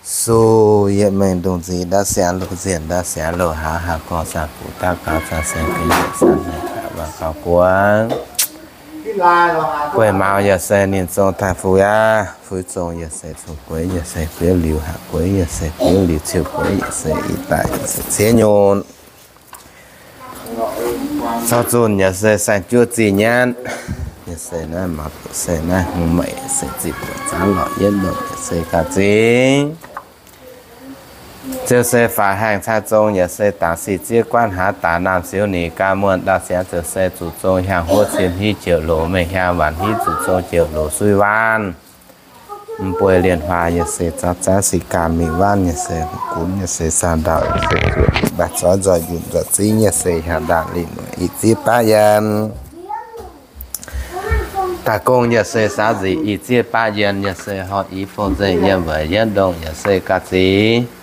Su yietv mengh ndongc nziex ndaauv siangx loz, nziex ndaauv siangx loz, haaz haaz gorngv saah, buqc daav gaux saah, seng ga'nyiec saah, naaic gaax waac gaux guaax. Gueiv mauz yaac se ninh zong taaih fuix aqv. Fuix zong yaac se cun gueix, yaac se gueix liuz, haaz gueix yaac se gueix liuz, ciouv gueix yaac se i daaih yaac se ciev nyunc. Caux zunh yaac se saeng-juov zih nyatv, yaac se naaiv maaz, se naaiv hungh meic, yaac se zih buoqc zaanv lorqc yietv ndongc, yaac se ga'zingx. Ziouc se faix haengh cai zong, yaac se dangc sic zieqv guanv haaz daaih naamh siouv ninh ga'muonh ndau siangx, ziouc se zuqc zong hiaang huov cien hiuv jouc loz, mengh hiaang waanc hiuv zuqc zong jouc loz sui waanv. Mv bueix lienh huaah yaac se zaux zaav sic gaanv mingh waanv, yaac se gunv yaac se saah ndau, yaac se zuoqc mbaah zorv nzoih njunc nzoih zingv, yaac se hiaangx ndaangc lingh mueic i zieqv baav yienh. Daaih gong yaac se saax nzic i zieqv baav yienh, yaac se horh i fong nzengc yiem weic yietv ndongh, yaac se ga'zingx.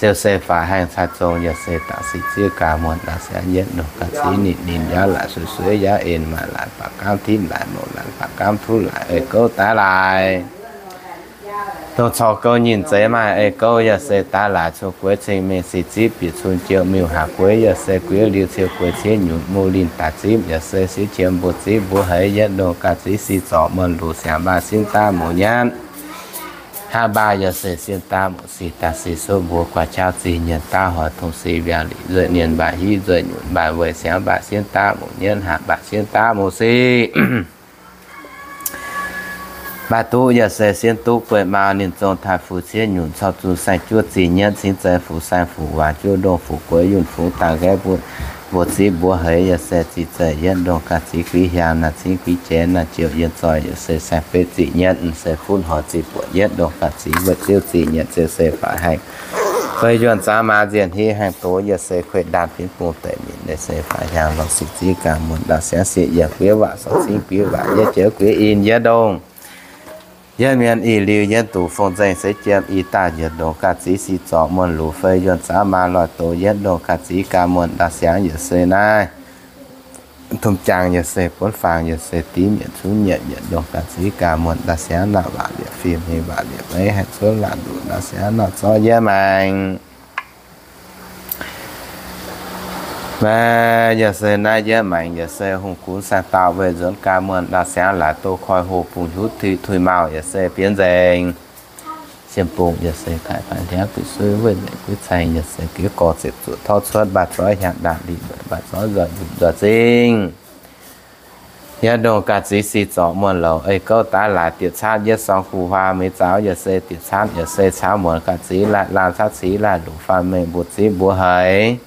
Ziouc se faix haengh cai zong, yaac se dangc sic zieqv ga'muonh ndau siangx yietv ndongh ga'zingx, ninh ninh yaauv laaic sueix sueiv yaauv en, maaih laaic baac gaamv tipv laaic, mouc laaic baac gaamv tuv laaic, ei gouv daaih laaic. Dongh corc gouv nyinh zeiz maaih ei gouv, yaac se daaih laaic cun gueix cing mingh sic zipv bieqc cun jouh miuc haaz gueix, yaac se gueix liuz ciouv gueix ciev nyunc, muv linh daaih zipv, yaac se siev qiemx mbuo zipv mbuo heix yietv ndongh ga'zingx sic zorc muonh luz siangx mbaaih simv daav muc nyatv. Haah mbaaih yaac se simv daav muc sic daaih sic suv mbuo guaax qaqv zih nyienc daav hoic tong sic mbiaauc lic nzueic ninh mbaaih hiv nzueic nyunc mbaaih weic siangx mbaaih simv daav muc nyatv haah mbaaih simv daav muc sic. Mbaaih duqv yaac se sienv duqv gueiv maaz ninh zong taaih fuix ciev nyunc corc zuqc saeng-juov zih nyatv cingx zeiz fuix saeng fuix waac juov ndongh fuix gueix yunh fungx dangh nqaeqv mbuo, mbuo zipv mbuo heix yaac se zih zeiz yietv ndongh ga'zingx guix hiaangx naaic cingx guix jiex naaic jouh yienh zoih yaac se saeng-betv zih nyatv se funv hoic zih buoqc yietv ndongh ga'zingx weic ziouv zih nyatv ziouc se faix haengh fei yuonh zaangv maaz nzienh hiv haengh doz yaac se kueih ndaanh binv bung deic minc yaac se faix hiaangx lorz sic zieqv ga'muonh ndau siangx sic yiemc guix waac sorc cingx guix waac yietv jiex guix in yietv ndongh. Yietv mienh ih liuz yietv duqv fong nzengc seix jiem ih daaih yietv ndongh ga'zingx sic zorc muonh luz fei yuonh zaangv maaz loix doz yietv ndongh ga'zingx ga'muonh ndau siangx yaac se naaiv. Tumh jaangv yaac se buonv faangx yaac se dimv yietc cunv nyietc yietc ndongh ga'zingx ga'muonh ndau siangx naaiv waac liepc fim hei waac liepc meiv haih cuotv waac nduqc ndau siangx naaiv zorqv yietv maengx. Maiv yaac se naaiv yietv maengx yaac se hungh gunv saeng-dauh weih nzuonx ga'muonh ndau siangx laaix doh koi hoh bungx hiuv tuix tuix mauh yaac se bienx nzengc. Siem bung yaac se kaaix faix ndiangv guix suiv weih nzengc guix caeng yaac se giex gorx ziepc zuoqc torv cuotv mbaaih zorv hiaangx ndaangc lih mbaaih zorv nzoih nzunc nzoih zingh. Yietv ndongh ga'zingx sic zorc muonh louc ei gouv daaih laaix diepc caapv yietv sorng guv huaa meix zaux yaac se diepc caapv yaac se caux muonc ga'zingx laih laanh caapv cingx laih luqc faanh mengh mbuo zipv mbuo heix.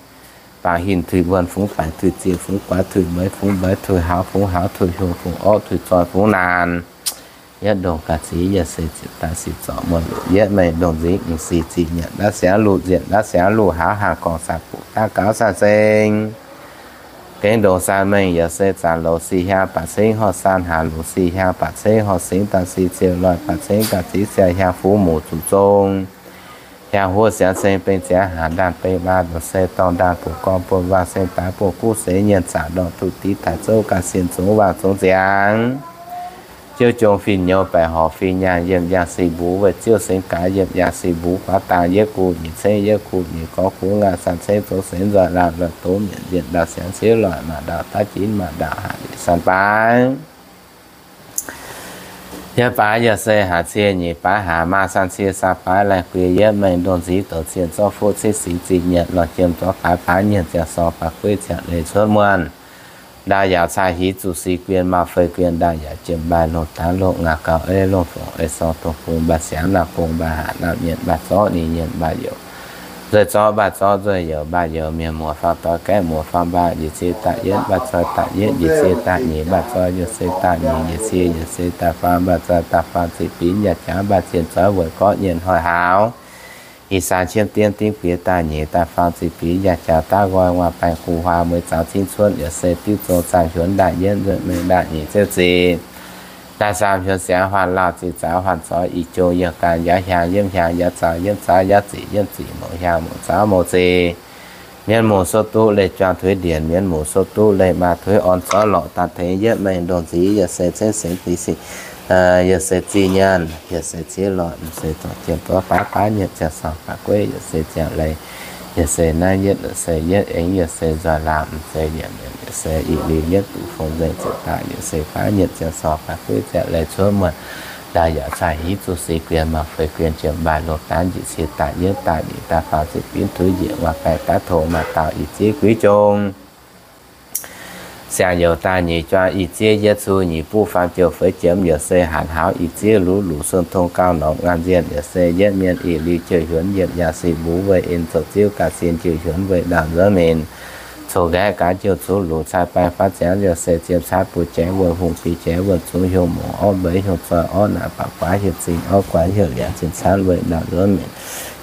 Bangc hinc tuix wuonh fungx baengc tuix zieqc fungx guaax tuix meix fungx mbeix tuix hauz fungx hauz tuix hluoqc fungx orqv tuix zoih fungx naanc. Yietv ndongh ga'zingx yaac se ziepc daaih sic zorc muonh luqc yietv mengh ndongh nzingx m'sic ziqc nyanc ndaav siangx luqc nzienc ndaav siangx luqc hauz haangh gorngv saah buqc daav gaux saah seng. Gengh ndongc saah mengh yaac se zanc loz sic hiaang baac cengv horh saan, haaz loz sic hiaang baac cengv horh singx, daaih sic ziouc loih baac cengv ga'zingx siaauc hiaang fuv muc zuqc zong. Hiaang huov siangx ceng beng ziangx haaz ndaanh beng maa ndoqc se dorngh ndaanh buoz gorngv buoz waac seng daaix buoz guv seix nyienh zaqc ndorngh duqv div daaih zouv ga'sin zungx waac zungx ziangx. Ziouv jong fin nyouz baeqc horc fin nyaanh yiem yangh sic mbuv weic ziouv sengx gaax yiem yangh sic mbuv guaax dangh yietv guv nyic cengv yietv guv nyic gorngv guv ngaanh san cengv zouv seix nzoih laanh loih doz mietc nzienh ndau siangx ciev loih maaih ndau daav jinv maaih ndau haaz liqc san baaix. Yietv baaix yaac se haaz cie nyic baaix haaz maa san cie saa baaix laih guiex yietv mengh ndongh nzix douc cien zorqv fuqv ciev singx ziqc nyietc lorh jiem zorqv baaix baaix nyienc ziangh sorng baaix gueiv ziangh leiz cuotv muonh. Ndau yaauc caa hiv zuqc sic guien maaih fei guien ndau yaauc jiem mbaaih longh daaix longh ngaaz gaux ei longh fongc ei sorng dongh bung mbaaih siangx naamh bung mbaaih haaz naamh nyienc mbaaih zorqv ninh nyienc mbaaih youc nzueih zorqv mbaaih zorqv nzueih youc mbaaih youc mienh muoz faam doix gaeqv muoz faam mbaaih njiec cie daaih yietv mbaaih zoih daaih yietv njiec cie daaih nyic mbaaih zoih youc se daaih nyic njiec cie youc se daaih faam mbaaih zoih daaih faam ziqc binv yaac jaax mbaaih zien zoih weic gorqv nyienc hoic hauz. Ih saang qiemv dien dingv bieqc daaih nyic daaih faam ziqc binv yaac jaax daav nqoi nguaaz baengh guv huaang mueiz zaux cingv cuotv youc se diuv zong zaah huonx ndaaih yietv nzuonx mengh ndaaih nyic ziouv ziqc. Daaih saam huonx siangx huaanh lauh ziqc zaux huaanh zoix ih jong yiem gaanv yaav hiaang yiem hiaang yaav zaux yiem zaux yaav ziqc yiem ziqc mouc hiaang mouc zaux mouc ziqc. Mienh mouc so duqv leih juang tuix ndienc, mienh mouc so duqv leih maa tuix orn zorqv lorqc daaih tengx yietv mengh ndongh nzix yaac se cengv sengx dix sic Yaac se zih nyaanh, yaac se ziex lorqc, m'seix zorc jiem buov baav baav nyietc ziangh sorng faix gueiv, yaac se ziangh leiz, yaac se naaiv yietv, yaac se yietv aengx, yaac se nzoih laangh, m'seix yietv, yaac se i li yietv duqv fong nzengc ziepc daaih, yaac se baav nyietc ziangh sorng faix gueiv ziangh leiz cuotv muonh. Ndau yaac cai hiv zuqc six guien, maaih feix guien jiem mbaaih lungh daav njiec cie daaih yietv daaih nyic daaih faam ziepc binv tuix njiec waac baeqc daav tong maaih dauh i ziev guiv jong. Siang youz daaih nyic juang i ziev yietv cu nyic buv faam jiex feix jiem, yaac se hanc hauz i ziev luv luc sun tong gauh norm ngaan nzienh, yaac se yietv mienh i li jiex hiuonv yietc yaangh sic mbuv weih in zoux ziuv ga'sin jiex hiuonv weih ndau nzuonx minc. Coux nqaeqv gaax jiouv cuv luc cai baeng faatv ziangx, yaac se ziem caaiv buo jaiv wuonh hungh biei jaiv wuonh zungv hiuv mongc orv mbeix hiuv zoih orv naaic baac guaav hiuv zingh orv guaav hiuv liangx zinh caanv weih ndau nzuonx minc.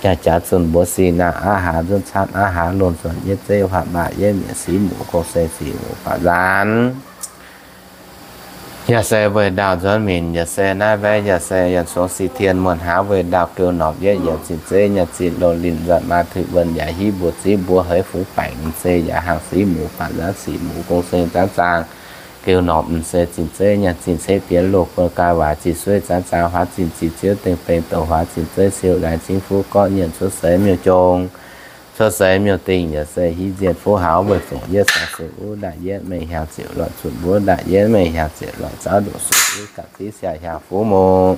Jaax jaax zunh mbuox sin naaic aav haaix nzunc caanv aav haaix lungh nzuonx yietv zeiv huaac maaih yietv mietc sic muc gong se sic muc baac nzaanx. Yaac se weih ndau nzuonx minc, yaac se naaiv mbaeqv, yaac se yaac congx si tien muonh haav weih ndau geu norqc yietv yiemc zinh zeiv nyaanh zinh loz linh nzanc maa tuix wuonh yaac hiv mbuo ziv mbuo heix fuv baengc m'zeiz yaac hangc sic muc baac nzaanx sic muc gong se nzaanx zaang. Geu norqc m'zeiz zinh zeiv nyaanh zinh ceix bienx loz guon gai waac zinh sueiv nzaanx zaang huaav zinh zinh ziouv dengh beng douc huaav zinh zeiv siou laengz zingv fuv gorqv nyienc cuotv seix miuc-jong. Cuotv seix miuc-dingh yaac se hiv nzienh fuv haav weih zongc yietv saax sic wuov ndaaih yietv mengh hiaangx ziepc lorqc, zunc wuov ndaaih yietv mengh hiaangx ziepc lorqc, zauv ndoqc suc wuov gapv ziv siang hiaangx fuv mungh.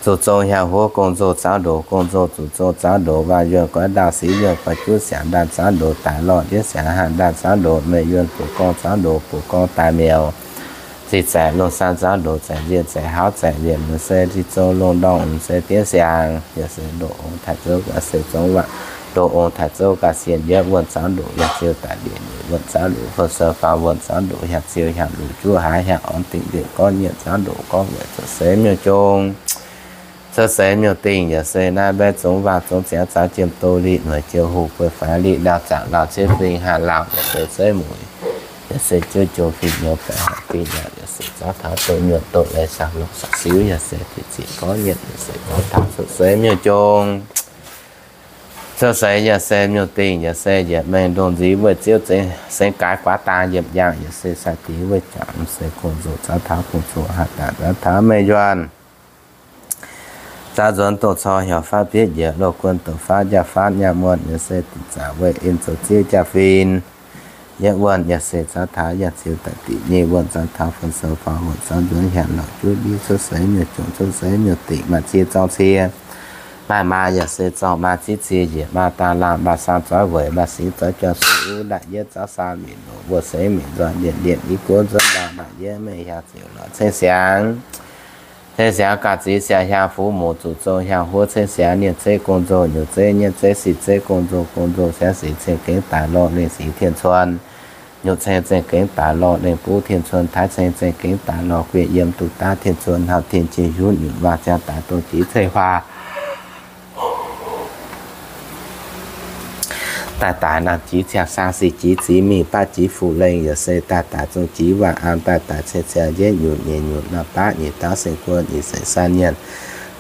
Zuqc zong hiaangx huov gong-nzou zauv ndoqc, gong-nzou zuqc zong zauv ndoqc, waac yuonh goiv ndaauh sic yuonh goiv juv siangx ndaanh zauv ndoqc, daaih lorh ndiev siangx haanh ndaanh zauv ndoqc, meih yuonh buoz gorngv zauv ndoqc, buoz gorngv daaih miuc. Zinh zaeqc lungh saan zauv ndoqc, zaeqc nzienh zaeqc hauv zaeqc nzienh, m'seix zinh zong lungh ndorngh m'seix diev siangx, yaac se ndoqc ong taaix zouv ga'sie zong waac, ndoqc ong taaix zouv ga'sie yietv wuonh zauv ndoqc, hiaangx ziou daaih njiec nyic wuonh zauv ndoqc, fou sou faam wuonh zauv ndoqc, hiaangx ziou hiaangx luc juv haaix hiaangx orn dingc nzengc gorngv nyienc zauv ndoqc, gorngv weic cuotv seix miuc-jong. Cuotv seix miuc-dingh yaac se naaiv mbaeqv zongx waac zongx ziangx zaux jiem doz liqc noic jiou hoc bueix faix liqc laauh zaangc laauh cietv fing haanh laauh yaac se zeiv muc, yaac se jiouv jong fingx nyouz baeqc haih fingx yaac, yaac se zauv taux doqc nyuonh doqc leiz saah longc saah siuv, yaac se ziqc ziqc gorngv nyienc yaac se gorngv taux cuotv seix miuc-jong. Cuotv seix yaac se miuc-dingh yaac se yietc mengh ndongh nziv weih ziouv sengx gaaix guaav daang yiemc yaangh, yaac se sai diex weih jangc, se gong-nzou zauv taux gong-zoh haih daaih zauv taux meih yuonh. Zaux nzuonx doqc cor hiaaux faatv bietv njiec loz guon doqc faatv njaaux faatv nyaah muonh, yaac se dingc zaqc weih in zoux ziev jaa fin. Yietv wuonh yaac se zaux taux yaac ziux daaih dingc nyic wuonh zaux taux fun sou faaux wuonh zaux nzuonx hiaangx lorqc juv ndiev cuotv seix miuc-jong cuotv seix miuc-dingh maaih cie zorng cie. Maaih maa yaac se zorng maa ziev cie njiec maa daah laangh maaih saang zoiv weic maaih singx zoiv jauv suiv uv ndaaih yietv zaux saang minc loc wuov seix minc nzoih ndienh ndienh i guov nzuonx ndau ndaaih yietv mengh hiaangx ziouc lorz ceng siangx. Ceng siangx ga'ziv siang hiaang fuv muc zuqc zong hiaang huov ceng siangx nienv zeiv gong-nzou nyungc zeiv nyienv zeiv sic zeiv gong-nzou gong-nzou siangx sic ceng gengh daaih lorh lengh singx tien cuon. Nyutc ceng zengh gengh daaih lorh lengh buv tien cuon, taaix ceng zengh gengh daaih lorh gueiv yiem duqv daav tien cuon, hauv tien jiex hiuv nyutc waac ziangx daaih dongh jiex cei huaax. Daaih daaih naamh jiex ciangh saang sic jiex ziex mingh baav jiex fuqv lengh yaac se daaih daaih zong jiex waac aam daaih daaih ceng ciangh njienv nyutc nyeic nyutc naamh baav nyeic daav seng guon nyeic seng saan nyienc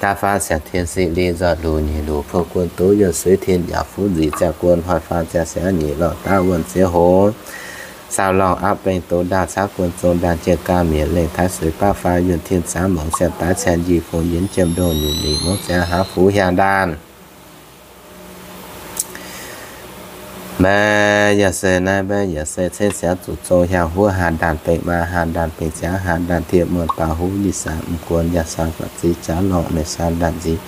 daav faanv siang tien sic li nzoih luc nyeic luc pong guon duqv yuonh suiv tien yaac fuqv nzic ziangh guon hnoi faanv ziangh siangx nyeic lorh daav wuonh ziex hoz. Saau lorngh apv beng doz ndaanh caqv guon zong ndaanh jienv gaam mietc lengh taaix suiv baav faanv yuonh tien caav mongc siang daav cien njiec fongc yienx jiem ndongh nyutc lic mongc ziangx hlaax fuqv hiaang ndaanh. Mbaeqv yaac se naaiv mbaeqv yaac se ceng siangx zuqc zong hiaang huov haanh ndaanh bengh maa haanh ndaanh bengh ziangx haanh ndaanh tiev muonh baac huv li saam m'guon yaac saam guatc ziv jaav lorngh meih saam ndaanh nziv.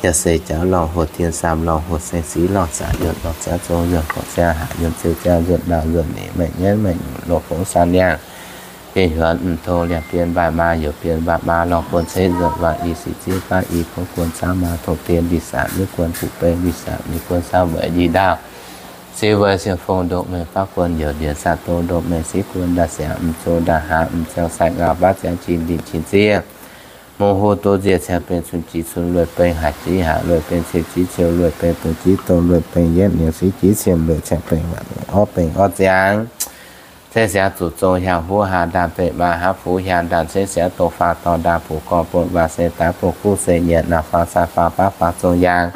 Yaac se jaav lorngh hoc tien saam lorngh hoc seng siv lorngh zaqc yuonh lorngh ziangx zong yuonh gorqv ziangx haac yuonh ziu ziangx nzuonx ndaauh nzuonx nyic maengc nyienv maengc nyungc loz fongx saam liangh. Bienh hiuonx m'tong liangh bienh mbaaih maa youc bienh mbaaih maa lorngh buonv ceix nzuonx waac i sic ziev baav i fongx guon caav maa tong dien li saam ninh guon fuqv beng li saam ninh guon saam weic li ndaauh. Siv weic sienx fong ndongh mengh baav guon youc ndiev saam dongh ndongh mengh siv guon ndaauh siangx m'zong ndaauh haav m'ziangx sai ngau baav ziangx jin ndin jin ziev. Mungh huv duqv nziex ciangx beng cun jiex cun lueic beng haaix jiex haaix lueic beng ciouv jiex ciouv lueic beng dongh jiex dongh lueic beng yietv nienx siv jiex cien lueic ciangx beng waac orv beng orv ziangx. Ceng siangx zuqc zong hiaang huv haanh ndaanh beiv maa hav fuv hiaang ndaanh ceng siangx dongh faang dorngh ndaanh bungx gorngv buonv waac se daaix buonv kuv se nyienc naamh faang sai faang baav faang zong yaang.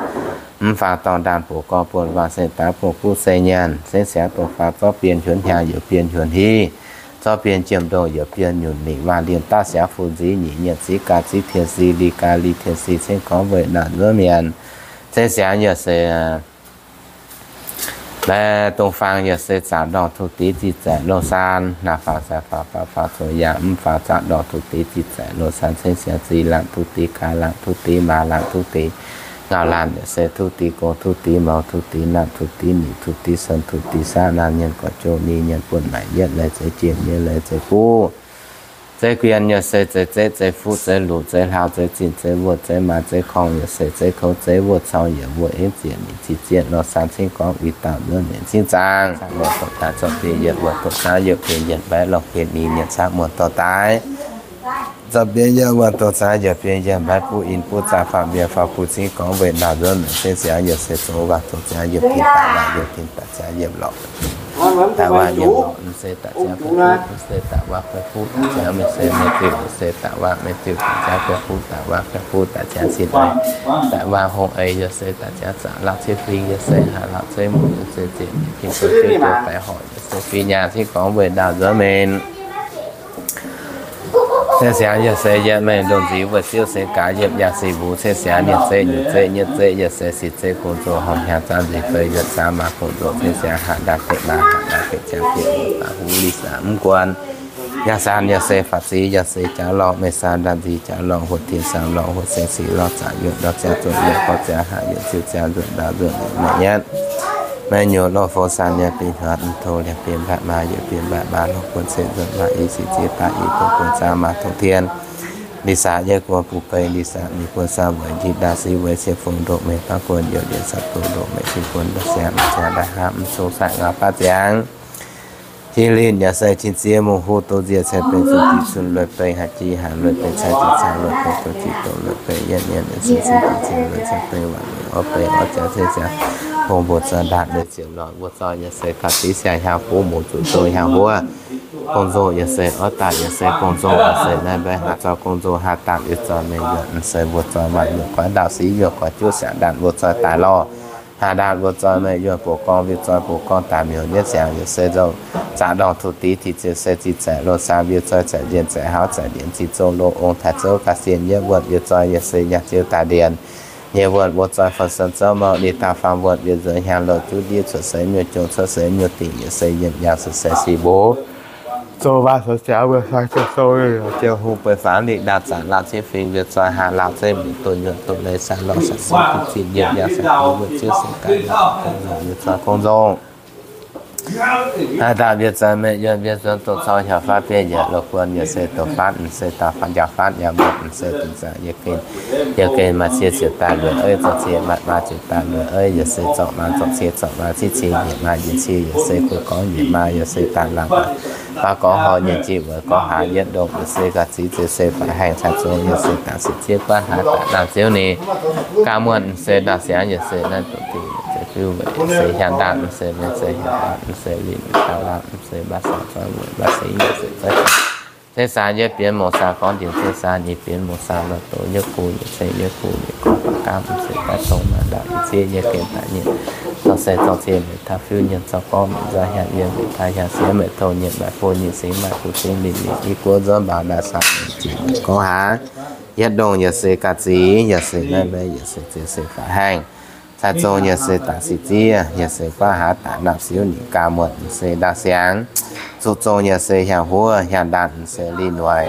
Mv faang dorngh ndaanh bungx gorngv buonv waac se daaix buonv kuv se nyienc ceng siangx dongh faang zorqv bienh hiuonx hiaang youc bienh hiuonx hiv. zorqv bienh jiem ndongh yietc bienh nyunc lingc waac-lienh daav siangx fu nziv nyic nyienh ziv gaax ziv tien si li gaax li tien si cingv gorngv weih ndaauh nzuonx mienh. Cingv siangx yaac se Laengz dongh faang yaac se zaqc ndorngh tuv dix ziqc zaeqc loz saan, naaiv faaux zaeqc faaux faaux faaux zoux yaac mv faaux zaqc ndorngh tuv dix ziqc zaeqc loz saan, cingv siangx ziqc laangc tuv dix, gaax laangc tuv dix, maaz laangc tuv dix, ngau laanh yaac se tuv dix, gong tuv dix, mouz tuv dix, naamh tuv dix, nyic tuv dix, sen tuv dix, saav naamh nyienh gorx, jouh ni nyienh buonv maaic yietv, leiz zeiv jienh nyei leiz zeiv buv, zeiv guien yaac se zeiv zeqv, zeiv fuqv, zeiv luqc, zeiv hlauv, zeiv zinh, zeiv wuonh, zeiv maaz, zeiv korngh yaac se zeiv kouv, zeiv wuonh cong yaac wuonh ingv ziepc nyic ziqc ziepc loz saan, cingv gorngv uix dauh nzuonx mienh cingv zaangc. Caqv muonh dorh daaih zorqv biei yietc wuonh dorh zaangc yietc biei yietc mbaeqv lorh biei ni nyienh caqv muonh dorh daaih. Zorqv biei yietc wuonh dorh zaangc yietc biei yietc mbaeqv buv in buv zaah faam mbienx faam buv cingv gorngv weih ndaauh nzuonx mienh cingv siangx yaac se zoux waac zoux ziangx yietc tin daaih waac yietc tin daaih ziangx yietc lorqc. Daaih waac yietc lorqc, mv se daaih ziangx fai fuqv, mv se daaih waac fai fuqv daaih ziangx mingh se maiv diuh, mv se daaih waac maiv diuh daaih ziangx fai fuqv, daaih waac fai fuqv daaih ziangx cin ei, daaih waac hongh ei yaac se daaih ziangx zaqc lauh ciev fing, yaac se haaix lauh ciev muoc, yaac se ziepc nyeic fing zoux jienv joux baeqc horc, yaac se fing nyaah cingv gorngv weih ndaauh nzuonx mienh. Cingv siangx yaac se yietc mengh ndongh nziv wuov ziouv se gaax yietc yaangh sic mbuo cingv siangx nyeic zeqv nyungc zeqv nyeic zeqv yaac se sic zeqv gong-zoh horngh hnyangx zaamv nziex fei yuonh zaamv maaz gong-zoh cingv siangx haaix ndaangc gengh maaz haaix ndaangc gengh ziangx fiev nyeic faatv huv li saax mv guan. Nyaah saan yaac se faatv ziv yaac se jaax lorngh, mengh saan ndaamv nziv jaax lorngh, huotv tien saamv lorngh, huotv seng sic lorngh, zaqc yuonh lorngh, ziangx zuqc yuonh gorx, ziangx haaix yuonh ziuh, ziangx nzuonx ndaauv nzuonx nyeic nyatv. Maiv nyuoz lorh fou saan yaac bieqc hnyuotv, mv tong liangx bieqc mbaatc maa yaac bieqc mbaatc maa lorh buonv ceix nzuonx maaih i sic ziex daaih i tong buonv zaamv maa tong tien. Li saax nyeiv guon buv beiv, li saax nyeiv guon saah weic, li ndaauv siv weic cien fong ndoqc mengh baav guon youc lienc saah dongh ndoqc mengh cien guon ndaauv siangx ndaauv siangx ndaauv hnamv mv cong saah ngau baav ziangx. Tin linh yaac se tin ziex mungh huv doz nziec cai bengh zuqc diqc cun lueic bengh haaix jiex haaix lueic bengh cai jiex cai lueic bengh doz jiex dongh lueic bengh yietv nyienv yaac se cin jiex cin lueic cai bengh waac lueic orv bengh orv jaax cin jaax hongh mbuoqc zoih ndaatc leiz ziepc lorz mbuo zoih yaac se gauh div siang hiaang buv mungz zuqc zong hiaang huov. Gong-zoh yaac se orv daaih yaac se gong-zoh yaac se naaiv mbaeqv haaix zoih gong-zoh haaix daaih yaac zoih mengh yuonh se mbuo zoih maaih yuonh goiv ndaauv siv yuonh goiv juqv siangx ndaatc mbuo zoih daaih lorh. Haaix ndaatc mbuo zoih mengh yuonh bouc gorngv mbuo zoih bouc gorngv daaih miuc nyetv siangx yaac se nzou zaqc ndorngh tuv dix tiqc ziepc se ziqc zaeqc loz saan mbuo zoih zaeqc njien zaeqc hauv zaeqc ndienx ziqc zong loz ong taaix zouv ga'sien yietv wuonh mbuo zoih yaac se nyaah ziouv daaih ndienx nyei wuonh mbuo zoih fun sen zouv mouh ni dauh faam wuonh mbuo nzuonx hiaang loz juv ndiev cuotv seix nyuoz jong cuotv seix nyuoz dingc yaac se yietc yaangh se seix sic mbuo zoux waac zoux ziangx mbuo fai zoux sou ziouc hungh beiv faanv li ndaauv zaqc lauh ciev fing mbuo zoih haaix lauh zeiv mbuo doh nyuonh doh leiz saax lorh saax siv duqv zinh yietc yaangh saax mbuo ziouv se gaax mbuo zoih gong-zoh. Haaix daaih mbuo zoih mengh yuonh mbuo nzuonx doqc cong hiaaux faatv biei yietc loz guon yaac se doqc faatv mv se daaih faatv njaaux faatv nyaah muotc mv se dingc zaqc yie gengh, yie gengh maaih cie ziouc daaih lueic eiv, zorqv cie maaih maa ziouc daaih lueic eiv, yaac se zorqv maa zorqv cie zorqv maa ciev cie nyiec maa nyiec cie yaac se kuv gorngv nyiec maa yaac se daaih laangh baac gorngv horh nyei jiex weic gorngv haaix yietv ndongh yaac se gauh ziv ziouc se faix haengh cai zong yaac se daaih sic ziev guaatv haaix daaih laangh ziouv ninh gaax muonh mv se ndaauv siangx yaac se naaiv dongh dingc yaac se fiuv weic yaac se hiaang ndaangc mv se mengh se hiaang ndaangc mv se linh daaih laangh mv se mbaav saax zoih weic mbaav singx yaac se zoih ceng saan yietv bienx mouc saan gorngv njiec ceng saan nyic bienx mouc saan lorh doz yietv gu nyiec ceng yietv gu nyiec gorngv baac gaamv mv se daaih tong maaih ndaauv yie ziev yie gengh daaih nyiec zorqv se zorqv cie meic taaix fiuv nyiec zorqv gorngv meic nzauh hiaang yie meic taaix hiaang siex meic tong nyiec maaih buo nyiec singx maaih buo singx linh nyiec i guoqv nzuonx mbaaux ndaauv saan nyiec ziec meic gorngv haaix yietv ndongh yaac se ga'zic yaac se naaiv mbaeqv yaac se ziex se faix haengh cai zong yaac se daaih sic ziev yaac se guaatv haaix daaih naamh siouv ninh gaax muonh mv se ndaauv siangx zuqc zong yaac se hiaang huov hiaang ndaangc mv se linh noic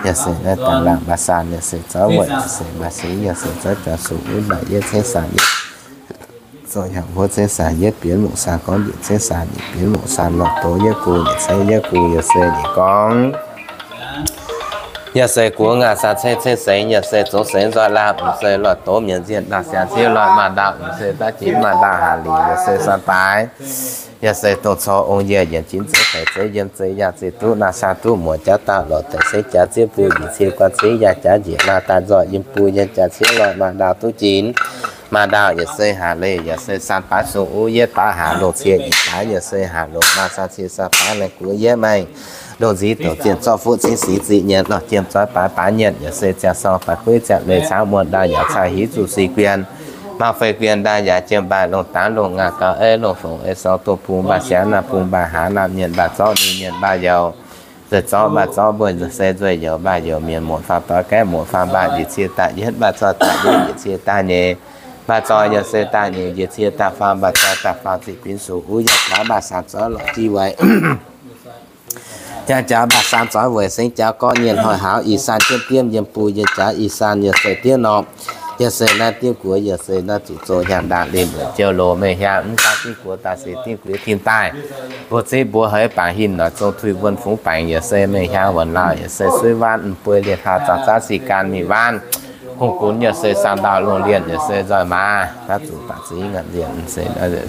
yaac se naaiv daaih laangh mbaaix saan yaac se zoih weic yaac se mbaaix singx yaac se zoih jaax suqc wuov mbaaix yietv ceng saan yietv zong hiaang huov ceng saan yietv bienx mouc saan gorngv njiec ceng saan nyic bienx mouc saan lorh doz yietv gu nyiec ceng yietv gu yaac se nyiec gorngv yaac se guoqv ngaah saan ceng ceng sengx yaac se zoux sengx nzoih laangh mv se lorh doz mienh nzienh ndaauv siangx ciev lorh maaih ndaauh mv se daav jinx maaih ndaauh haaix liuz yaac se saan baaix yaac se dongh cor ong yie yienc jinx zeiv faix zeiv yiem zeiv yaangh zeiv duqv naaiv saan duqv muoc jaav dauh lorz deix ceng jaax ziev bui njiec cing guan cing yaangh jaav njiec maaih daaih nzoih yiem bui yiem jaax ciev lorh maaih ndaauh duqv jinx maaih ndaauh yaac se haaix leiz yaac se saan baaix sung uv yietv baaix haaix longc cie nyic baaix yaac se haaix longc maaih saan cie saan baaix laengz guoqv yietv maengh longc nziv douc zienh zorqv fuqv cingv sic ziqc nyienc lorh jiem zoih baaix baaix nyienc yaac se ziangh sorng baaix gueiv ziangh leiz cangv muonh ndaauv yaac cai hiv zuqc sic guien maaih fei guien ndaauv yaac jiem mbaaih longc dangv longc ngaah gaux eiv longc fongc ei sorng dongh bung mbaaih siangx naamh bung mbaaih haaix naamh nyienc mbaaih zorqv ninh nyienc mbaaih youz Nzueic zorqv mv baac zorqv mbuo se nzueic youc mv baac youc mienh muoqc faam doix gaeqv muoqc faam mv baac njiec cie daaih yietv mv baac zoih daaih yietv njiec cie daaih nyeic mv baac zoih yaac se daaih nyeic njiec cie daaih faam mv baac zoih daaih faam ziqc binv suqc uv yaac jaax mv baac saang zoih lorqc jiv weic yaac jaax mv baac saang zoih weic sengx jaax gorqv nyienh hnoi-hauz ih saan jienv diemv yiem buo yienh jaax ih saan yaac se diemv norqc, yaac se naaiv diemv guoqv yaac se naaiv zuqc zong hiaang ndaangc linh weic jouh loz meih hiaang mv gaengh diemv guoqv daaih se diemv guoqv tim daaih mbuo zieqv mbuo haiz baac hinh noic zong tuix wuonh fungx baengc yaac se meih hiaang wuonc lauh yaac se suiv waanv mv buo lienh hlaax zaux zaanv sic gan mingh waanv hungh gunx yaac se saam ndau lungh lienh yaac se nzoih maaz daav zuqc baac zieqv ngaanc nzienh se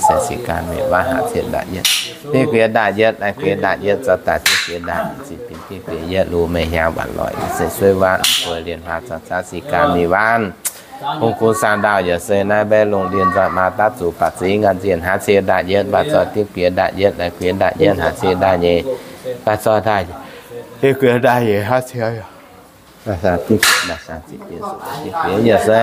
se sic gan mingh waanv haax cieqv ndaangc yietv, diemv guoqv ndaangc yietv, laengz guoqv ndaangc yietv, zoih daaih diemv guoqv ndaangc nyic ziqc binv diemv guoqv yietv, lungh meih hiaang waanc loic yaac se suiv waanv mv buo lienh hlaax zaux zaanv sic gan mingh waanv hungh gunx saam ndau yaac se naaiv mbaeqv lungh lienh nzoih maaz daav zuqc baac zieqv ngaanc nzienh haax cieqv ndaangc yietv, mv baac zoih diemv guoqv ndaangc yietv, laengz guoqv ndaangc yietv, haax cieqv ndaangc nyeic, mv baac zoih daaih diemv guoqv ndaangc nyeic haax cieqv yaac se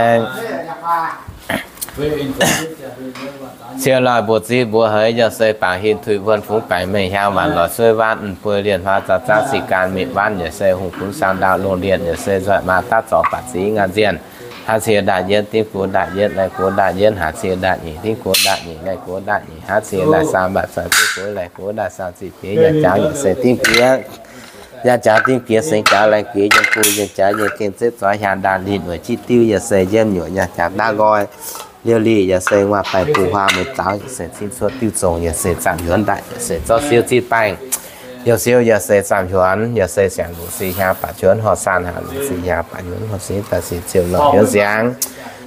cieqv-loi mbuo zieqv mbuo haiz yaac se baac hinh tuix wuonh fungx baengc meih hiaang waanc loic suiv waanv mv buo lienh hlaax zaux zaanv sic gan mingh waanv yaac se hungh gunx saam ndau lungh lienh yaac se nzoih maaz daav zuqc baac zieqv ngaanc nzienh haax cieqv ndaangc yietv, diemv guoqv ndaangc yietv, laengz guoqv ndaangc yietv, haax cieqv ndaangc nyeic, diemv guoqv ndaangc nyeic, laengz guoqv ndaangc nyeic, haax cieqv ndaangc saam, mv baac zoih diemv guoqv laengz guoqv ndaangc saam ziqc binv yaac jaax yaac se diemv guoqv yaac jaax diemv guoqv sengx jaax laengz guoqv yiem buo yienh jaax yiem gengh zieqv zoih hiaang ndaangc linh weic jiv diuv yaac se yiem nyuoqc yaac jaax ndaangv nqoi liouh lih yaac se nguaaic baengc buv huaang mueiz zaux yaac se cin cuotv diuv zongc yaac se zaamh hiuonx ndaangc yaac se zorqv siou zinh baengh youh siou yaac se zaamh hiuonx yaac se siangx luqc sic hiaang baac hiuonx horh saan, haangh luqc sic hiaang baac hiuonx horh sic daaih sic ziouc lorh hiuonx siangx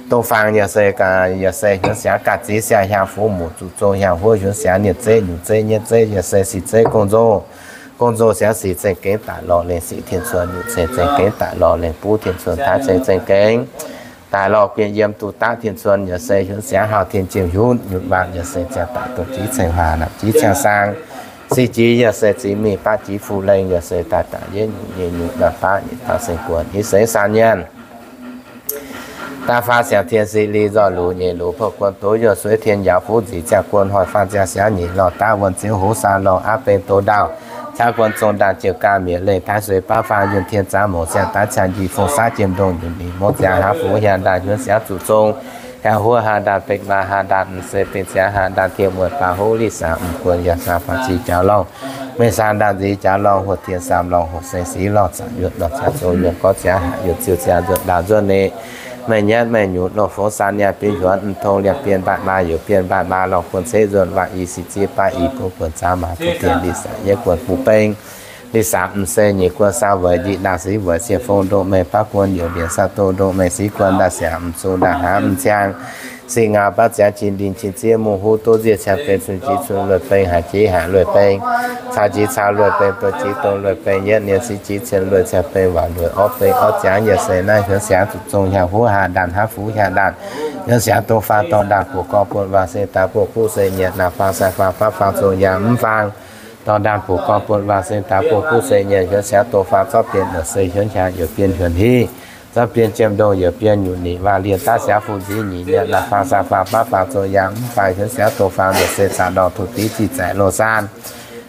dongh fangx yaac se gaax, yaac se hiuonx siangx gaax ziex siang hiaang fuqv muoc zuqc zong hiaang huov hiuonx siangx nienv zeiv nyungc zeiv nyietv zeiv yaac se sic zeiv gong-nzou, gong-nzou siangx sic zengc gengh daaih lorh lengh sic tien cuon nyungc zeiv zengc gengh daaih lorh lengh buv tien cuon taaix zeiv zengc gengh daaih lorh guen yiem duqv daav tien cuon yaac se hiuonx siangx hauh tien jiem hiuv nyutc waanc yaac se ziangh daaih dongh jiex ceng huaax naapc jiex ciangh saang sic jiex yaac se ziex mingh baav jiex fu lengh yaac se daaih daaih yietv nyungc nyei nyungc naaiv baav nyei taux seng guoqv i sengx saan nyienz daaih faah siangx tien sic li nzoih luc nyeic luc buoqv guon doz youh sueiv tien yaauc fuqv nzic ziangh guon hoic faanh ziangh siangx nyeic lorh daav wuonh ziouv hoz saan lorh aav beng doz ndaauh caqv guon zong ndaangc jiouc gaah mietc lengh taaix sueix baav faang yunh tien zaax mouc siang daaix cang njiec fong saav jiem ndongh nyutc nyic mouc ziangx haav fuqv hiaang ndaangc hiuonx siangx zuqc zong hiaang huov haah ndaangc benx maa haah ndaangc m'seix benx siangx haah ndaangc tien muonc baac hov lic saangx m'guon yaac saangx faah zic jaax lorh mengh saangx ndaangc nzic jaax lorh hoc tien saamx lorh hoc seng sic lorh zaangc yuonh lorh ziangx zong yuonh gorv ziangx haah yuonh ziouc ziangx nzuonx ndaangc nzuonx nec meih nyatv meih nyutc lorh fongx saan nyaanh bienx hiuonx m'tong liangx bienh mbaatc maa youc bienh mbaatc maa lorh guon ceix nzuonx waac i sic ziev baav i buov guon zaax maa buov dien lic saangx yietv guon buv beng lic saangx m'seix nyeic guon saang weic njiec ndaangc sic weic siec fong ndoh mengh baav guon youc mbienc saang doh ndoh mengh sic guon ndaangc siangx m'zung ndaangc hnangv m'ciang sic ngau baav ziangx qin lingh qin ziev mungh huv doz nziec ciangx beng cun jiex cun lueic beng haic jiex haic lueic beng cau jiex cau lueic beng doh jiex dongh lueic beng yietv nien sic jiex cien lueic ciangx beng waac lueic orv beng orv ziangx yaac se naaiv hiuonx siangx zuqc zong hiaang huv haah ndaangc haav fuqv hiaang ndaangc hiuonx siangx dongh faang dorngh ndaangc buoqc gorngv buonv waac se daaih buoqc kuv se nyienc naaic faang sai faang baav faang zong yaac mv faang dorngh ndaangc buoqc gorngv buonv waac se daaih buoqc kuv se nyienc hiuonx siangx dongh faang zorqv bienh yaac se hiuonx hiaang youc bienh hiuonx hiv zorqv bienh jiem ndongh youc bienh nyutc nyic waac lienh daav siangx fu nziv nyic nyienc naaic faang sai faang baav faang zong yaac mv faang hiuonx siangx dongh faang yaac se caux ndorngh tuv dix ziqc zaeqc loz saan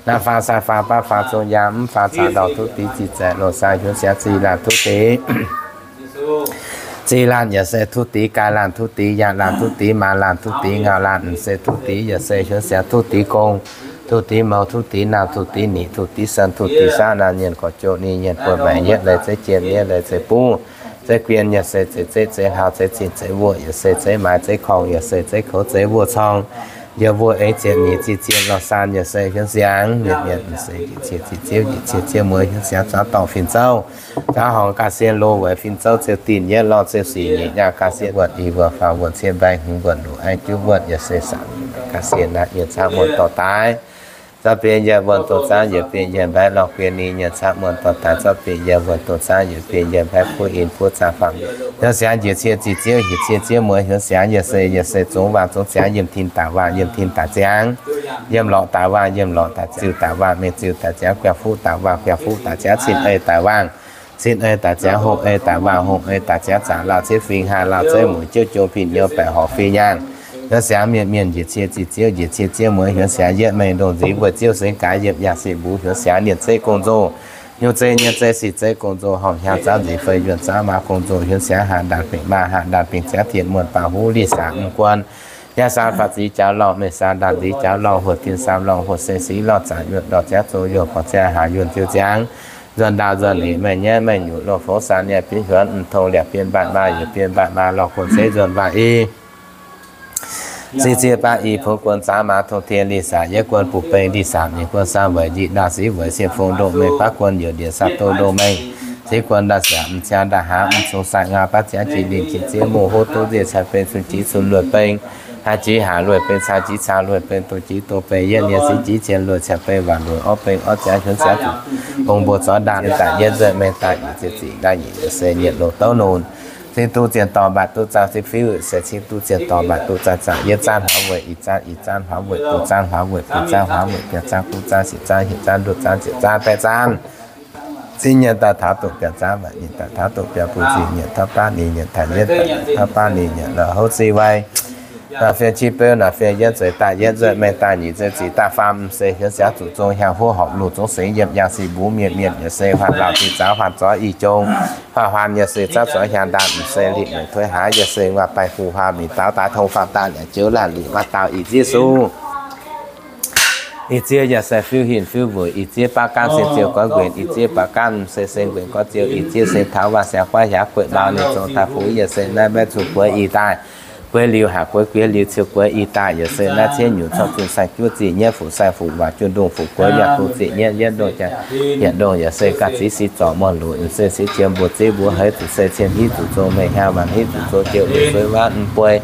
naaic faang sai faang baav faang zong yaac mv faang caux ndorngh tuv dix ziqc zaeqc loz saan hiuonx siangx zih laanh tuv dix zih laanh yaac se tuv dix, gaai laanh tuv dix, yaanh laanh tuv dix, maa laanh tuv dix, ngau laanh m'seix tuv dix yaac se hiuonx siangx tuv dix gong, tuv dix mouz, tuv dix naamh, tuv dix nyic, tuv dix sen, tuv dix saav naanh nyienc gorx jouh ninh nyienc buonc maengc yietv leiz zeiv jiem yietv leiz zeiv buv, zeiv guien yaac se zeiv zeiv zeiv hlauv zeiv zinh zeiv wuoqc yaac se zeiv maaiz zeiv korngh yaac se zeiv koux zeiv wuoqc corng, yaac wuoqc eix ziepc nyeic zih zien lorh saan yaac se hiuonx siangx mietc mietc m'seix njiec cie zih ziouv njiec cie ziev mueiz hiuonx siangx zuangx dorngh fin-zouv zuangx horngz ga'sie lo weic fin-zouv ziouv dinh yietv lorh ziouv sic nyic nyaah ga'sie wuonh i wuonh faaux wuonh cien mbaeqc hmz wuonh luc aengx juv wuonh yaac se saangc ga'sie naaiv yienh caqv muonh dorh daaih zorqv bienh yienh wuonh dongh zaangv yaac bienh yienh mbaeqc lorh guien ninh yienh caqv muonh dorh daaih zorqv bienh yienh wuonh dongh zaangv yaac bienh yienh mbaeqc kuv in buov zaangv faam hiuonx siangx njiec cie zih ziouv njiec cie ziev mueiz hiuonx siangx yaac se yaac se zungv waac zungv ziangx yiem tin daaih waac yiem tin daaih ziangx yiem lorqc daaih waac yiem lorqc daaih ziuh daaih waac mengh ziuh daaih ziangx guaix fuqv daaih waac guaix fuqv daaih ziangx cin ei daaih waac cin ei daaih ziangx hungh ei daaih waac hungh ei daaih ziangx zaangc lauh ciev fing haa lauh zeiv mueiz jiouv jong pin nyouz baeqc horc fing nyaangh hiuonx siangx mienh mienh njiec cie zih ziouv njiec cie ziev mueiz hiuonx siangx yietv mengh ndongh nziv mbuo ziouv sengx gaax yiem yaac sic mbuo hiuonx siangx mienh zeiv gong nzou Nyungc zeiv nyei zeiv sic zeiv gong-nzou, horngh hiaang zaamv nziex fei yuonh zaamv maa gong-nzou, hiuv siangx haah ndaanh fingx maa, haah ndaanh fingx ziangv tin muonh, baac huv liih saax m'guon, hiaang saan faatv zic jaux lorh, mengh saan ndaanh nziex jaux lorh, huoqc tin saam lorh, huoqc se siqv lorh, zaqc yuonh lorh, ziangv zoh youh gorx ziangv haaz yuonh ziouc ziangx, nzuonx ndaauh nzuonx liqc, meih nyienv meih nyuoqc, loz-fongv saan nyei bienv huonx, m'tong liaqc bienv mbaatc maa, yietc bienv mbaatc maa lorh, guon ceix nzuonx mbaatc i. Singx ziex baav i, pungx guon zaamv maa tong tien liih saax, yietv guon buv beng liih saax, nyeic guon saam weic njiec ndaauh siqv weic sienh fong ndongh mengh, baav guon youc ndiev saah doh ndongh mengh, ziv guon ndaauh siangx m'ciangv ndaauh haaz, m'zung saah ngau baav ziangv jiex lingh jiex ziev mungh huv duqv nziev cai beng cun jiv cun lueic beng, haih jiez haaz lueic beng cai jiez cai lueic beng doh jiez doh beng yietv nyei siqv jiv cien lueic cai beng waac lueic orv beng orv ziangv hiuv siangx zuqc hungh mbuo zorqv ndaauh daaih yietv nzuonx mengh daaih yietc ziex ziqc daaih nyic se nyietc loz douv nunc. Cing duqv zien dorh mbaatc duqv zaang ziqv fiuv se cing duqv zien dorh mbaatc duqv zaang zaang yietv zaanv hlauv weic i zaanv i zaanv hlauv weic buo zaanv hlauv weic buo zaanv hlauv weic biaa zaanv guv zaanv siec zaanv hietc zaanv nduqc zaanv ziepc zaanv baeqv zaanv. Ziv nyei daaih taux doqc biaa zaanv, maaih nyei daaih taux doqc biaa bung, zic nyei taux baav ninh nyei taux yietv daaih taux baav ninh nyei la'houv ziv wai. Naaic fiev qiex beu, naaic fiev yietv zueiz daaih yietv nzuonx mengh daaih nyic nzuonx ziqc daaih faam, m'seix hiuv siangx zuqc zong hiaang huov horpc lungh zungv singx yiemh yangh sic mbuv mienh mienh yaac se huaang lauh zinh zaaux huaang zoix i jong, huaang huaan yaac se zaangv zoix hiaang ndaanh m'seix liqc mengh tueix haaix yaac se nguaaic baengh fu huaang mingh daaux daaih tong faam daaih liangx joux laanh liqc maaih dauh ih ziev suv. Ih ziev yaac se fiuv hinc fiuv weic, ih ziev baav gaanv se ziouc goiv nquenc, ih ziev baav gaanv m'seix se nquenc goiv ziouc, ih ziev se taux waac siangx guaiv hiaangx gueiv maux ninh zong daaih fuv yaac se naaiv mbaeqv zuqc gueix ih daaih. Gueix liuz haac gueix gueix liuz ciouv gueix ih daaih yaac se naaiv ciev nyungc corc zunh saeng juov ziqc nyetv fuqv saeng fuqv waac junh ndongh fuqv gueix yaac fuqv ziqc nyetv yietv ndongh jaax yietc ndongh yaac se ganh ziv sic zorc muoz-lunc se sic qiemx mbuo ziv mbuo heix zuqc se cien hiuv zuqc zong mengh hiaang waanc hiuv zuqc zong jouh luc suiv waanv m'buei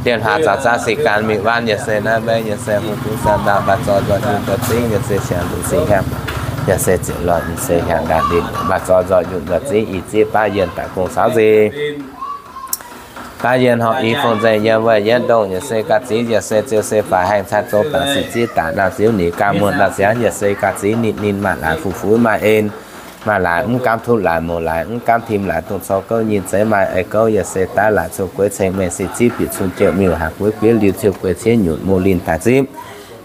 dien hlaax zaux zaanv sic gan mingh waanv yaac se naaiv mbaeqv yaac se hungh duqv saeng ndaauh mbaih zorc nzoih junh nzoih zingv yaac se siangx luc sic hiaang yaac se ziouc lorz m'seix hiaang ndaanh linh mbaih zorc nzoih junh nzoih zingv ih ziev baav yienh daaih gong caux nzengc. Baav yienh horpc i fong nzengc yiem weic yietv ndongh yaac se ganh ziv yaac se ziouc se faix haengh cai zong daaih sic ziev daaih naamh ziouv ninh ganh muonh naamh siangx yaac se ganh ziv ninh ninh maaih laaix fu'fuv maaih en, maaih laaix mv gaamv tupv laaix mouz laaix mv gaamv tim laaix dongh cou gouv nyinh zeiv maaih ei gouv yaac se daaih laaix cou gueix ceng mengh sic zipv bieqc cun jouh miuc haac gueix gueix liuz ciouv gueix ciev nyutc muoz linh daaih zipv.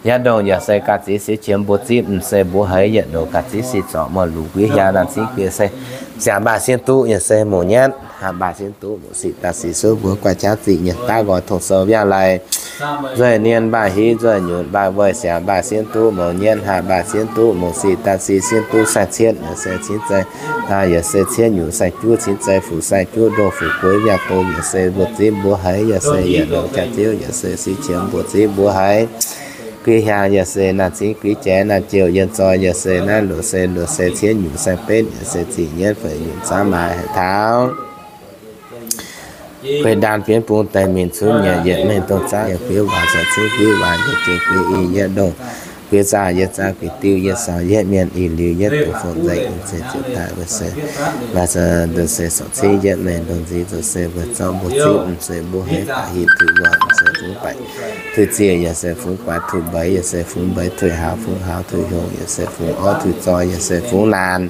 Yietv ndongh yaac se ganh ziv sic qiemx mbuo zipv m'seix mbuo heix yietc ndongh ganh ziv sic zorc muoz-lunc guiv hiaang naamh zingv guiex se siangx mbaih sienh duqv yaac se mouz nyietv, haah mbaih sienh duqv mouz sic daaih sic suv mbuo guaih jaav ziqc nyei daav nqoi tong sou viangh lai. Nzueih nien mbaih hiv nzueih nyutc mbaih weih siangx mbaih sienh duqv mouz nyietv, haah mbaih sienh duqv mouz sic daaih sic sienh duqv saeng cietv yaac se cingv zei, yaac se ciev nyutc saeng juov cingv zei fuqv saeng juov ndongh fuqv gueix viangh dongh yaac se mbuo zipv mbuo heix yaac se yietc ndongh jaax ziouv yaac se sic qiemx mbuo zipv mbuo heix guiv hiaang yaac se naamh zingv guiv jaaix naamh jouh yienh zoi yaac se naaiv luoqc se luoqc se ciev nyutc saeng betv yaac se ziqc nyietv feix nyutc zaamv maaih haaix taux kuei ndaanh bienv bung daaih mingh cunv nyanc yietc mengh dongh zaangv yaac guiv waac zorc cingv guiv waac yaac jouh guiv i yietv ndongh guiv zaah yietv zaah guiv diuv yietv saux yietv mienh ih liuz yietv doqc fongc nzengc se ziouc daaih wuov se maaih se ndongh se sorc cingv yietv mengh ndongh nziex zoux se wuov zorqv mbuo zipv m'seix mbuo heix baac hitv tuix wuonh m'seix fungx baeqc tuix ziec yaac se fungx guaax tuix mbeix yaac se fungx mbeix tuix hauz fungx hauz tuix hiong yaac se fungx orv tuix zoi yaac se fungx naanc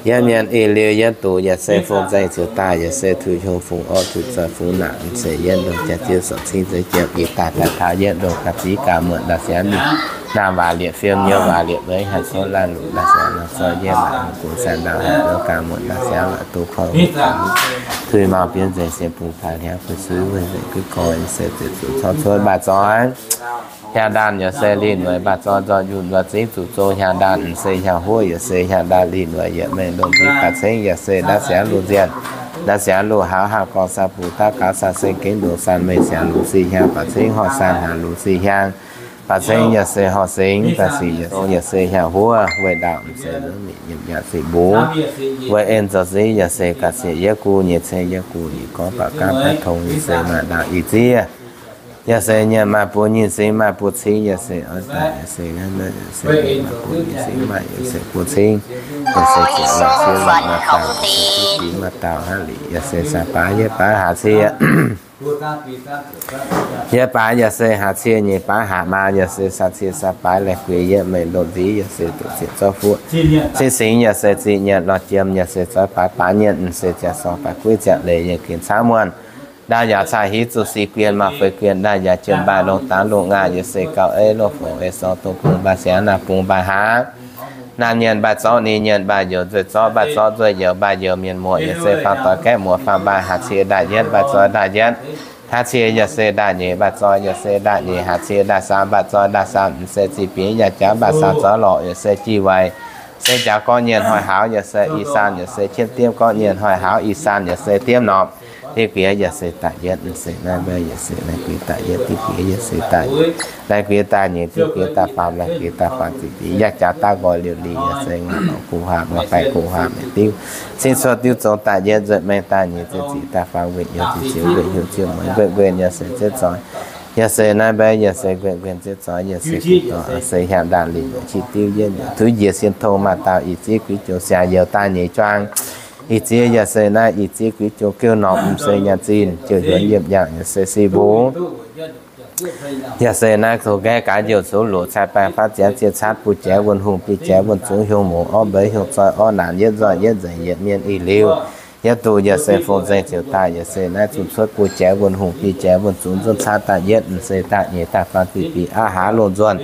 yietv mienh ih liuz yietv doqc yaac se fongc nzengc ziouc daaih yaac se tuix hiong fungx orv tuix zoi fungx naanc m'seix yietv ndongh jaax ziouv sorc cingv nzengc jiem ih daaih daaih taux yietv ndongh ga'ziex ga'muotc ndaaih siangx mingh naamh waac liepc fiem nyei waac liepc meix haih tov laanh luqc ndaaih siangx lorz zoi yietv maaih hungh gunv saeng ndau haih nzou ga'muotc ndaaih siangx lorz duqv kouv tuix mauh bienv nzengc sien bung daaih hnyangx guei suiv wuov nzengc guiv gorx yaac se ziouc zuqc corc cuotv mbaih zoi hiaang ndaanh yaac se linh weic mbaih zoi nzoih njunh nzoih zingv zuqc zong hiaang ndaanh m'seix hiaang huov yaac se hiaang ndaanh linh weic yietc mengh ndongh nziex baac cengv yaac se ndaav siangx luqc nzienh ndaav siangx luqc hauz haah gorngv saah bungx daav gaux saah seng gengh ndongx sanh mengh siangx luqc sic hiaang baac cengv horh sanh haaz luqc sic hiaang baac cengv yaac se horh sengx baac sic yaac se hiaang huov weic ndaauh m'seix nzuonx mingh nyiemc yaac sic mbuv weic en zoux zingv yaac se ga'siec yietv guv nyei ceng yietv guv nyei gorngv baac gaanv baac tong yaac se maaih ndaauh ih ziev yaac se nyiemc maaih buo nyinh singx maaih buo cingv yaac se oix daaih yaac se maaih buo nyinh singx maaih yaac se buo cingv yaac se ziepc lorqc siev lorqc maaih dauh yaac se kuv fingx maaih dauh hnangv liqc yaac se saah baaix yietv baaix haax cie yietv baaix yaac se haax cie nyeic baaix haax maa yaac se saah cie saah baaix laih gueix yietv mengh ndongh nziex yaac se doqc ziepc zorqv fuqv cingv singx yaac se ziqc nyietc lorh jiem yaac se zoih baaix baaix nyietv m'seix ziangh sorng baaix gueiv ziangh leiz yaac ginx camv muonh ndaauh yaac cai hiv zuqc sic guen maaih feix guen ndaauh yaac jiem mbaih longx dangx longx ngaah yaac se gauh ei longx fongc ei sorng dongh bung mbaih siangx naamh bung mbaih haax Naamh nyienc mbaah zorqv, ninh nyienc mbaah youz, nzueic zorqv mbaah zorqv, nzueic youz mbaah youz, mienh muoz yaac se faam doix gaeqv muoz, faam mbaah haax cie ndaaih yietv, mbaah zoi ndaaih yietv, haax cie yaac se ndaaih nyeic, mbaah zoi yaac se ndaaih nyeic, haax cie ndaaih saam, mbaah zoi ndaaih saam, m'seix ziqc biix yaac jaax mbaah saam zorqv lorqc, yaac se jih weic se jaax gorngv nyienc hnoi-hnoi yaac se ih saan, yaac se qiemv diemv gorngv nyienc hnoi-hnoi ih saan, yaac se diemv norm. Diqv guiex yaac se daaih yietv, m'seix naaiv mbaeqv yaac se naaiv guiex daaih yietv, diqv guiex yaac se daaih, naaiv guiex daaih nyeic, diqv guiex daaih faam, naaiv guiex daaih faam ziqc biix, yaac jaax daaih nqoi liouh lic, yaac se ngaanc lorqc kuv haamh, ngaanc baeqc kuv haamh, diuv cin cuotv diuv zong daaih yietv, nzueic maengh daaih nyeic, ziex ziqc daaih faam, nquenc youz ziqc ziouc, nquenc hnyouv ziouc mueiz, nquenc nquenc yaac se ziex zoi. Yaac se naaiv mbaeqv yaac se nquenc nquenc ziex zoi, yaac se guv dorngx, se hiaangx ndaangc lic, qiex diuv yietv, tuix njiec sien tong maaih dauh ih zieqv guix joux siaang youz daaih nyeic juang. Ih zieqv yaac se naaiv ih zieqv guix joux gouv norm, m'seix nyaanh zinh jouh hiuonv yiemh yangh, yaac se si mbuo. Yaac se naaiv zoux nqaeqv gaax njoux cux loqc cai baengh faatv ziangx ziex caatv buo jaaix wuonh hungh biei jaaix wuonh zungx hiuang mouc orv mbeix hiuang zoi orv naanc yietv nzoih yietv nzengc yietc mienh ih liuz. Yietv duqv yaac se fong nzengc ziouc daaih yaac se naaiv zuqc cuotv buo jaaix wuonh hungh biei jaaix wuonh zungx nzunc caatv daaih yietv, m'seix daaih nyeic daaih faam ziqc biix aqv haav loz nzuonh.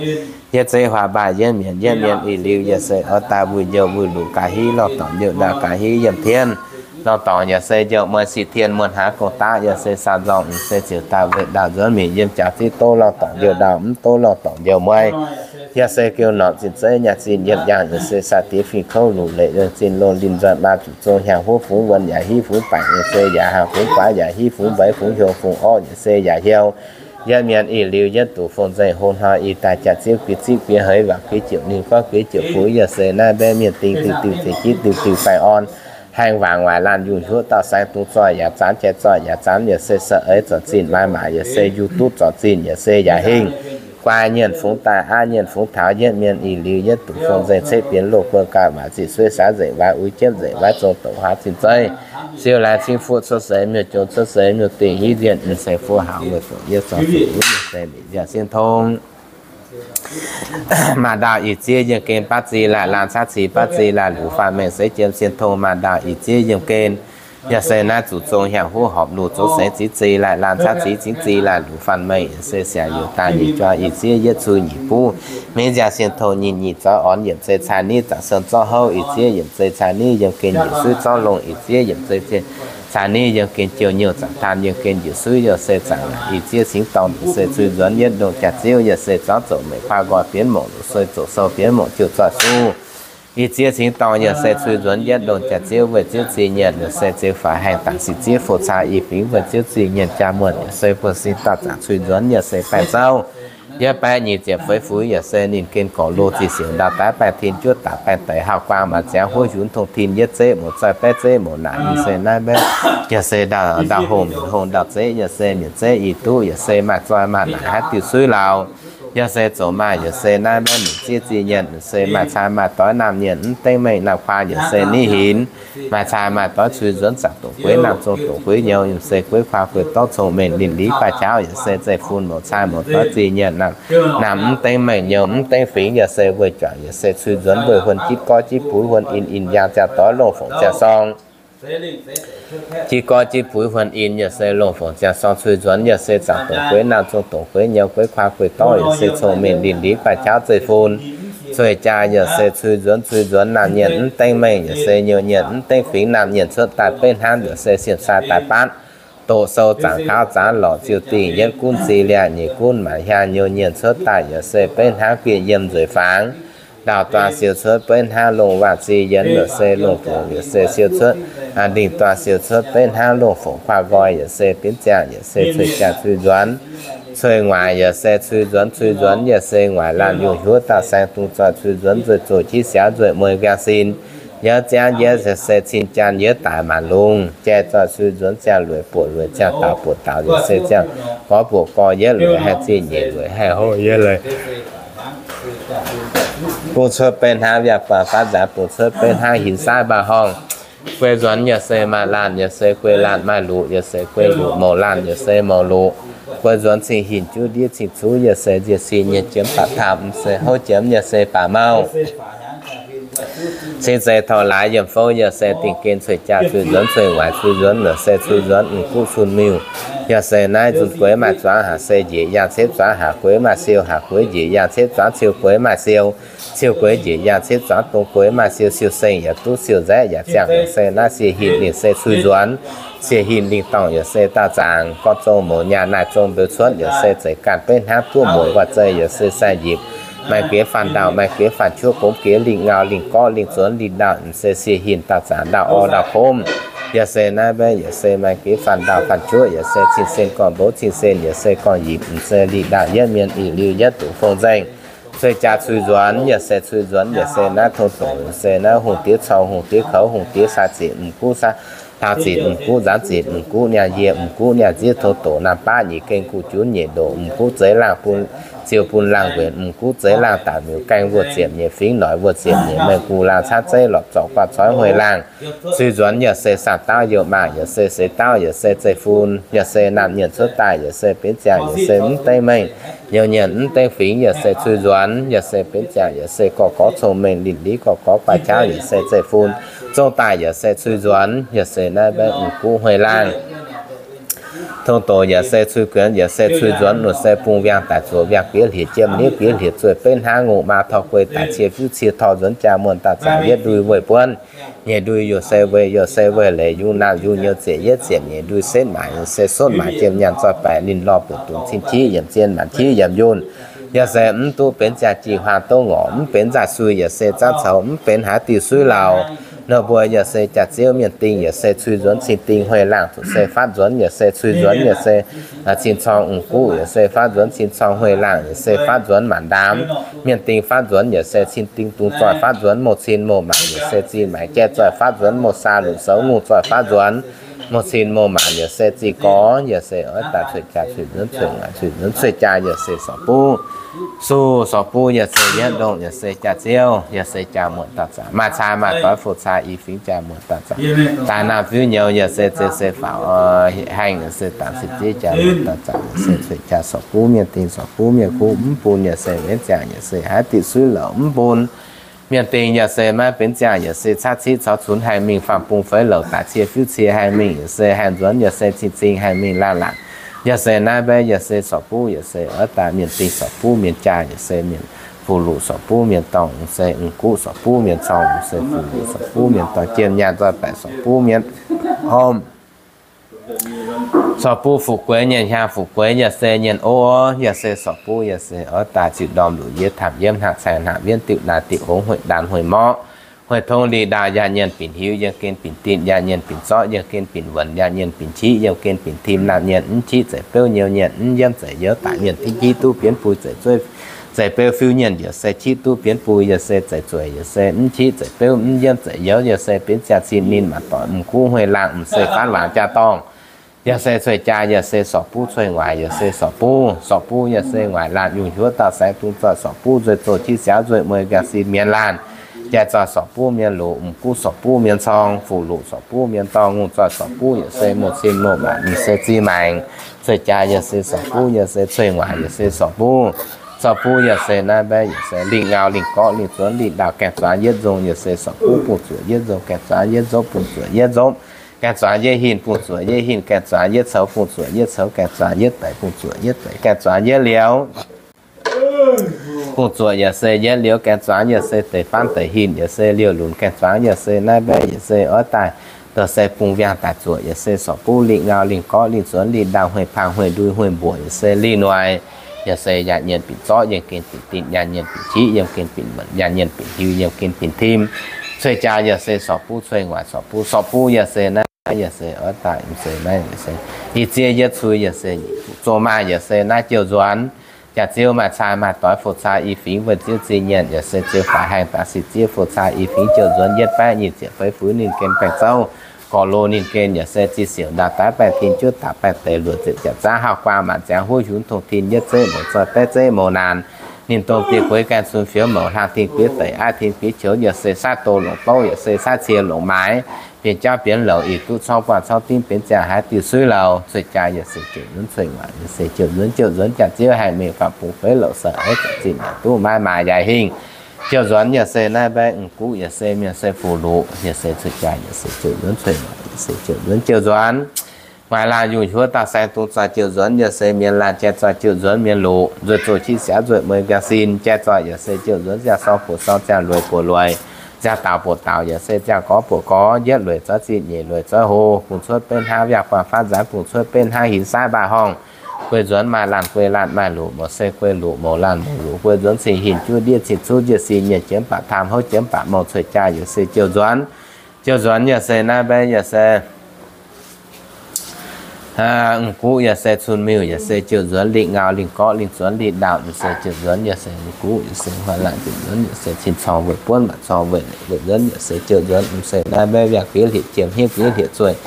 Yietv zeiv huaax mbaah yietv mienh yietv mienh ih liuz yaac se oix daaih wuic njoux wuic luqc gaax hiv lorh dorngc njoux ndau gaax hiv yiem tien. Lorh dorngc yaac se njoux mueiz sic tien muonh haav gong daqv yaac se saah nzorng m'seix ziouc daaih weih ndau nzuonx mingh yiem jaax zieqv dov lorh dorngc njoux ndau mv dov lorh dorngc njoux mueiz. Yaac se gouv norm zinh zeiv nyaanh zinh yiemh yangh yaac se saah diex fingx kouv luc leic zinh longh linh nzoih maa zuqc zong hiaangx huov fungx wuonh yaac hiv fungx baengc yaac se yaac haangh fungx guaav yaac hiv fungx mbeix fungx hiuang fungx orv yaac se yaac hiuv. Yietv mienh ih liuz yietv duqv fong nzengc hlo hnoi ih daaih jaax zieqv guix zieqv guix heix waac guix jiepc ninh gorngv guix jiepc fuix yaac se naaiv mbaeqv mienh ding diuh diuh ziex jiv diuh diuh baengh orn haengh waangc waaic laanh yungh hiuv dauh saeng dungz zoih yaac zanv jai zoih yaac zanv yaac se sa'eix zorc zinh maaih maac yaac se yungh duqv zorc zinh yaac se yaac hingh guai nyienh fungx daaih aqv nyienh fungx taux yietv mienh ih liuz yietv duqv fong nzengc ceqv bienx loz guonh gaax waac ziqc sueiv saax nzengc waaiv uix jiepv nzengc waaiv zong doqc huaav zinh zeiv siou laaix cing fuqv cuotv seix miuc-jong cuotv seix miuc-dingh hiv nzienh m'seix fuqv haux weic doqc yietv zorc fuqv wuov m'seix mbic nziaauc sienh tong. Maaih ndaauh ih zieqv yiem gen baav zinh laanh laanh caav cix baav zinh laanh luc faanh mengh seix jiem sienh tong maaih ndaauh ih zieqv yiem gen. Yaac se naaiv zuqc zong hiaangx huv horpc luc zong seix zingx zinh laanh laanh caav cix zingx zinh laanh luc faanh mengh yaac se siaang youz daaih nyeic juang ih zieqv yietv cui nyic buv. Mingh nziaauc sienh tong nyic nyic zoux orn yiemc se caa niv zaangc sen zorqv houv ih zieqv yiemc se caa niv yiem gen njiec suiv zorqv longh ih zieqv yiemc se caa niv yiem gen jouh nyouh zaangc taan yiem gen njiec suiv yaac se zaangc ih zieqv cingx dorngh yaac se cui nzuonx yietv ndongh jaax ziouv yaac se zorqv zoqc meic kuaah nqoi bienv mongc luc soi zoqc sou bienv mongc jiu zoih suv. Ih zieqv cingx dorngh yaac se cui nzuonx yietv ndongh jaax ziouv weih ziouv zingh nyienc yaac se ziouv faix haengh dangc sic zieqv fouc caa ih fingx weih ziouv zingh nyienc jaa muonh yaac se buonv sin dauh zaangc cui nzuonx yaac se baengh zouv. Yietv baeqv nyic ziepc feix fuix yaac se ninh gen gorc lo zih siouc ndau daaih baengh tin juov daaih baengh deix hauv guaang maaih ziangx huov hiuv tong tin yietv zeqv mouz zoih baeqv zeqv mouz naanc yaac se naaiv mbaeqv yaac se ndau hongh mienc hongh ndau zeqv yaac se mienc zeqv ih duqv yaac se maaih zoih maaih naanc haaix diuh suiv lauh. Yaac se zoux maaih yaac se naaiv mbaeqv mienc zieqv zingh nyienc se maaih caa maaih doix naamh nyienc mv dengv mengh naamh kuaang yaac se niv hinc. Maaih caa maaih doix cui nzuonx zaangc dongc gueiv naamh zong dongc gueiv nyouz yaac se gueiv kuaang gueiv dorv cong-mengh linh lix baaih jaauv yaac se zeiv-fun mouz caa mouz doix zingh nyienc naamh, naamh mv dengv mengh nyouz mv dengv fingx yaac se weih juangc yaac se cui nzuonx weih huon jitv gorv jitv buix huon in in yaang ziangh doix longh fongc ziangh sorng. Jitv gorv jitv buix huon in yaac se longh fongc ziangh sorng cui nzuonx yaac se zaangc dongc gueiv naamh zong dongc gueiv nyouz gueiv kuaang gueiv dorv yaac se cong-mengh linh lix baaih jaauv zeiv-fun. Zueih jaa yaac se cui nzuonx cui nzuonx naamh nyienc mv dengv mengh yaac se nyouz nyienc mv dengv fingx naamh nyienc cuotv daaih beiv hnangv yaac se sienh caa daaih baatv. Doqc sou zaangc gauv zaanv lorqc ziouh dingh yietv gunv zih liangh nyeic gunv maaic hiaang nyouz nyienc cuotv daaih yaac se beiv hnangv bieqc yiem nzueic fangx. Ndau-duaah siou cuotv beiv hnangv longh waanc zih yienx yaac se longh fongc yaac se siou cuotv, ndingh duaah siou cuotv beiv hnangv longh fongc kuaah nqoi yaac se bienv ziangh yaac se cuei jaa cui nzuonx. Cuei nguaaic yaac se cui nzuonx cui nzuonx yaac se nguaaic laanh yungh hiuv dauh saeng dungz zoih cui nzuonx nzueic zoqc jitv siaauv nzueic mueiz nqaang sin. Yietv ziangv yietv yaac se cin jaan yietv daic maanc lungz jai zoih cui nzuonx ziangh lueic buoqc lueic ziangh daux buoqc daux yaac se ziangh gorx buoqc gorx yietv lueic haih zinh nyeic lueic haih houh yietv lueic. Bung cuotv beiv hnangv viav-buangh faatv nzaanx, bung cuotv beiv hnangv hinc saaiv mbaa-horngh. Guei nzuonx yaac se maaih laanh yaac se guei laanh maaih luqc yaac se guei luqc, mouc laanh yaac se mouc luqc. Guei nzuonx cing hinc juv ndiev cing cuv yaac se nziec sin nyei jiemx baac taamh se houv jiemx yaac se baac mauh. Cing zeiz taux laaix yiemc fouv yaac se dingh gen cueiz jaa cui nzuonx cueiz waaic cui nzuonx yaac se cui nzuonx m'guv cun miuh. Yaac se naaiv nzunc gueix maaih zuangx haac se njiec yaangh cetv zuangx haac gueix maaih siou haac gueix njiec yaangh cetv zuangx ciou gueix maaih siou. Ciou gueix njiec yaangh cetv zuangx dongh gueix maaih siou siou seng yaac duqv siou nzaeqv yaac ziangh haac se naaiv sie hin ninh se cui nzuonx. Sie hin lingh dorngh yaac se daauh zaangc gorngv zong mouz nyaah naaic zong mbeux cuotv yaac se zeiz ganh beiv hnangv duqv mouz nqoi zei yaac se sai njipc. Maaih geix faanh ndau maaih geix faanh cuotv gomv geix lingh ngau lingh gorqv lingh zuonx lingh ndau m'se sie hin daauh zaangc ndau orv ndau komv. Yaac se naaiv mbaeqv yaac se maaih geix faanh ndau faanh cuotv yaac se cing-sen gorngv mbouv cing-sen yaac se gorngv njipc m'se lingh ndau yietv mienh ih liuz yietv dungx fong nzengc. Cueiz jaa cui nzuonx yaac se cui nzuonx yaac se naaiv tong doqc se naaiv hungh diex corng hungh diex koux hungh diex sai zinc m'guv sai hlauv zinc m'guv nzanv zinc m'guv niaa yie m'guv niaa nziev tong doqc naamh baav nyic gengh guv junv nyeic ndoqc m'guv zeix laangh bun ziouh bun laangh nquenc m'guv zeix laangh daaih miuc gaengh wuov ziepc nyeic fingx noic wuov ziepc nyeic meih guv laangh caaiv zeiv lorqc zorc guaav coiv hueih laangh. Cui nzuonx yaac se saanh dauv youh maah yaac se seix dauv yaac se zeiv-fun yaac se naamh nyienc cuotv daaih yaac se benx ziangh yaac se mv deix mengh. Youh nyienc mv deix fingx yaac se cui nzuonx yaac se benx ziangh yaac se gorx gorx cong-mengh linh lý gorx gorx guaav qauv yaac se zeiv-fun. Zong daaih yaac se cui nzuonx yaac se naaiv mbaeqv m'guv hueih laangh. Tong doqc yaac se cui guenx yaac se cui nzuonx nunc se bung wiangh daaih zuoqc wiangh bieqc hlieqv jiem niouv bieqc hlieqv zueih beiv hnangv ngongh maa tor guei daaih cie fiuv cie tor nzuonx jaa muonh daauh zaangc yietv ndui weih buonv. Nyeic ndui youh se weih youh se weih leiz yungz naamh yungz nyouz ziepc yietv ziepc nyeic ndui setv maaic yaac se sotv maaic jiem nyaanh zoih baeqc linh lorh buoqc dungz cin qiv yiemc zien maanc qiv yiemc yunh. Yaac se mv duqv benx ziangh jih huaang douv ngorc mv benx nzaaih sui yaac se zaanv coux mv benx haaix diuh suiv lauh. Ninh mbuo yaac se jaax-ziouv mienh dingh yaac se cui nzuonx cing dingh hueih laangh zuqc se fatv nzuonx yaac se cui nzuonx yaac se cin corng m'guv yaac se fatv nzuonx cin corng hueih laangh yaac se fatv nzuonx maanc ndaamv. Mienh dingh fatv nzuonx yaac se cin dingh dungz zoih fatv nzuonx mouh cin mouh maanc yaac se zih maengc jai zoih fatv nzuonx mouh saa lunc soux ngungh zoih fatv nzuonx mouh cin mouh maanc yaac se zih gorx yaac se oix daaih cueiz jaa cueiz nzuonx cueiz ngaanc cueiz nzuonx cueiz jaa yaac se sorc buv. Suh sorc buv yaac se yietv ndongh yaac se jaax-ziouv yaac se jaa muonh daauh zaangc maaih caa maaih doix fu caa i fingx jaa muonh daauh zaangc daaih naamh fiuv nyouz yaac se zeix se faaux haengh yaac se dangc se ziev jaa muonh daauh zaangc yaac se cueiz jaa sorc buv mienh dingh sorc buv mienh kuv mv bun yaac se wenv ziangh yaac se haaix diuc suiv louc mv bun. Mienh dingh yaac se maiv benx ziangh yaac se caqv ciqv caux cunx haengh mingh faam bung feix louc daaih cie fiuv cie haengh mingh yaac se haengh nzuonx yaac se cing-cing haengh mingh laangh laangc. Yaac se naaiv mbaeqv yaac se sorc buv yaac se oix daaih mienh dingh sorc buv mienh jaa yaac se mienh fu-luqc sorc buv mienh dorngh se m'guv sorc buv mienh corng se fu-luqc sorc buv mienh dorngh jiem nyaanh zoih baeqc sorc buv mienh hormh. Sorc buv fu'jueiv nyei hnyangx fu'jueiv yaac se nyienh ov, yaac se sorc buv yaac se oix daaih ziuc ndorm luc yie tamc yiem hnangv caengx hnangv wienv diuc naaic diuc hongx hueih ndaanx hueih morqv, hueih tong li ndaauh yaac nyienh binc hiuv yiem gen binc ditv yaac nyienh binc zorqv yiem gen binc wuonc yaac nyienh binc qiqv yiem gen binc tim naamh nyienh mv qiqv zeiz beuv nyouv nyienh mv yiem zeiz youz daaih mienh tingv qiqv duqv bienv bui zeiz zueiv zeiz beuv fiuv nyienh yaac se qiqv duqv bienv bui yaac se zeiz zueiz yaac se mv qiqv zeiz beuv mv yiem zeiz youz yaac se benx ziangh cin ninh maac doic m'guv hueih laangh m'sei faanv waanc jaa dorngh. Yaac se cueiz jaa yaac se sorc buv cueiz nguaaic yaac se sorc buv, sorc buv yaac se nguaaic laanh yungh hiuv dauh saeng dungz zoih sorc buv nzueih zoh qiv siaauv nzueih mueiz nqaengh sin mienz laanh, jai zoih sorc buv mienh luc, m'guv sorc buv mienh corng, fu-luqc sorc buv mienh dorngh, ngungh zoih sorc buv yaac se mouh cin mouh maanc m'sei zih maengc. Cueiz jaa yaac se sorc buv yaac se cueiz nguaaic yaac se sorc buv. Sorc buv yaac se naaiv mbaeqv yaac se lingh ngau lingh gorqv lingh zuonx lingh ndaauh gaengh zuangx yietv nzong yaac se sorc buv bungx zuoqc yietv nzong gaengh zuangx yietv nzopv bungx zuoqc yietv nzopv gaengh zuangx yietv hinh bungx zuoqc yietv hinh gaengh zuangx yietv coux bungx zuoqc yietv coux gaengh zuangx yietv deic bungx zuoqc yietv deic gaengh zuangx yietv liouh. Bungx zuoqc yaac se yietv liouh gaengh zuangx yaac se deix faanv deix hinh yaac se liouh lunc gaengh zuangx yaac se naaiv mbaeqv yaac se oix daaih dorh se bung wiangh daaih zuoqc yaac se sorc buv lingh ngau lingh gorqv lingh zuonx lingh ndaauh hueih paang hueih ndui hueih mbuoqc yaac se lingh noic. Yaac se yaac nyienh binc zorqv yiem gen binc ditv yaac nyienh binc qiqv yiem gen binc wuonc yaac nyienh binc hiuv yiem gen binc tim. Cueiz jaa yaac se sorc buv cueiz nguaaic sorc buv sorc buv yaac se naaiv yaac se oix daaih se naaiv yaac se i ziev yietv cui yaac se zoh maaih yaac se naaiv jouh nzuonx. Jaax ziouv maaih caa maaih doix fu caa i fingx wuonh ziouv zinh nyienh yaac se ziouv faix haengh daaih si ziev fu caa i fingx jouh nzuonx yietv baeqv nyic ziepc feix fuix ninh gen baengh zouv. Gorx lo ninh gen yaac se zih siouc ndaauh daaih baengh tin juov daaih baengh deix luoqc ziepc jaax zaav hauv guaang maanc ziangx huov hiuv tong tin yietv zeiv mouz zoih baeqv zeiv mouz naanc. Ninh dongh biei gueix gaengh cun fioux mouc hlang tin gueix deic aiv tin gueix qoux yaac se saiv doh longc bouv yaac se saiv cie longc maaiz. Bienx jauv bienx louc ih duqv corng buangh corng dimv benx ziangh haaix diuh suiv lauh. Cueiz jaa yaac se jouh nzuonx cueiz nguaaic yaac se jouh nzuonx jouh nzuonx jaax ziouv haih mingh faam bung feix louc sou aiv zinh yaac duqv maaiz maaic yaac hingh. Jouv nzuonx yaac se naaiv mbaeqv m'gux yaac se mienh se fuqv luqc, yaac se cuotv jaax yaac se jouv nzuonx cuotv, yaac se jouv nzuonx jouv nzuonx. Maaih laanh yunh huov dauh saeng dungx zoih jouv nzuonx yaac se mienh laanh jai zoih jouv nzuonx mienh luqc, nzueic zoqc qiex siaaux nzueic mueiz nqaang sin jai zoih yaac se jouv nzuonx ziangh sorng buoqc sorng, ziangh lueic buoqc lueic, ziangh daaux buoqc daaux yaac se ziangh gorngv buoqc gorngv, yietv lueic zoih zinh nyeic lueic zoih hlo, bungx cuotv beiv hnangv yaac guangc faanv nzaanx, bungx cuotv beiv hnangv hinc saaix mbaih horngh. Guei nzuonx maaih laanh guei laanh maaih luqc, mouz se guei luqc mouz laanh mouz luqc, guei nzuonx cing hinc juov ndiev cing cuv njiec sin nyienh jienv baac taam houv jienv baac mouh cuotv jaax yaac se jouv nzuonx. Jouv nzuonx yaac se naaiv mbaeqv yaac se m'gux yaac se cun miuh yaac se jouv nzuonx lingh ngau lingh gorqv lingh zuonx lingh ndaauh yaac se jouv nzuonx yaac se m'gux yaac se maaih laanh jouv nzuonx yaac se cin corng weic buonv maaih corng weic weic nzuonx yaac se jouv nzuonx m'se naaiv mbaeqv yaac fiev hlieqv jiem hniev fiev hlieqv zueih.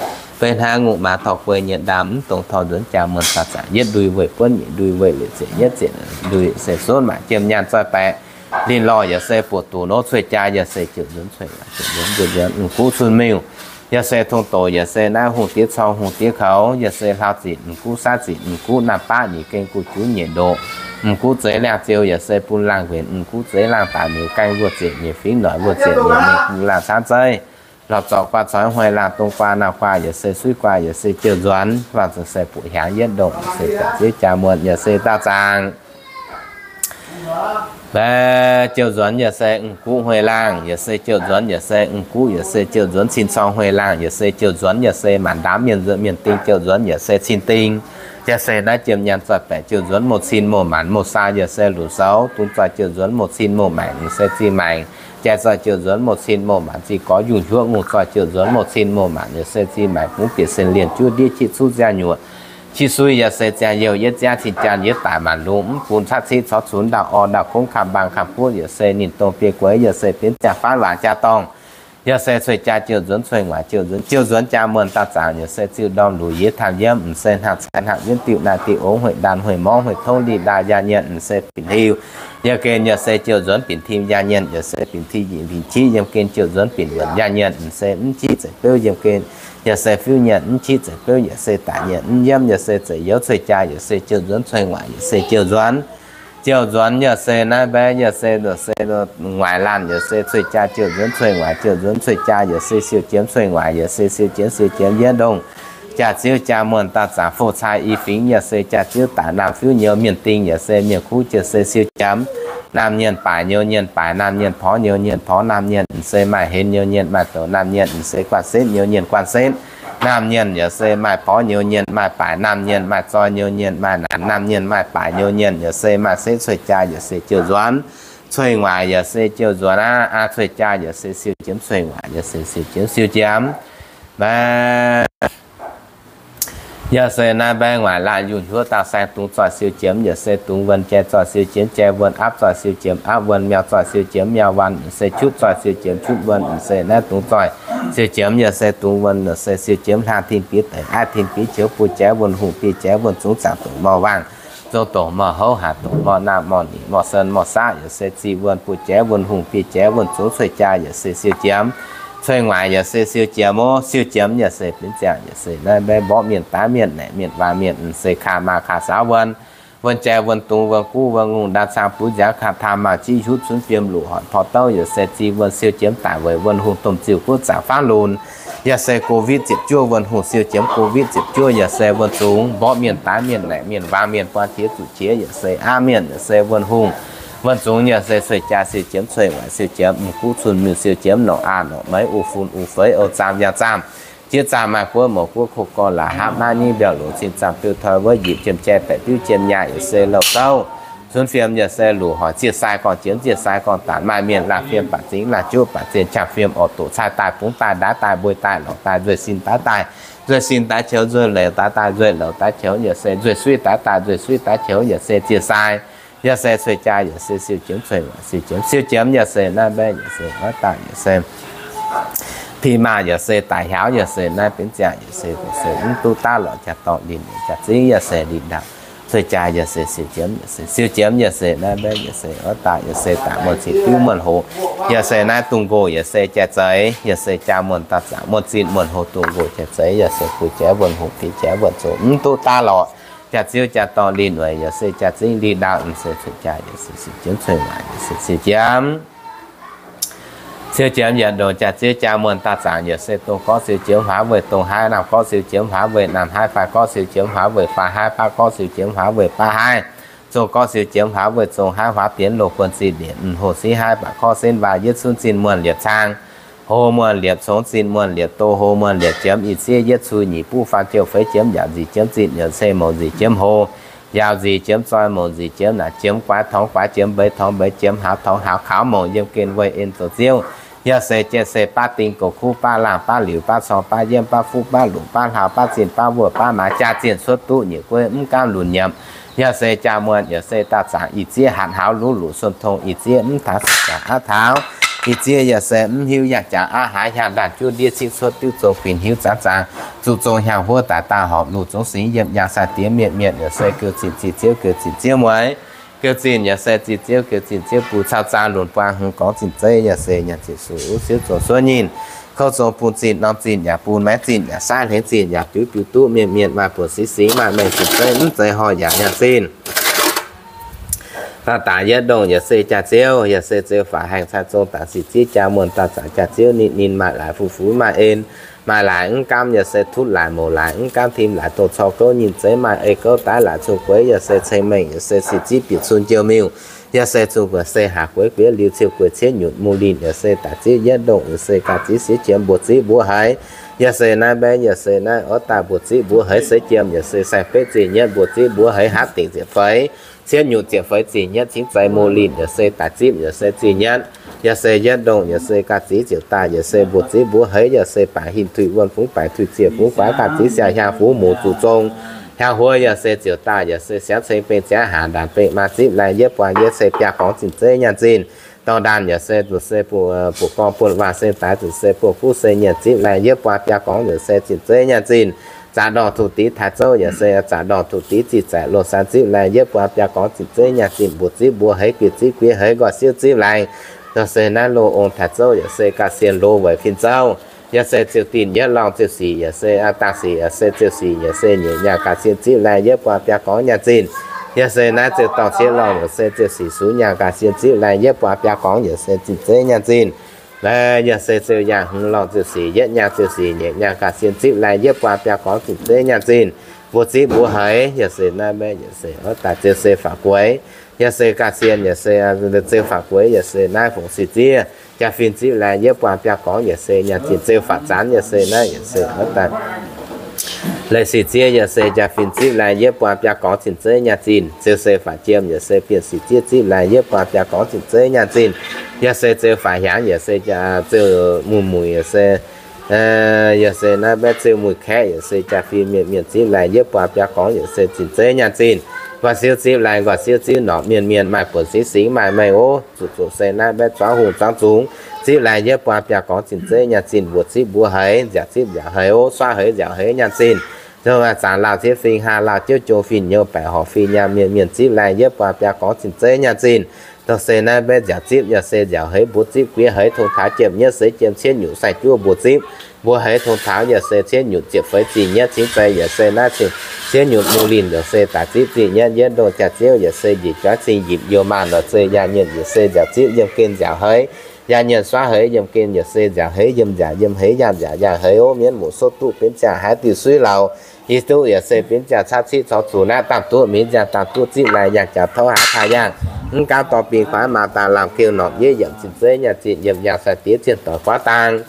Beiv hnangv ngongh maaz torh guei nyei ndaam mv dongz torh nzuonx jaa muonh dauh zaangc yietv ndui weic buonv nyeic ndui weic leic ziepc yietv ziepc ndui se sonv maac jiem nyaanh zoih baeqc linh lorh yaac se buoqc duqv nor cuotv jaax yaac se jouv nzuonx cuotv waac jouv nzuonx jouv nzuonx m'gux cun miuh yaac se tong doqc yaac se naaiv hungh diev corng hungh diev koux yaac se hlauv-zitc m'gux saav zitc m'gux naamh baqv nyeic gengh guv juv nyeic ndoqc m'gux zeix liangh ziou yaac se bun laangh nquenc m'gux zeix laangh daaih nyeic gaengh wuov ziepc nyeic fingx noic wuov ziepc nyeic mengh bun laangh caanv zeiv lorz zorc guaax coix huaih laangh dong guaax naamh guaax yaac se suiv guaax yaac se jouv nzuonx waangh zuqc se buoqc hiaangx yietv ndongh yaac se da'ziex jaa muonh yaac se daauh zaangc. Mbaeqv jouv nzuonx yaac se m'gux huaih laangh yaac se jouv nzuonx yaac se m'gux yaac se jouv nzuonx cin corng huaih laangh yaac se jouv nzuonx yaac se maanc ndaamv mienh nzuonx mienh ding jouv nzuonx yaac se cin ding yaac se naaiv jiem nyaanh zoih baeqc jouv nzuonx mouh cin mouh maanc mouh saa yaac se luc soux dungx zoih jouv nzuonx mouh cin mouh maengc se zih maengc jai zoih jouv nzuonx mouh cin mouh maanc zih gorx yungh hnyuoqv ngongh zoih jouv nzuonx mouh cin mouh maanc yaac se zih maengc bungx bieqc sen lienh juov ndiev qiex cuv ziangh nyuoqc qiex sui yaac se ziangh youh yietv ziangv cin janx yietv daic maanc lungh mv bun caqv ciqv corc cunx ndaauh orn ndaauh kongv kamx mbaang kamx buov yaac se ninh dongh biei gueix yaac se bienv ziangh faanv waac jaa-dorngh yaac se cuotv jaax jouv nzuonx cuotv waac jouv nzuonx jouv nzuonx jaa muonh dauh zaangc yaac se ziuh ndorm luc yiev taamh yiem m'se hnangv caix hnangv yienv diuh naaiv diuh ongx hueic ndaanh hueic morngv hueic tongv lih ndaaih yaac nyienx m'se binc hliu yaac gen yaac se jouv nzuonx binc tim yaac nyienx yaac se binc tim yinh binc qiex yiem gen jouv nzuonx binc wuonc yaac nyienx m'se mv qiex zeiv beuv yiem gen yaac se fiuv nyienx mv qiex zeiv beuv yaac se daic nyienx mv yiem yaac se zeiv youz cuotv jaax yaac se jouv nzuonx cuotv waac yaac se jouv nzuonx jouv nzuonx yaac se naaiv mbaeqv yaac se se nguaaic laanh yaac se cuotv jaax jouv nzuonx cuotv waac jouv nzuonx cuotv jaax yaac se siou jiemx cuotv waac yaac se siou jiemx siou jiemx yietv ndongh jaax-ziouv jaa muonh dauh zaangc fouv cai i fingx yaac se jaax-ziouv daaih naamh fiuv nyouz mienh ding yaac se mienh kuv jouv se siou jiemx naamh nyienx baaic nyouz nyienx baaic naamh nyienx porv nyouz nyienx porv naamh nyienx m'se maaih henx nyouz nyienx maaih douc naamh nyienx m'se guanh setv nyouz nyienx guanh setv naamh nyienx yaac se maaih porv nyouz nyienx maaih baaic naamh nyienx maaih zoi nyouz nyienx maaih naanc naamh nyienx maaih baaic nyouz nyienx yaac se maaih setv cuotv jaax yaac se jouv nzuonx cuotv waac yaac se jouv nzuonx aqv. Aa cuotv jaax yaac se siou jiemx cuotv waac yaac se siou jiemx siou jiemx mbaeqv yaac se naaiv mbaeqv nguaaic laanh yunh huov dauh saeng dungx zoih siou jiemx yaac se dungx wuonh jai zoih siou jiemx jai wuonh apv zoih siou jiemx apv wuonh miau zoih siou jiemx miau wuonh m'se qutv zoih siou jiemx qutv wuonh m'se naaiv dungx zoih siou jiemx yaac se dungx wuonh yaac se siou jiemx hlang tin bieqc deic aiv tin bieqc qouv buo jaaix wuonh hungh bieqc jaaix wuonh zungx zaangc dongc morh waangh zong dongc morh houv haac dongc morh naamh morh nyic morh sen morh saqv yaac se ziqc wuonh buo jaaix wuonh hungh bieqc jaaix wuonh zungx cuotv jaax yaac se siou jiemx cuotv waac yaac se siou jiemx ov. Siou jiemx yaac se bienv ziangh yaac se naaiv mbaeqv mborqv mienh daav mienh naeqc mienh waang mienh m'se kaa maa kaa saux wuonh wuonh jai wuonh dungz wuonh guv wuonh ngongh ndaan cang buv nziaamv kaa taa maa jiv hiuv cunv fiem luqc hoic porv douv yaac se ziqc wuonh siou jiemx daic weic wuonh hungh domh ziuh guoqv zaangc faanv lunx yaac se Covid ziepc juov wuonh hungh siou jiemx Covid ziepc juov yaac se wuonh zungx mborqv mienh daav mienh naeqc mienh waang mienh buang qiex zuqc qiex yaac se aav mienh yaac se wuonh hungh wuonh zungx yaac se cuotv jaax siou jiemx cuotv waac siou jiemx m'gux cun miuh siou jiemx norqc aa norqc meix uv fun uv feix ou zaam yangh zaam jiex zaam maaih guoqv mouz guoqv kov gorx laaix hapv naaiv nyingv mbiauh loz cin zaam biuv toi wuov njiec jiem jai baeqc diuv jiem nyaah yaac se louh douv cunv fiem yaac se luqc hoic zieqv sai gorngv jiemx zieqv sai gorngv daanc maaih mienh laanh fiem baac zingx laanh juqv baac zien qangx fiem orqc doqc cai daaih bungx daaih ndaauv daaih mbuei daaih lorqc daaih nzueic sin daaih daaih nzueic sin daaih qouv nzueic louc daaih daaih nzueic louc daaih qouv yaac se nzueic suiv daaih daaih nzueic suiv daaih qouv yaac se zieqv sai yaac se cuotv jaax yaac se siou jiemx cuotv waac siou jiemx siou jiemx yaac se naaiv mbaeqv yaac se oix daaih yaac se pih maah yaac se daic hiaaux yaac se naaiv bienv ziangh yaac se mv duqv daav lorqc jaax-dorngh linh jaax-zingv yaac se linh ndaauh cuotv jaax yaac se siou jiemx yaac se siou jiemx yaac se naaiv mbaeqv yaac se oix daaih yaac se daaih muonh zinh diuv muonh hoz yaac se naaiv dungz nqox yaac se jai zeix yaac se jaa muonh dauh zaangc muonh zinh muonh hoz dungz nqox jai zeix yaac se buo jaaix wuonh hungh bieqc jaaix wuonh zoqc mv duqv daav lorqc jaax-ziouv jaax-dorngh linh weic yaac se jaax-zingv linh ndaauh m'se cuotv jaax yaac se siou jiemx cuotv waac yaac se siou jiemx Siou jiem yietc ndongc jaax-ziouv jaa muonh daauh zaangc yaac se dongh gorngv siou jiem huaav weic dongh haaix, naamh gorngv siou jiem huaav weic naamh haaix, fai gorngv siou jiem huaav weic fai haaix, baav gorngv siou jiem huaav weic baav haaix, zong gorngv siou jiem huaav weic zong haaix, huaav bienx loz buonc zinh liepc, hoh siv haaix, baac gorngv senv waac yietv cunv zinh muonh liepc caang, hoh muonh liepc congx zinh muonh liepc do, hoh muonh liepc jiem ih zieqv yietv cui nyic buv faam jouh feix jiem, yaac nzic jiem zinh yaac se mouc nzic jiem hoh, yaac nzic jiem zoi mouc nzic jiem naaic jiem guaax torngx guaax jiem mbeix torngx mbeix jiem hauz torngx hauz kaux mouc yiem gen weih en zoux ziouv. Yaac se jien se baav ding goux kuv baav laangh baav liuz baav corng baav yiemv baav fuqv baav longc baav hlauv baav zinh baav wuov baav maaz jaa zinh cuotv duqv nyiec gueiv mv gaamv lunc nyiemc. Yaac se jaa muonh yaac se daauh zaangc ih zieqv hatc hauz luv luqc suom tong ih zieqv mv taux sic jaax aav taux, ih zieqv yaac se mv hiuv yangh jaax aav haaix, hiaang ndaanh juv ndiev cingv cuotv diuv zong finh hiuv zaangv zaangc, zuqc zong hiaang huov daaih daauh horpc luv zong singx yiem yaangh sai diex mienh mienh yaac se geu zinh zinh ziouv geu zinh ziouv mueiz, geu zinh yaac se zinh ziouv geu zinh ziouv bun cau zaang lunc buang hmz gorngv zinh zeiv yaac se nyanc zinh suqv siouv zong suov nyinh, kouv zong bun zinh norm zinh yaac bun maiv zinh yaac saav hlengx zinh yaac biuv biuv duqv mienh mienh maaih buonc singx singx maaih mengh zinh zeiv mv zeiz horh yaac nyanc zinh. Daauh daaih yietv ndongh yaac se jaax-ziouv, yaac se ziouv faaux haengh cai zong daaih sic zieqv jaa muonh daauh zaangc jaax-ziouv ninh ninh maaih laaix fu-fux maaih en, maaih laaix mv gaamv yaac se tutv laaix mouc laaix mv gaamv tim laaix dongh corc gouv nyinh zeiv maaih ei gouv daaih laaix zungh gueix yaac se ceng mengh yaac se sic zieqv bieqc cun jiou miuh, yaac se zungh gueix se haac gueix guiev liuz ciouv gueix cietv nyutc mu linh yaac se daaih zieqv yietv ndongh yaac se ganh zieqv siev jiem mbuox zieqv mbuox haiz, yaac se naaiv mbaeqv yaac se naaiv oix daaih mbuox zieqv mbuox haiz siev jiem yaac se sai betv zinh nyetv mbuox zieqv mbuox haiz haav dingc ziepc feix, cietv nyutc ziepc feix zinh nyetv cingv zeix mu linh yaac se daaih zipv yaac se zinh nyetv, yaac se yietv ndongh yaac se ganh zieqv ziouc daaih yaac se mbuox zieqv mbuox haiz yaac se baaix hinh tuix wuonh fungv baaix tuix ziepc fungv baaix ganh zieqv siang hiaang fuv muc zuqc zong hiaang huov yaac se ziouc daaih yaac se siangv ceng beng ziangv haanz ndaanc beng maa zipv laai yietv buang yietv se biaa gorngv zinh zeiv nyaanh zinh. Dorh ndaanh yaac se zuqc se buoqc gorngv buonv waac se daaih zuqc se buonv guv se nyienc zipv laai yietv buang biaa gorngv yaac se zinh zeiv nyaanh zinh. Zaqc ndorngh tuqv div taaix zouv yaac se zaqc ndorngh tuqv div zih zaeqc loz-saan zipv laai yietv buang biaa gorngv zinh zeiv nyaanh zinh mbuox zipv mbuox haiz guiev zipv guiev haiz nqoi siouv zipv laai. Dorh se naaiv loz ong taaix zouv yaac se ganh sien loz weic fin zouv. Yaac se ziouc dinh yietv lorngh ziouc sic yaac se dangh sic yaac se ziouc sic yaac se nyeic nyaanh ganh sien zipv laai yietv buang biaa gorngv nyaanh zinh. Yaac se naaiv ziouc dorngh cietv lorngh yaac se ziouc sic sux nyaanh ganh sien zipv laai yietv buang biaa gorngv yaac se zinh zeiv nyaanh zinh. Yaac se ziouc yaangh hmz lorngh ziouc sic yietv nyaanh ziouc sic nyeic nyaanh ganh sien zipv laai yietv buang biaa gorngv zinh zeiv nyaanh zinh. Mbuox zipv mbuox haiz yaac se naaiv mbaeqv yaac se oix daaih ziouc se faaux gueix. Yaac se ganh sien yaac se ziouc faaux gueix yaac se naaiv fungx sic zieqv jaa-fin zipv laai yietv buang biaa gorngv yaac se nyaanh zinh ziouc faaux zanv yaac se naaiv yaac se oix daaih leiz sic zieqv yaac se jaa-fin zipv laai yietv buang biaa gorngv zinh zeiv nyaanh zinh. Ziouc se faaux jiem yaac se bienh sic zieqv zipv laai yietv buang biaa gorngv zinh zeiv nyaanh zinh. Yaac se ziouc faaux hiaangx yaac se ziouc muic-muic yaac se yaac se naaiv mbaeqv ziouc muic-kaeqv yaac se jaa-fin mienh mienh zipv laai yietv buang biaa gorngv yaac se zinh zeiv nyaanh zinh. Nqoi siouv zipv laai nqoi siouv zipv norqc mienh mienh maaih buonc singx singx maaih mengh ov. Zuqc zuqc se naaiv mbaeqv zuangx hungh zuangx zungx zipv laai yietv buang biaa gorngv zinh zeiv nyaanh zinh. Mbuox zipv mbuox haiz, nziaauc zipv nziaauc haiz ov, suaav haiz nziaauc haiz nyaanh zinh. Zangc lauh ziev fing, haa lauh jiouv jong fing, nyouz baeqc horc fing, nyaanh mienh mienh zipv laai yietv buang biaa gorngv zinh zeiv nyaanh zinh. Dongh se naaiv mbaeqv nziaauc zipv yaac se nziaauc haiz, mbuox zipv guiev haiz, tong taux jiem nyetv seix jiem cietv nyutc sai juov mbuox zipv mbuox haiz, tong taux yaac se cietv nyutc ziepc feix zinh nyetv cingv zeix yaac se naaiv cingv cietv nyutc mu linh yaac se daaih zipv zinh nyetv yietv ndongh jaax-ziouv yaac se njiec juov cing yipc youh maanh lorz zei yaangh nyienh yaac se nziaauc zipv yiem gen nziaauc haiz, yaangh nyienh suaav haiz yiem gen yaac se nziaauc haiz yiem nziaauc yiem haiz yaangh nziaauc yaangh haiz ov. Mienv muqc sou duqv benx ziangh haaix diuh suiv lauh, yie duqv yaac se benx ziangh caqv ciqv corc zuqc naaiv dangh duqv mingh ziangh dangh duqv zipv laai yaangh jaax tov haaix taaih yaangh. Mv gaamv dorh bingx kuaaiv maaz daaih lamh keu norqc yiev yiemc zinh zeiv nyaanh zinh, yiemc yaangh sai diex zienh doic guaav dang.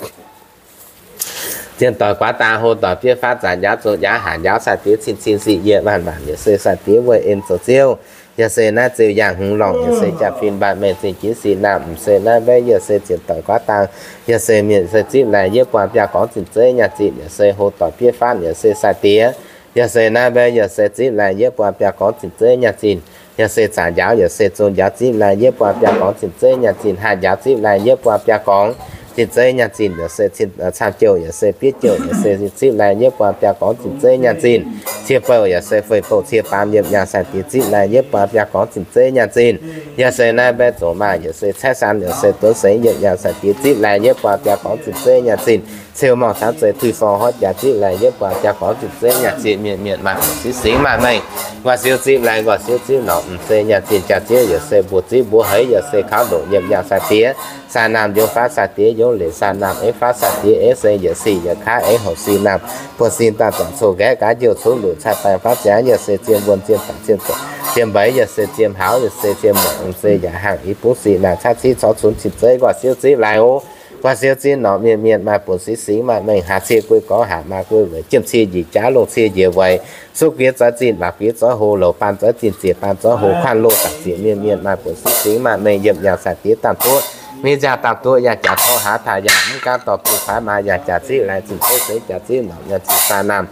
Zienh doic guaav dang hlo doic bieiv faatv zanc njaaux zong njaaux hanc njaaux sai diex cin cin sic yieh waanc waanc yaac se sai diex weih en zoux ziouv. Yaac se naaiv ziouc yaangh hmz lorngh yaac se jaa-fin mbaanh mengh zingh jinv sic naamh mc se naaiv mbaeqv yaac se zienh doic guaav dang. Yaac se mienh se zipv laai yietv buang biaa gorngv zinh zeiv nyaanh zinh yaac se hlo doic bieiv faatv yaac se sai diex. Yaac se naaiv mbaeqv yaac se zipv laai yietv buang biaa gorngv zinh zeiv nyaanh zinh. Yaac se zaangc njaaux yaac se zong njaaux zipv laai yietv buang biaa gorngv zinh zeiv nyaanh zinh. Haih njaaux zipv laai yietv buang biaa gorngv zinh zeiv nyaanh zinh. Yaac se cin camv jouh yaac se bieiv jouh yaac se zipv laai yietv buang biaa gorngv zinh zeiv nyaanh zinh. Cie bouh yaac se feix bouh cie baamz yiem nyaanh sai diex zipv laai yietv buang biaa gorngv zinh zeiv nyaanh zinh. Yaac se naaiv mbaeqv zoux maaih yaac se caaiv san yaac se donv seix yiem nyaanh sai diex zipv laai yietv buang biaa gorngv zinh zeiv nyaanh zinh. Ciou morngh camv zeiz tuix forng horv jaax zipv laai yietv buang biaa gorngv zinh zeiv nyaanh zinh. Mienh mienh maaih singx singx maaih mengh. Nqoi siouv zipv laai nqoi siouv zipv norqc mc se nyaanh zinh. Jaax-ziouv yaac se mbuox zipv mbuox haiz yaac se kaux ndongc yiem nyaanh sai diex Saah naamh njoux faav saah diex njoux leic, saah naamh aengx faav saah diex aengx se yietc sic yietc kaav aengx hoc sic naamh. Buonv-sin daaih zaangc coqv nqaeqv gaax njoux cuv luqc cai baeng faatv ziangx yaac se zien wuonh zien daic zien zoqc zien mbeix yaac se zien hlauv yaac se zien muoqc se yaac hangh i bungv sic naamh caaiv civ corc cunx cin zeiv nquaah siouv ziv laai o. Nquaah siouv ziv norqc mienh mienh maaih buonc siv singx maaih mengh haaix cieqv guei gorx haac maaih guei weic jiem cie njiec jaav longh cie njiec weic suqv giex zoix zinh laac giex zoix hoc louc baan zoix zinh ziec baan zoix hoc kuaanh loh daaih ziec mienh mienh maaih buonc siv singx maaih mengh yiem yangh saah diex daanh duqv mingh nziaauh daanh duqv yangh jaax tov haaix taaih yangh mv gaanv dorh biu paaiv maa yangh jaax ziqv laai zinh zeiv seix jaax ziqv norqc yangh zinh saah naamh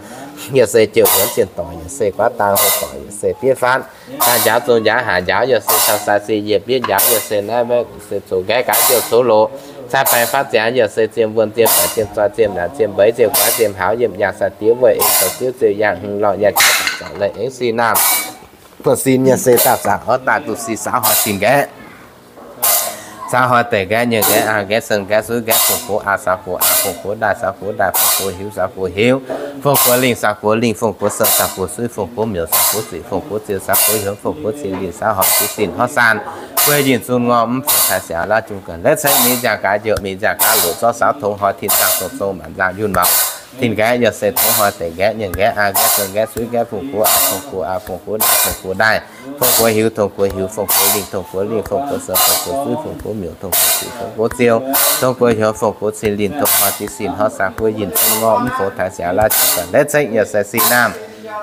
yaac se jouh huonv zinh dorc yaac se guaav dang hoc dorc yaac se biev faatv daaih njaaux zong njaaux haac njaaux yaac se cau sai si yietc mbienv njaaux yaac se naaiv maiv se coqv nqaeqv gaax njoux cuv loqc cai baeng faatv ziangx yaac se zien wuonh zien daic zien zoih zien naanc zien mbeix zien guaav zien hlauv yiem yangh saah diex weic en zoux ziouv ziouc yangh hmz lorh yangh jaax daaih zoux leiz aengx sic naamh. Buonv-sin yaac se daaih zaangc orv daaih duqv sic saax hnoi tin nqaeqv, saax hnoi deic nqaeqv nyei nqaeqv aa nqaeqv sen nqaeqv suiv nqaeqv fongc gox aa saax gox aa fongc gox ndaaih saax gox ndaaih fongc gox hiuv saax gox hiuv fongc gox lingh saax gox lingh fongc gox sen saax gox suiv fongc gox miuc saax gox zic fongc gox ziex saax gox hiuv fongc gox cin lingh saax hnoi ziv sin hnoi san guei yinh zun ngorh mv fongc taaix siaaux laav jung ga'naaiv ceng mingh nziaauh gaax njoux mingh nziaauh gaax loqc zorqv saauv tong hnoi tin zaangh dongh zong maanc nzaangh yunh maux tin nqaeqv yaac se tov hnoi deic nqaeqv nyei nqaeqv aa nqaeqv sen nqaeqv suiv nqaeqv fongc gox aa fongc gox aa fongc gox ndaaih fongc gox fongc gox ndaaih fongc gox hiuv tong gox hiuv fongc gox lingh tong gox lingh fongc gox sen fongc gox suiv fongc gox miuc tong gox zic fongc gox ziou tong gox hiuv fongc gox cin lingh tong hnoi ziv sin hnoi san guei yinh zun ngorh mv fongc taaix siaaux laav jung ga'naaiv ceng yaac se sic naamh.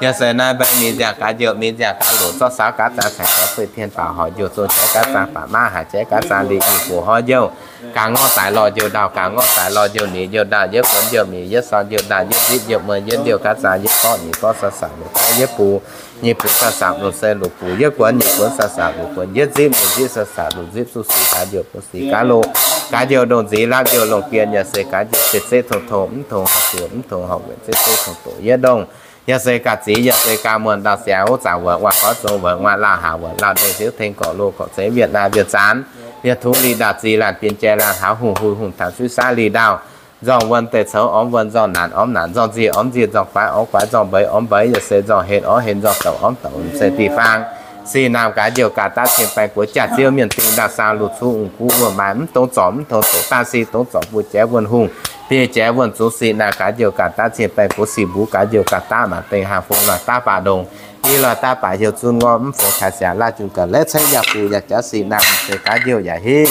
Yaac se naaiv mbaeqv mingh nziaauh gaax njoux mingh nziaauh gaax loqc zorqv saauv gaax zaang caux gaax fei tien baaux horc njoux zong jaiv gaax zaang baac maav haaix jaiv gaax zaang lingh nyeic buoc hnoi njoux gaax ngorv daic lorh njoux ndau gaax ngorv daic lorh njoux nyic njoux ndau yietv guonx njoux mingh yietv sorn njoux ndau yietv zipv njoux mueiz yietv ndiouh gaax zaang yietv gorqv nyic gorqv san saauv luqc gorqv yietv buc nyic buc san saauv luqc se luqc buc yietv guonx nyic guonx san saauv luqc guonx yietv zipv nyic zipv san saauv luqc zipv suqv sic gaax njoux buonv sic gaax loqc gaax njoux ndongh nziv laapv njoux longh gien yaac se gaax njoux zeiv zeiv tong tong mv tong horc ziouc mv tong horc weic zeiv zeiv tong doqc yietv ndongh. Yaac se gaax ziv yaac se gaax muonh ndau siaaux wuov zaangc wuoqc waac goiv zong wuoqc waac laauh haac wuoqc laauh ndeic ziouv tengx gorqv loh gorqv zeiv wienh naaiv wienh zaanx wienh tuv lih ndaauh zih laanh bien jai laanh haav hungh hui hungh taux suiv saav lih ndaauh nzorngh wuonh deic coux ormx wuonh nzorngh naanc ormx naanc nzorngh nzie ormx nzie nzorngh guaix ormx guaix nzorngh mbeix ormx mbeix yaac se nzorngh henv orv henv nzorngh douc ormx douc se diuh faang. Sic naamh gaax njoux gaax daav cien baeng guoqv jaax ziouv mienh dingh ndaauh saang luqc cuv ungx guv wuov maaih mv dongz zorc mv tong doqc daaih sic dongz zorc mbuo jaiv wuonh hungh biei jaiv wuonh zungv sic naamh gaax njoux gaax daav cien baeng guoqv sic mbuv gaax njoux gaax daav maanc dengh haangh fong lorh daav baac ndongc i lorh daav baac heuc zun ngorh mv fongc taaix siaaux laav jung ga'naaiv ceng yaac buc yaac jaax sic naamh se gaax njoux yaac hiv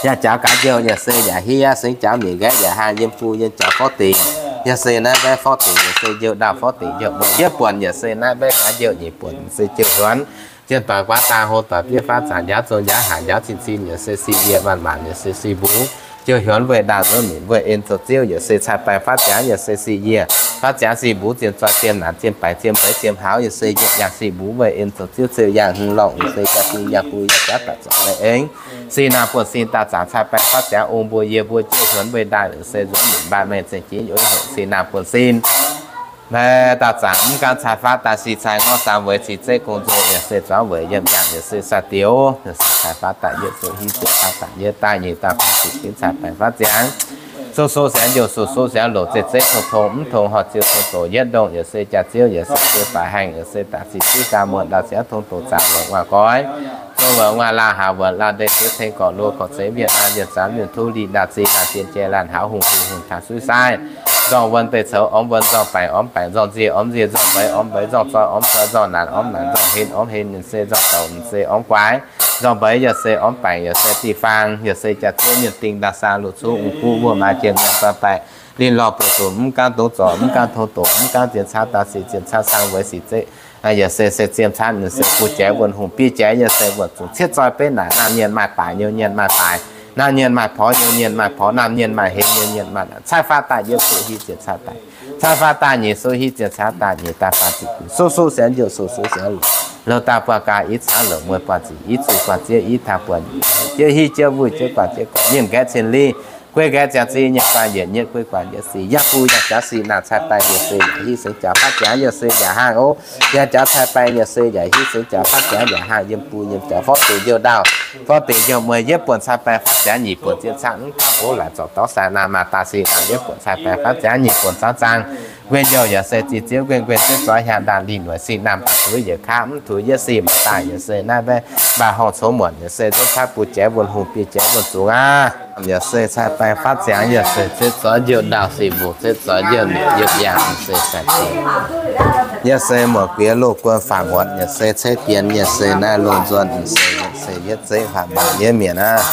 yaac jaax gaax njoux yaac se yaac hiv sengx jaax mienh nqaeqv yaac haangh yiem buh yiem jaax forv dingc yaac se naaiv mbaeqv forv dingc yaac se njoux ndaauh forv dingc njoux muoz yietv buonc yaac se naaiv mbaeqv gaax njoux nyic buonc se jouh huonv zien doic guaav dang hlo doic biev faatv zaangc njaaux zong njaaux haac njaaux cin cin yaac se sic yie maanc maanc yaac se sic mbuv jouh huonv weih ndaauh nzuonx minc weih en zoux ziouv yaac se cai baeng faatv ziangx yaac se sic yie faatv ziangx sic mbuv zien zoih zien naanc zien baix zien mbeix zien hlauv yaac se yietc yangh sic mbuv weih en zoux ziouv ziouc yangh hmz lorngh se jaax dinh yangh buv yaac jaax daaih zorc la'engx. Sic naamh buonv sin daaih zaangc cai baeng faatv ziangx ong mbuo yie mbuo jouh huonv weih ndaauh yaac se nzuonx minc mbaanh mengh zengc jiex yuoqv hoqc sic naamh buonv sin. Maiv daaih zaangc mv gaanv cai faatv daaih sic cai ngorv saam weic cix zeiv gong nzou yaac se zuangx weic yiem yangh yaac se sai-diox yaac se cai faatv daaih yietv zoux hiv ziepc faatv daaih yietv daaih nyic daaih faatv ziqc ginv cai baeng faatv ziangx. Sou sou siangx njoux sou sou siangx loc zeiv zeiv tong tong mv tong horc ziouc tong doqc yietv ndongh yaac se jaax ziouv yaac se ziouv baaix haengh yaac se daaih ziqc ziqv ganh muonh ndau siangx tong doqc zaangc wuonc waac goiv zong wuonc waac laauh haac wuonc laauh ndeic ziouv tengx gorqv loh gorqv zeiv wienh an wienh zanc wienh tuv lih ndaauh zih laanh zien jai laanh haav hungh hungh hungh taux suiv saaih nzorngh wuonh deic coux ormx wuonh nzorngh baengc ormx baengc nzorngh nzie ormx nzie nzorngh mbeix ormx mbeix nzorngh zoi ormx zoi nzorngh naanc ormx naanc nzorngh henv ormx henv yaac se nzorngh douc se ormx guaaix nzorngh mbeix yaac se ormx baengc yaac se diuh faang yaac se jaax ziouv mienh dingh ndaauh saang luqc cuv ungx guv wuov maaih jien nyanc daaih baeqc linh lorh buoz-zunc mv gaanv dongz zorc mv gaanv tong doqc mv gaanv zien caatv daaih sic zien caatv saang weic sic zeiv yaac se se zien caatv se buo jaiv wuonh hungh biei jaiv yaac se wuonh zungv cietv zoi beiv naaic naamh nyienc maaih baaix nyouv nyienc maaih baaix, naamh nyienc maaih porx nyouv nyienc maaih porx, naamh nyienc maaih henv nyouv nyienc maaih naamh cai faatv daaih yietv zoux hiv zien caatv daaih cai faatv daaih nyic zoux hiv zien caatv daaih nyic daaih faatv ziqc sou sou siangx njoux sou sou siangx loc daaih buatc gaax i caux loc mueiz buatc ziqc i zuqc buatc ziev i taux buatc nyic jiouv hiv jiouv wuic jiouv guaax jiouv gorqv mienh nqaeqv cien li guei nqaeqv ziangx zinh nyietv guaax yietc nyietv guei guaax yietv sic yaac buv yaac jaax sic naamh cai baeng yaac se yaac hiv sengx jaax faatv ziangx yaac se yaac haangh o yaac jaax cai baeng yaac se yaac hiv sengx jaax faatv ziangx yaac haangh yiem buv yiem jaax forv dingc njoux ndaauh forv dingc njoux mueiz yietv buonc cai baeng faatv ziangx nyic buonc zien caatv mv gaanv o laaic zorc dorv sai naamh maah daaih sic naamh yietv buonc cai baeng faatv ziangx nyic buonc caatv zaang Gueiv youh yaac se ziex ziev gueiv gueiv ziev zoix hiaang ndaangc lih noic sin naamh daaih zuov yietc kaav mv tuix yietv sin maaih daaih yaac se naaiv mbaeqv mbaaih horngh coux muonc yaac se nzuonv caaiv buo jiex wuonh hungh biei jiex wuonh zungx aqv. Yaac se cai baeng faatv ziangx yaac se ceix zoix njiemh ndaauh sic mbuc ceix zoix njiemh mietc yiem yangh se sai diex. Yaac se muoc guiex loz guon faatv muotc yaac se ceix bienx yaac se naaiv loz nzuonx se yietv zeiv faatv mbaatc yietv mietc aqv.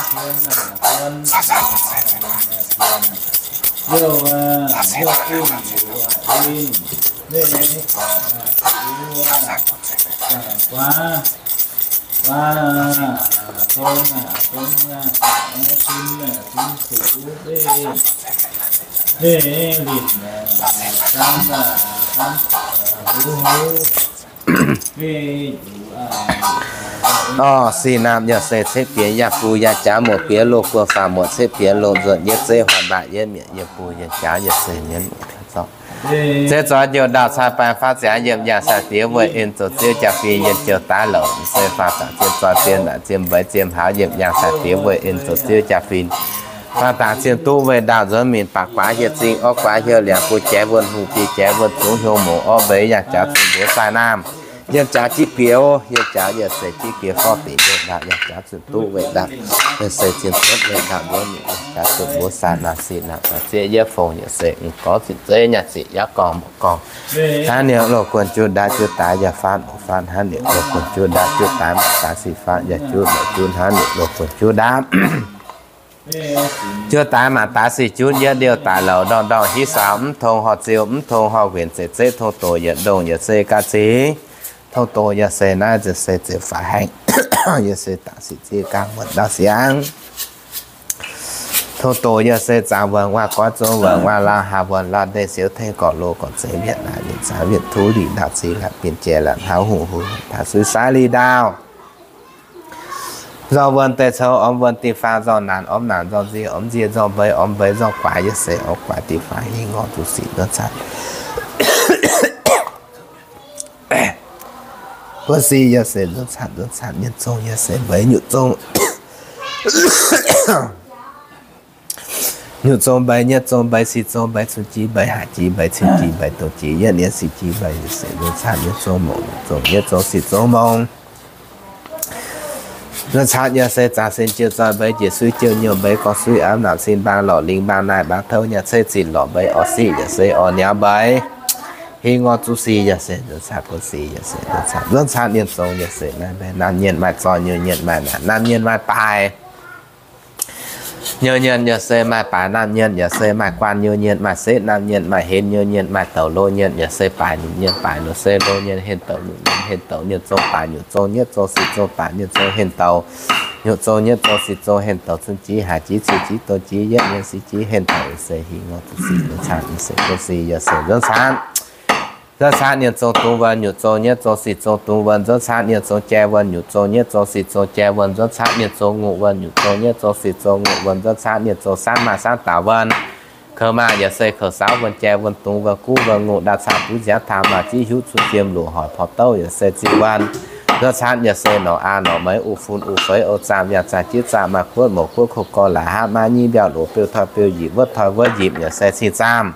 Orv, sic naamh yaac se ceix bienx yaac bun yaac jaax muoc bienx loz guon faatv muotc ceix bienx loz nzuonx yietv zeiv faatv mbaatc yietv mietc yiem bun yiem jaax yaac se mienv zorqv. Ceix zoix njiemh ndaauh cai baeng faatv ziangx yiem yangh sai diex weih en zoux ziouv jaa-fin yiem jiouv daav louc se faatv daaih zien zoih zien naaic zien mbeix zien haux yiem yangh sai diex weih en zoux ziouv jaa-fin. Faatv daaih zien duqv weih ndaauh nzuonx minc baac guaax hieh zingh orv guaax hieh liangx bun jiex wuonh hungh biei jiex wuonh zungx hnyouv mongc orv mbeix yangh jaax zunh mbuox sai naamh. Yiem jaax jiv biouv yiem jaax yaac se jiv biouv forv dingc weih ndaauh yangh jaax zunh duqv weih ndaauh yaac se zien duqv weih ndaauh nzuonx minc yangh jaax zunh mbuox sai naamh sic naamh daaih zieqv yietv fongc yaac se mv gorngv zinh zeiv nyaah ziqc yaav gorngv mbuoqc gorngv. Hnangv ninh loz guon juv ndaauv juv daaix yaac faatv mbuoqc faatv hnangv ninh loz guon juv ndaauv juv daaix mbuoqc daaix sic faatv yaac juv mbuoqc juv hnangv ninh loz guon juv ndaauv. Juov daaix maac daaix sic juv yietv liouh daaih louc ndorngh ndorngh hiv saaux mv tong horh ziouh mv tong horh wenc zeiv zeiv tong doqc yietc ndongh yaac se ga'zingx. Tong doqc yaac se naaiv se ziouc faix haengh yaac se daaih sic zieqv ganh wuonh ndau siangx. Tong doqc yaac se zaangc wuonh waac goiv zong wuonh waac laauh haaz wuonh laauh ndeic siouv tengx gorqv loz gorqv zengx mietc naaic mietc zaangc mietc tuv liqc ndaauh zingx laatc bienh jiex laatc hnangv hungh huv taaix suiv saaix liqc ndaauh. Nzorng wuonh deix coux ormx wuonh dinh faang nzorng naanc ormx naanc nzorng nzie ormx nzie nzorng mbeix ormx mbeix nzorng guaax yaac se orv guaax dinh faang hingh ngorc zuqc sic nzuonx caanv. Buonv sic yaac se nzuonx caanv nzuonx caanv nyeic zong yaac se mbeix nyeic zong. Nyungc zong mbeix nyeic zong mbeix sic zong mbeix cun jiex mbeix haaix jiex mbeix ciouv jiex mbeix dongh jiex yietv nienx sic jiex mbeix yaac se nzuonx caanv nyeic zong mongc nyungc zong nyeic zong sic zong mongc. Nzuonx caanv yaac se zaangc sin jiouv zoih mbeix jiex suiv jiouv nyouh mbeix gorngv suiv amv naamh sin mbaang lorqc lingh mbaang naaic mbaang touv nyaah ceix zinh lorqc mbeix orv sic yaac se orv niauv mbeix. Hingh ngorc zuqc sic yaac se nzuonx caanv buonv sic yaac se nzuonx caanv nzuonx caanv nyeic zong yaac se naaiv mbeix naamh nyienh maaih zoih nyouh nyienh maaih naanc naamh nyienh maaih baaix. Nyouh nyienh yaac se maaih baaix naamh nyienh yaac se maaih guanh nyouh nyienh maaih setv naamh nyienh maaih henv nyouh nyienh maaih douc lo nyienh yaac se baaix nyungc nyienh baaix lo se lo nyienh henv douc nyungc nyienh henv douc nyungc zong baaix nyungc zong nyeiv zong sic zong baaix nyungc zong henv douc nyungc zong nyeiv zong sic zong henv douc cun jiex haaix jiex ciouv jiex dongh jiex yietv nyienh sic jiex henv douc se hingh ngorc zuqc sic nzuonx caanv se buonv sic yaac se nzuonx caanv. Nzuonx caanv nyeic zong dungx wuonh nyungc zong nyeiv zong sic zong dungx wuonh nzuonx caanv nyeic zong jai wuonh nyungc zong nyeiv zong sic zong jai wuonh nzuonx caanv nyeic zong ngongh wuonh nyungc zong nyeiv zong sic zong ngongh wuonh nzuonx caanv nyeic zong saanv maaih saanv daaux wuonh. Kouv maaih yaac se kouv saauv wuonh jai wuonh dungx wuonh guv wuonh ngongh ndau caangh buv nziaamv taaih maaih ziv hiuv cun fiem luoqc hoic porv douv yaac se ziqc wuonh. Nzuonx caanv yaac se norqc aa norqc meix uqv fun uqv feix o zaamh yangh zaamh jieqv zaamh maaih kuotv mouz kuotv kouv gorx laaix haav maav nyiv mbiauh loz beu toi beu yipc wuov toi wuov yipc yaac se cing zaamh.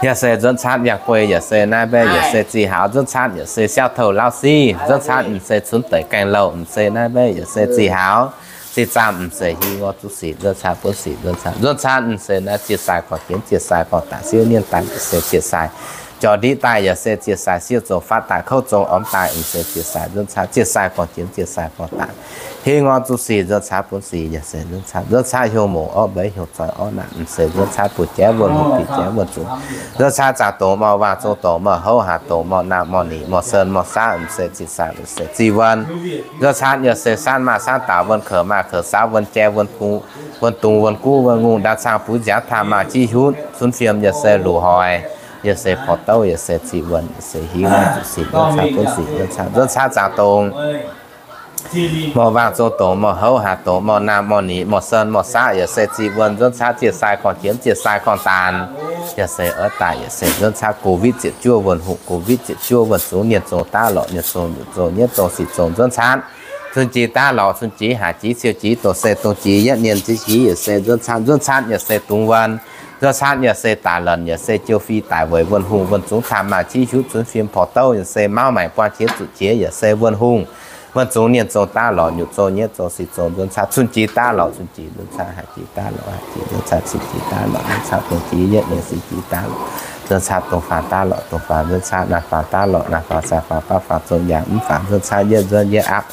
Yaac se nzuonx caanv yangh guei yaac se naaiv mbaeqv yaac se zih haux nzuonx caanv yaac se siauv touh lauv siv nzuonx caanv m'seix cunx deic gaengh louh m'seix naaiv mbaeqv yaac se zih haux zih zaamh m'seix hingh ngorc zuqc sic nzuonx caanv buonv sic nzuonx caanv nzuonx caanv m'seix naaiv ziec sai gorngv jienv ziec sai gorngv daaih siouv nienh daaih m'seix ziec sai jorc ndiqv daaih yaac se ziec sai siouv zong faatv daaih kouv zong ormx daaih m'seix ziec sai nzuonx caanv ziec sai gorngv jienv ziec sai gorngv daaih hingh ngorc zuqc sic nzuonx caanv buonv sic yaac se nzuonx caanv nzuonx caanv hnyouv mongc orv mbeix hnyouv zoih orv naanc m'seix nzuonx caanv buoz-jaiv wuonh hungh bic jaiv wuonh zungx nzuonx caanv zaangc dongc mor waangh zong dongc mor houv haaix dongc mor naamh mor nyic mor sen mor saav m'seix ziec sai m'seix zic wuonh nzuonx caanv yaac se saanv maaih saanv daaux wuonh kouv maaih kouv saauv wuonh jai wuonh dungx wuonh guv wuonh ngongh ndau caangh buv nziaamv taaih maaih jiv hiuv cunx fiem yaac se luoqc hoic yaac se porv douv yaac se zic wuonh yaac se hingh zuqc sic nzuonx caanv buonv sic nzuonx caanv nzuonx caanv zaangc dongc mor waangh zong dongc mor houv haaix dongc mor naamh mor nyic mor sen mor saav yaac se zic wuonh nzuonx caanv ziec sai gorngv jienv ziec sai gorngv daanh yaac se oix daaih yaac se nzuonx caanv Covid ziepc juov wuonh hungh Covid ziepc juov wuonh zungx nienh zong daav lorqc nienh zong nyungc zong nyeiv zong sic zong nzuonx caanv cun jiex daav lorqc cun jiex haaix jiex ciouv jiex dongh se dongh jiex yietv nienh jiex jiex yaac se nzuonx caanv nzuonx caanv yaac se dungx wuonh Nzuonx caatv yaac se daic lorqc, yaac se jiu fih daic weic wuonh hungh, wuonh zungx taan maaih qiv hiuv zunv fiem porc douc, yaac se mauv maengc buang qiex zuqc qiex, yaac se wuonh hungh, wuonh zungx, ninh zungx daav lorqc, nyutc zungx, nyietv zungx, sic zungx, nzuonx caatv cun jiex daav lorqc, cun jiex nzuonx caatv, cun jiex daav lorqc, nzuonx caatv cun jiex, yietv nyienh sic jiex daav lorqc, nzuonx caatv dongh faam daav lorqc, dongh faam nzuonx caatv, naaiv faam daav lorqc, naaiv faam daav lorqc, naaiv faam, saai faam, baav faam, zong yaangh, mv faam nzuonx caatv, yietv nzuonx, yietv aapv,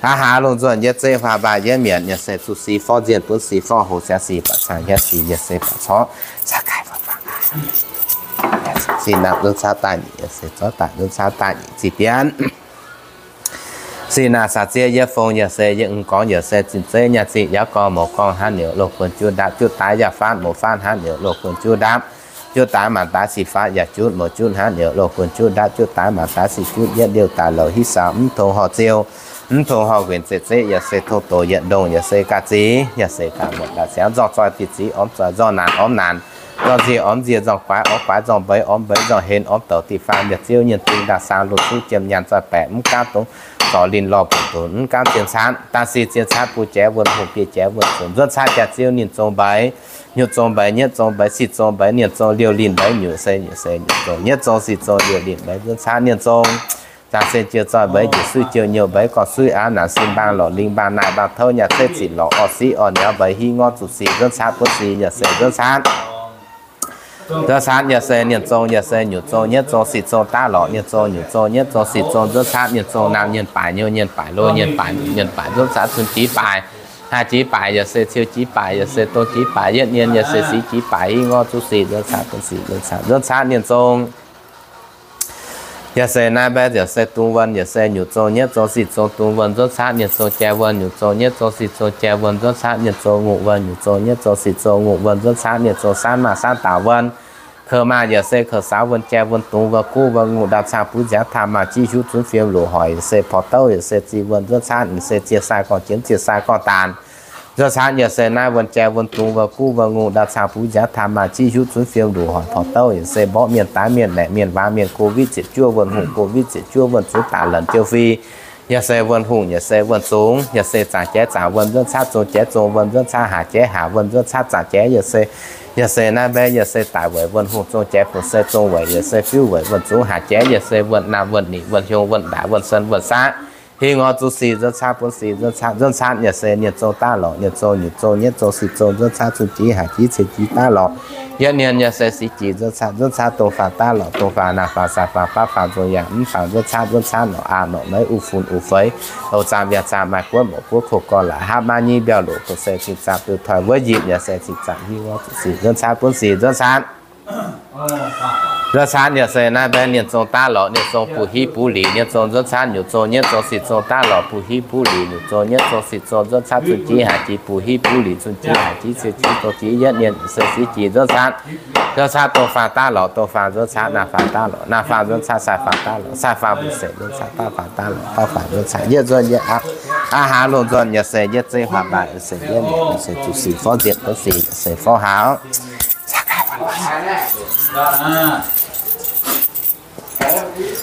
aav haa lungh nzuonx, yietv zeiv, huaang mbaaih, yietv mienc, yaac se zuqc sic forv nzienh, buonv sic forv hoc, siangx sic baac caangh, hietv sic, yaac se baac corc, sic naamh nzuonx caatv daaih nyic, yaac se zorqv daaih nzuonx caatv daaih nyic ziqc bianv. Sic naamh sac ziex yietv fong, yaac se yietv mv gorngv, yaac se zinh zeiv nyaah ziqc yaav gorngv mouz gorngv hnangv niouz loz guon juv ndaapv, juv daaix yaac faatv mouz faatv hnangv niouz loz guon juv ndaapv, juv daaix maanc daaix sic faatv yaac juv mouz juv hnangv niouz loz guon juv ndaapv, juv daaix maanc daaix sic juv yietv liouh daaih louc hiv saau mv tong horh ziou, mv tong horh nquenc zeiv zeiv, yaac se tong doz yietc ndongh, yaac se ga'ziex, yaac se ga'muotc ga'siangx nzorng zoih diuh ziex ormv zoih nzorng naanc ormv naanc, nzorng nzie ormv nzie nzorng guaix ormv guaix nzorng mbeix ormv mbeix nzorng henv ormv douc diqc faam yietc ziouv nyienh ding ndaah saang loz cuv jiem nyaanh zoih baeqc mv gaamv dongh zorc linh lorh buoc dunc mv gaamv zien caatv daaih sic zien caatv bun jaaix wuonh hungh bieqc jaaix wuonh zunc nzuonx caatv jaax ziouv ninh zong mbeix, nyutc zong mbeix, nyietv zong mbeix, sic zong mbeix, nienh zong liouh linh mbeix, nyutc se nyutc se nyutc zong, nyietv zong sic zong liouh linh mbeix nzuonx caatv nienh zong, zaangc sen jiu zoih mbeix, njiec suiv jiu nyouh mbeix, gorngv suiv aav naanc sin mbaang lorc, lingh mbaang naaiv mbaang touv nyaah ceiv ziqc lorc, orv siqv orv niauz mbeix, hiv ngorv zuqc sic nzuonx caatv, buonv sic yaac se nzuonx caatv. Nzuonx caatv yaac se nienh zong, yaac se nyutc zong, nyietv zong sic zong daav lorc, nienh zong nyutc zong, nyietv zong sic zong nzuonx caatv, nienh zong naamh nyienh baaic, nyouh nyienh baaic, loz nyienh baaic, nyungc nyienh baaic nzuonx caatv, cun jiex baaic, haih jiex baaic, yaac se ciou jiex baaic, yaac se dong jiex baaic, yietv nyienh yaac se sic jiex baaic, hiv ngorv zuqc sic nzuonx caatv, buonv sic nzuonx caatv, nzuonx caatv nienh zong. Yaac se naaiv mbaeqv yaac se dungz wuonh, yaac se nyutc zong, nyietv zong sic zong dungz wuonh nzuonx caatv, nienh zong jaaix wuonh, nyutc zong, nyietv zong sic zong jaaix wuonh nzuonx caatv, nienh zong ngongh wuonh, nyutc zong, nyietv zong sic zong ngongh wuonh nzuonx caatv, nienh zong saanv maaih saanv daaux wuonh, kouv maaih yaac se kouv saaux wuonh, jaaix wuonh, dungz wuonh, guv wuonh, ngongh ndaauv caangh buv nziaamv, taan maaih qiv hiuv zunv fiem luoqc hoic, yaac se porc douv, yaac se ziex wuonh nzuonx caatv, yaac se ziex sai gorngv jienv ziex sai gorngv daanc nzuonx caatv, yaac se naaiv wuonh, jaaix wuonh, dungz wuonh, guv wuonh, ngongh ndaauv caangh buv nziaamv, taan maaih qiv hiuv zunv fiem luoqc hoic, porc douv, yaac se mborqv mienh, daaih mienh, laengz mienh, waaz mienh, covid ziepc juov, wuonh hungh covid ziepc juov, wuonh zungv daaih lorc jiu fih, yaac se wuonh hungh, yaac se wuonh zungx, yaac se zaangc jaaix zaangc wuonh nzuonx caatv, zong jaaix zong wuonh nzuonx caatv, haac jaaix haac wuonh nzuonx caatv, zaangc jaaix yaac se, yaac se naaiv mbaeqv yaac se daic weic wuonh hungh, zong jaaix bun se zong weic, yaac se fiuv weic wuonh zungx, haac jaaix yaac se wuonh naamh wuonh nyic, wuonh hiuv wuonh ndaaic, wuonh sen wuonh saqv, hiv ngorv zuqc sic nzuonx caatv, buonv sic nzuonx caatv, nzuonx caatv yaac se nienh zong daav lorc, nienh zong nyutc zong, nyietv zong sic zong nzuonx caatv, cun jiex haih jiex cien jiex daav lorc, yietv nyienh yaac se sic jiex nzuonx caatv, nzuonx caatv dongh faam daav lorc, dongh faam naamh faam, saai faam, baav faam, zong yaangh mv faam nzuonx caatv, nzuonx caatv norqc aa norqc meix, uv funx uv feix, ou zaamv yaac zaamv, maaih guotv mouz guotv koh, gorx laaix hapv maiv nyaiv, mbiauh loqc, kouv se cing zaangc, biu toi wuov yipc yaac se cing zaangc, hiv ngorv zuqc sic nzuonx caatv, buonv sic nzuonx caatv. Nzuonx caatv yaac se naaiv mbaeqv nienh zong daav lorc, nienh zong buv hiv buv lic, nienh zong nzuonx caatv, nyutc zong, nyietv zong sic zong daav lorc, buv hiv buv lic, nyutc zong, nyietv zong sic zong nzuonx caatv, cun jiex haih jiex, buv hiv buv lic, cun jiex haih jiex cien jiex dongh jiex, yietv nyienh se sic jiex nzuonx caatv. Nzuonx caatv dongh faam daav lorc, dongh faam nzuonx caatv naamh faam daav lorc, naamh faam nzuonx caatv saai faam daav lorc, saai faam mbu'zeic nzuonx caatv, baav faam daav lorc, baav faam nzuonx caatv, yietv nzuonx yietv aapv, aav haa lungh nzuonz yaac se yietv zeiv, huaang mbaaih yaac se yietv mienc, yaac se zuqc sic forv nzienh, forv sic yaac se forv haaux.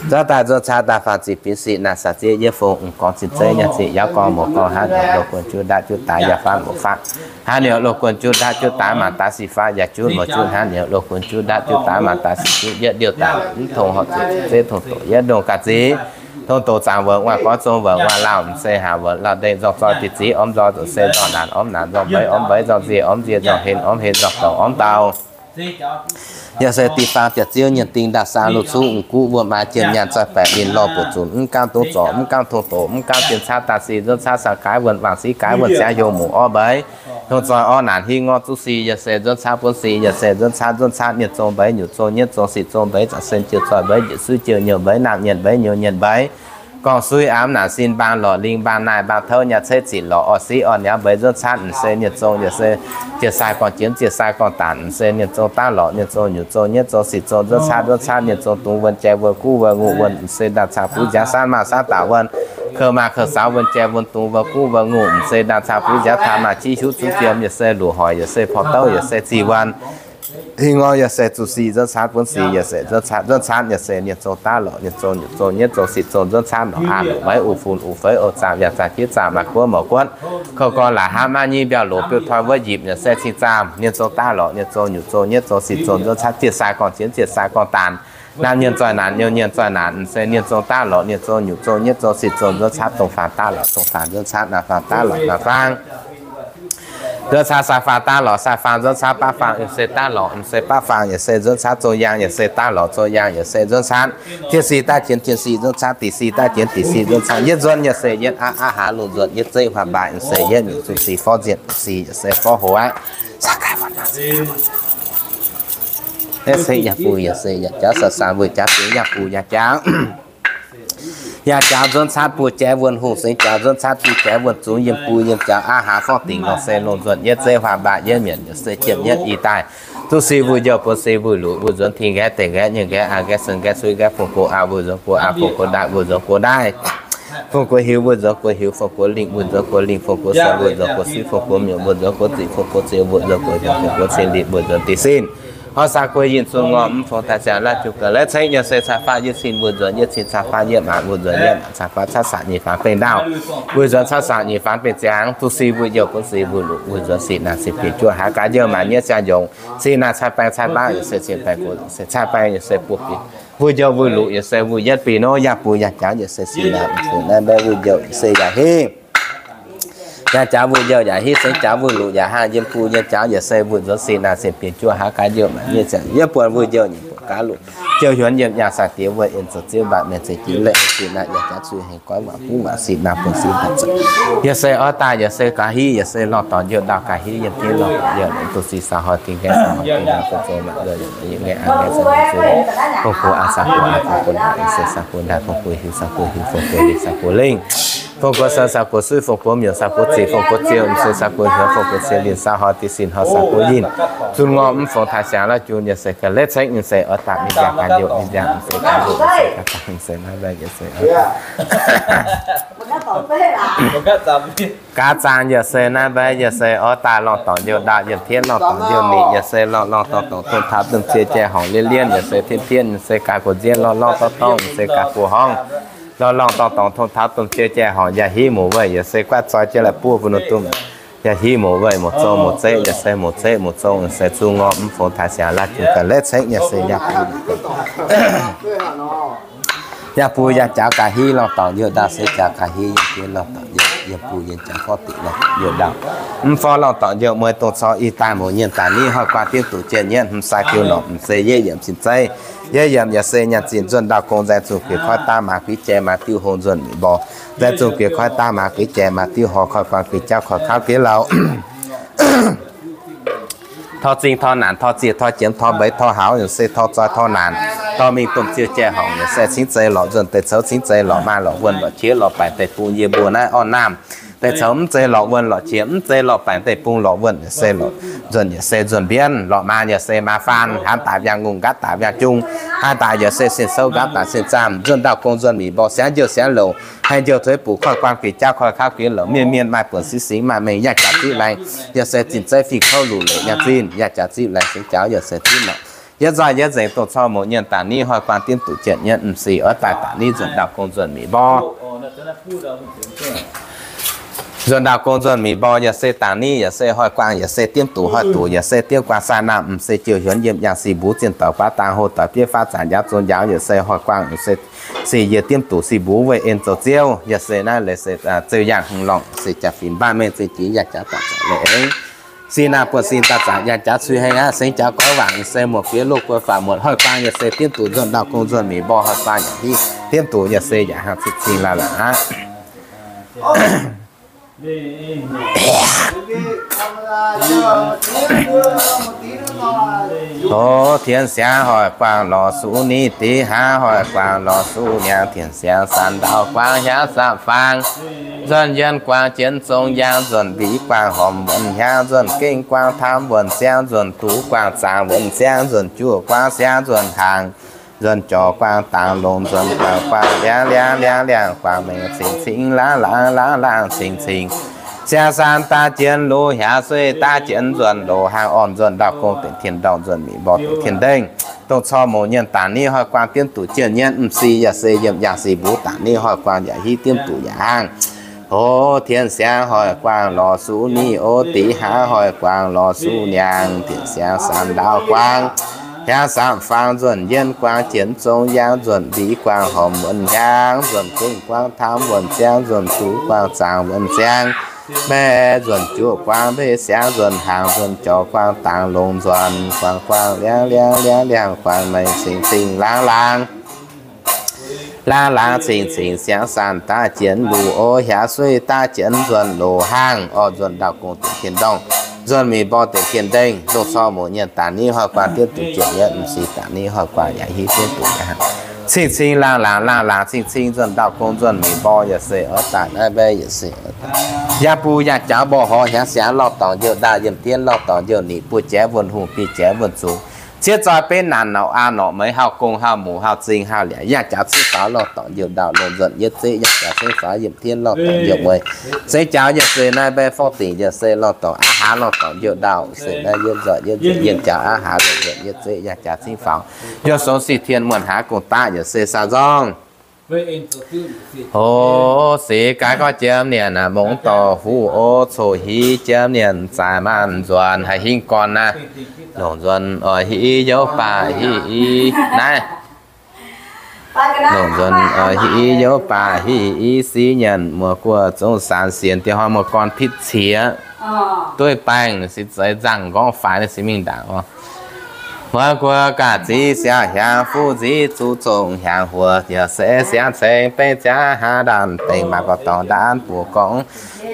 Nzuonx daaih nzuonx caatv daaih faanh ziqc binc sic naaic sac zieqv yietv fong, m'gorngv zinh zeiv nyaanh ziqc yaauv gorngv mouz gorngv hnangv niouz loz guon juv ndaatv juv daaix yaac faatv mouz faatv hnangv niouz loz guon juv ndaatv juv daaix maanc daaix sic faatv yaac juv mouz juv hnangv niouz loz guon juv ndaatv juv daaix maanc daaix sic juv yietv liouh daaih mv tong horc zuqc zeiv tong doqc yietv ndongh ga'ziex, tong doqc zaangc wuonc waac gorx zong wuonc waac lauh m'sei haac wuonc lauh ndeic nzorng zoih diqc ziex ormv nzorng zoih se nzorng naanc ormv naanc nzorng mbeix ormv mbeix nzorng nzie ormv nzie nzorng henv ormv henv nzorng douc ormv douc. Yaac se diqc faam biauv ziouv nyienh ding ndaauh saang loz cuv m'guv wuom maa jiem nyaanh zoih baeqc linh lorh buoqc zunc mv gaamv dongh zorc mv gaamv tong doqc mv gaamv zien caatv daaih sic nzuonx caatv saang gaaiv wuonh waangc siqv gaaiv wuonh siangx heuc muc orv mbeix, heuc zoih orv naanc hiv ngorv zuqv sic yaac se nzuonx caatv buonv sic yaac se nzuonx caatv nzuonx caatv nienh zong mbeix nyutc zong nyietv zong sic zong mbeix zaangc sen jiu zoih mbeix njiec suiv jiu nyouh mbeix naamh nyienh mbeix nyouh nyienh mbeix, gorngv suiv aamv naanc sin mbaang lorqc lingh mbaang naaiv mbaang touv nyaah ceiv ziqc lorqc orv siqv orv niauz mbeix nzuonx caatv m'sei nienh zong yaac se ziec sai gorngv jienv ziec sai gorngv daanc m'sei nienh zong daav lorqc nienh zong nyutc zong nyietv zong sic zong nzuonx caatv nzuonx caatv nienh zong dungz wuonh jai wuonh guv wuonh ngongh wuonh m'sei ndaauh caangh buv nziaamv saanv maaih saanv daauh wuonh, kouv maaih kouv saaux wuonh jai wuonh dungz wuonh guv wuonh ngongh m'sei ndaauh caangh buv nziaamv taan maaih jiv hiuv zunv fiem yaac se luoqc hoic yaac se porv douv yaac se ziqc wuonh Hingh ngor yaac se zuqc sic nzuonx caatv, buonv sic yaac se nzuonx caatv, nzuonx caatv yaac se nienh zong daav lorqc, nienh zong nyutc zong nyietv zong sic zong nzuonx caatv, norqc aav norqc maiv, uv funx uv feix, ou zaamc yaac zaamc jiex zaamc, maaih guoqv mouc guotv, kouv gorn la'haav maiv nyei, mbiauh loz biouv toi wuov yipc yaac se cing zaamc, nienh zong daav lorqc, nienh zong nyutc zong nyietv zong sic zong nzuonx caatv, ziec sai gorngv zienx, ziec sai gorngv daanx, naamh nyienh zoih naanc, nyouh nyienh zoih naanc, m'sei nienh zong daav lorqc, nienh zong nyutc zong nyietv zong sic zong nzuonx caatv, dongh faang daav lorqc, dongh faang nzuonx caatv, naamh faang daav lorqc, naamh faang nzuonx caatv, sai faang daav lorqc, sai faang nzuonx caatv, baav faang m'sei daav lorqc, m'sei baav faang yaac se nzuonx caatv, zong yaang yaac se daav lorqc, zong yaang yaac se nzuonx caatv, tien sic daaih jienx tien sic nzuonx caatv, diqc sic daaih jienx diqc sic nzuonx caatv, yietv nzuonx yaac se yietv aqv, aqv hlaax lungh nzuonx, yietv zeiv huaang mbaih yaac se yietv nyungc zuqc sic forv nzienh, sic yaac se forv hoz aqv. Yaac se yaac bun yaac se yaac jaax, saa saa mbuo jaax, yaac bun yaac jaax. Yaac jaax nzuonx caatv buo jaaix wuonh hungh, sengx jaax nzuonx caatv buo jaaix wuonh zungx, yiem bun yiem jaax aqv, hlaax forv dingc lorqc, se lungh nzuonx, yietv zeiv huaang mbaih, yietv mienc yaac se jienv yietv i daaih. Zuqc sic wuic njoux, bun sic wuic luc, wuic nzuonx tingx nqaeqv, deix nqaeqv, nyei nqaeqv, aa nqaeqv, seng nqaeqv, suiv nqaeqv, fongx gox aa, wuic nzuonx gox aa, fongx gox ndaaih, wuic nzuonx gox ndaaih, fongx gox hiuv, wuic nzuonx gox hiuv, fongx gox lingh, wuic nzuonx gox lingh, fongx gox sou, wuic nzuonx gox suiv, fongx gox miuc, wuic nzuonx gox ziqc, fongx gox ziex, wuic nzuonx gox hiuv, fongx gox cing litc, wuic nzuonx deix sin. Horv saa gox yinh, zunh ngorc mv fongx taaix siangx, laav jiu ga'leix cengv, yaac se caa faatv yietv cin, wuic nzuonx yietv cin caa faatv yietv maanc, wuic nzuonx yietv maanc caa faatv caaiv saanc nyeic faanx bengh ndaauh, wuic nzuonx caaiv saanc nyeic faanx bengh ziangx, zuqc sic wuic njoux, bun sic wuic luc, wuic nzuonx sic naaic sic binc juov haaix gaax njoux maanc nyei ziangh yongc, sic naaic cai baeng cai baav yaac se cin baeng gox, se cai baeng yaac se buo binc, wuic njoux wuic luc yaac se wuic yietv binc nor, yaac bun yaac jaax yaac se sic naaic, naaiv mbaeqv wuic njoux yaac se yaac hiv. Yaac jaax wuic njoux yaac hiv, sengx jaax wuic luc yaac haangh, yiem bun yiem jaax yaac se wuic nzuonx sic naaic sic binc juov haaix gaax njoux maanc nyei ziangh, yiem buonc wuic njoux nyei buonc gaax luc, jouh hiuonx yiem nyaah saah diex wuov en zoux ziev mbaatc mienh zeix jiex laeqc sic naaic yaac jaax cui hengx goiv waac buv waac sic naaic buonc sic naaic zoux. Yaac se oix daaih yaac se gaax hiv, yaac se lorh dorngx njoux ndaauh gaax hiv, yiem tiev lorh dorngx njoux duqv sic saah hoi dingh gaengh saah hoi dingh gaengh, fongx gox maanc nzoih yaac yiem gaengh an gaengh saah hoi zuqv fongx gox aa saah gox aa, fongx gox ndaaih yaac se saah gox ndaaih, fongx gox hiuv saah gox hiuv, fongx gox lingh saah gox lingh, fongx gox sou saah gox suiv, fongx gox miuc saah gox ziqc, fongx gox ziex, m'sei saah gox hiuv, fongx gox cing linh saah hoi deix sin hoi saah gox yinh. Zunh ngorc mv fongx taaix siangx laav jiu yaac se ga'leix cengv, yaac se oix daaih mingh nziaamv gaax njoux, mingh nziaamv m'sei gaax njoux, m'sei gaax dangh, m'sei naaiv mbaeqv yaac se gaax zaangc yaac se naaiv mbaeqv yaac se oix daaih lorh dorngx njoux ndaauh, yiem tiev lorh dorngx njoux nitc yaac se lorh lorh dorngx dorngx tong taux domh cie jai horngc lienh lienh yaac se tien tien yaac se gaax gox nziev lorh lorh dorngx dorngx yaac se gaax gox horngh lorh lorh dorngx dorngx tong taux domh cie jai horngc yaac hiv muoc weic yaac se guaatv zoi jienv la'buov bun ninh domh yaac hiv muoc weic muoc zong muoc zeqv yaac se muoc zeqv muoc zong yaac se zunh ngorc mv fongx taaix siangx laav jiu ga'leix cengv yaac se yaac yaac bun yaac jaax gaax hiv lorh dorngx njoux ndaauh se jaax gaax hiv yiem jienv lorh dorngx njoux, yiem bun yiem jaax forv dingc lorh njoux ndaauh. Mv forv lorh dorngx njoux mueiz dongh cor i daaih mouz nyienh daaih ni hoi guaan diemv duqv jienh nyietv hmz sai jiu norqc m'sei yietv yiemc cin zeiv, yietv yiemc yaac se nyaanh zinh nzuonx ndaauh gong nzaeng zungh guix koiv daav maaz guix jai maaz diuv hlo nzuonx mic mborh, nzaeng zungh guix koiv daav maaz guix jai maaz diuv hlo koi guaan guix jauv koi kauv guix louc. Tor zingh tor naanc tor ziec tor jiemx tor mbeix tor haux yaac se tor zoi tor naanc, tor mingh domh ziuh jai horngc yaac se cingv zei lorqc nzuonx deix coux cingv zei lorqc maa lorqc wuonh lorqc qiex lorqc baengc deic-bung yie mbuo naaiv orn naamh. Deix coux mv zei lorqc wuonh lorqc qiex, mv zei lorqc baengc deic-bung lorqc wuonh yaac se lorqc nzuonx yaac se nzuonx mbienv, lorqc maa yaac se maa faan, haanz daaih yangh ngongh nqaatv daaih yangh jung, haanz daaih yaac se sin souv nqaatv daaih sin zaamh, nzuonx ndaauh gong nzuonx mic mborh siangx njoux siangx louc, haih njoux tuix buc koi guaan guix jauv koi kauv guix louc, mienh mienh maaih buonc siv singx maaih mengh yaac jaax ziqv laengz, yaac se zinh zeiv fingx kouv luc leic nyaanh zinh yaac jaax ziqv laengz singx jauv yaac se ziqv lorqc. Yietv nzaaih yietv nzengc dongh cor mouz nyienh daaih ni hoi guaan diemv duqv jienh nyietv m'sei oix daaih daaih ni nzuonx ndaauh gong nzuonx mic mborh. Nzuonx ndaauh gong nzuonx mic mborh yaac se daaih ni yaac se hoi guaan yaac se diemv duqv hoi duqv yaac se diemv guaan sai naamh m'sei jiu hiuonx yiem yangh sic mbuv zinh doic guaav dangh hlo doic bieiv faatv zanc njaaux zong njaaux yaac se hoi guaan yaac se sic yie diemv duqv sic mbuv weih en zoux ziouv yaac se naaiv leiz se ziouv yangh hmz lorngh se jaax fingx mbaanh mengh zingh jiex yaac jaax daaih zaqc leiz aengx. Sin naamh buonv sin daaih zaqc yaac jaax cui hengh aqv. Sengx jaax goiv waangc yaac se muoc fiev loz guoqv faatv muotc hoi guaan yaac se diemv duqv nzuonx ndaauh gong nzuonx mic mborh hoi guaan yaac hiv diemv duqv yaac se yaac hnangv cing cing laaih laaih aqv. Tov tien siangx hoic guangc lorz suqv niv div hnangv, hoic guangc lorz suqv niangx tien siangx san ndau guangc hiaangx saamv faang, nzuonx yienh guangc jienv zong yaang, nzuonx mbiv guangc hormh wuonx hiaangx, nzuonx gengh guangc taamv wuonx siangx, nzuonx duqv guangc zaangc wuonx siangx, nzuonx juoh guangc siangx nzuonx hnaangx, nzuonx jorc guangc dangx longx, nzuonx guangc guangc liangx liangx liangx liangx, guangc mengh cingx cingx laangh laangh laangh laangh cingx cingx. Siang-saan daav jienv luv hiaaux suiv daav jienv nzuonx loz hlaang orn nzuonx ndau gong dengc tien ndorngh nzuonx mic mborqv dengc tien ndengh. Dongh cor mouz nyienh daaih ni hnoi guaang diemv duqv jienv nyienv m'si yaac se yiem yangh si mbuv daaih ni hnoi guaang yaac hiv diemv duqv yaac hnangv. Hoz tien siangx hoic guaang lorz suv ni, ov diqc haav hoic guaang lorz suv niangx, tien siangx saam ndaauv guaang, hiaangx saam faang nzuonx yienv guaang, jienv zong yaangv nzuonx mbiv guaang, hormh wuonx hiaangx nzuonx gengh guaang, taamv wuonx ziangv nzuonx duqv guaang, zaangc wuonx ziangv mbaeqc nzuonx juoqv guaang, mbeix siangv nzuonx hnaangx nzuonx jorx guaang, dangx longx nzuonx guaang, guaang liangv liangv liangv liangh guaang, mengh cingx cingx laangz laangz laangz laangz cingx cingx siangx saanh daav jienv luv ov hiaaux suiv daav jienv nzuonx loz hlaang orn nzuonx ndau gong dengc tien ndorngh nzuonx mic mborqv dengc tien ndengh. Dongh cor mouz nyienh daaih ni hnoi guaang diemv duqv jienv nyienv m'si daaih ni hnoi guaang yaac hiv diemv duqv yaac hnangv. Cingx cingx laangz laangz laangz laangz cingx cingx nzuonx ndau gong nzuonx mic mborqv yaac se oix daaih naaiv mbaeqc yaac se yangh buo yangh jaux mborqv horc hiaangx siangx lorh dorngc youh ndaauh, yiem dienv lorh dorngc youh nic, buo jaaix wuonh hungh, biei jaaix wuonh zungx, ciev zoi benx naanc norqc aa norqc meix, hauh gong hauh muc hauh zing hauh liac, yangh jaux cingv faaux lorh dorngc youh ndaauh, longc nzuonx yietv zeqv yangh jaux cingv faaux yiem dienv lorh dorngc youh mueiz. Cingv jaux yaac se naaiv mbaeqc forv dingc yaac se lorh dorngc aqv haaz lorh dorngc youh ndaauh se naaiv yietv nzuonx yietv nzuonx yiem jaux aqv haaz longc nzuonx yietv zeqv yangh jaux cingv faaux. Youh songx sic tien muonh haaix gong daqv yaac se saah nzorngh. Hoz sic gaax gorngv jiem nienc mungz dorh huv ov coqv hiv jiem nienc zaaix maanc nzuonx haiz hingv gorn naaiv. Longc nzuonx oix hiv youv baac hiv i naaiv. Longc nzuonx oix hiv i youv baac hiv i sic nyienc muoz guoqv zungv saanx sienx dieh hnoi muoz gorn pitv ciex. Dueiv baengh se zeiz nzangc nqorngv faix naaiv se mingh ndaangc oc. Muoz guoqv gaax ziv siau hiaangx fuqv nziv zuqc zongh hiaangx huoc yaac se siangx ceng beiv ziangx hnangv ndaanh dengx maac gorx dorngx ndaanv buoz gorngv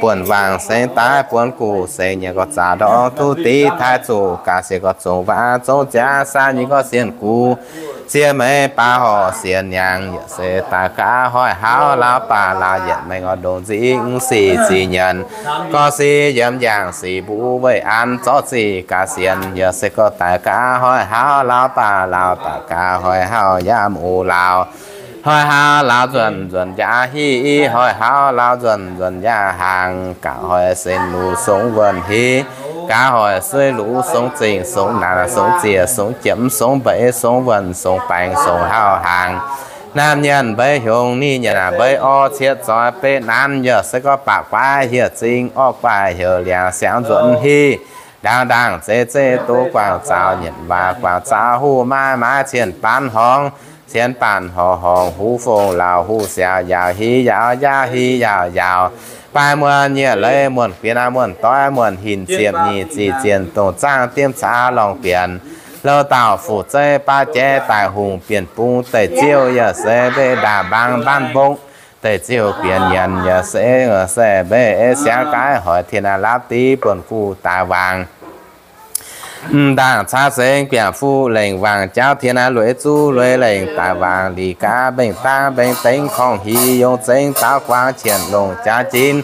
buonc wangc sengx daaih buonc guv sengx nyiec gorx zaux ndorngv tuv div taaih zuqc gaax siec gorx zongc waac zongc ziangx saah nyei gorx sienx gux ziex meix baav horc sienx niangx yaac se daaih gaav hoic hauv lauh baac lauh yietc mengh oix ndongc nzingh sic zic nyienc gorx sic yiem yangh sic mbuv weih an zorqv zic gaax sienx yaac se gorx daaih gaav hoic hauv lauh baac lauh daaih gaav hoic hauv yaac muv lauh. Hoic hauv lauh nzuonx nzuonx yaac hiv i, hoic hauv lauh nzuonx nzuonx yaac hnaangx, gaax hoic sen lux songx wuonh hiv, gaax hoic suiv lux songx zingh songx naanc songx ziec songx jiemx songx mbeix songx wuonh songx baengx songx hauv hnaangx. Naamh nyienc mbeix hiongx, ni nyienc mbeix orv, cietv zoih betv naanc, yaac se gorx baqc guaav hieh zingh, orqv guaav heuc liangx, siangx nzuonx hiv ndaangc ndaangc zeiv zeiv duqv guangc zaux, nyienc waac guangc zaux, huv maaiv maaiv cien baanv horngz, cien baanv horngz horngz, huv fong laauh huv siaaux, yaauc hiv yaauc yaauv hiv yaauc yaauc, baaix muonh nyiec leiz muonh guin aqv, muonh doiv muonh hinc ziepc nyeic ziqc zienh dongh zaangv diemv caav lorngh bienc, louh dauh fuqv zeiv baav jaiv daaih hungh bienh bung deic ziouv yaac se mbeqc ndaangc mbaang mbaanv mbong, deic ziouv bienh nyienc yaac se se mbeqc siangx gaaix hoic tien aqv lapv div buonc guv daaih wangc. M'ndaangc caav sengx biangh fuqv lengc wangc jauv tien aqv lueiz zuqv lueiz lengc daaih wangc lic gaav mbengh dangv mbengh dengv korngh hiv yongz zengx daauv guangv qienx longc jaax jinv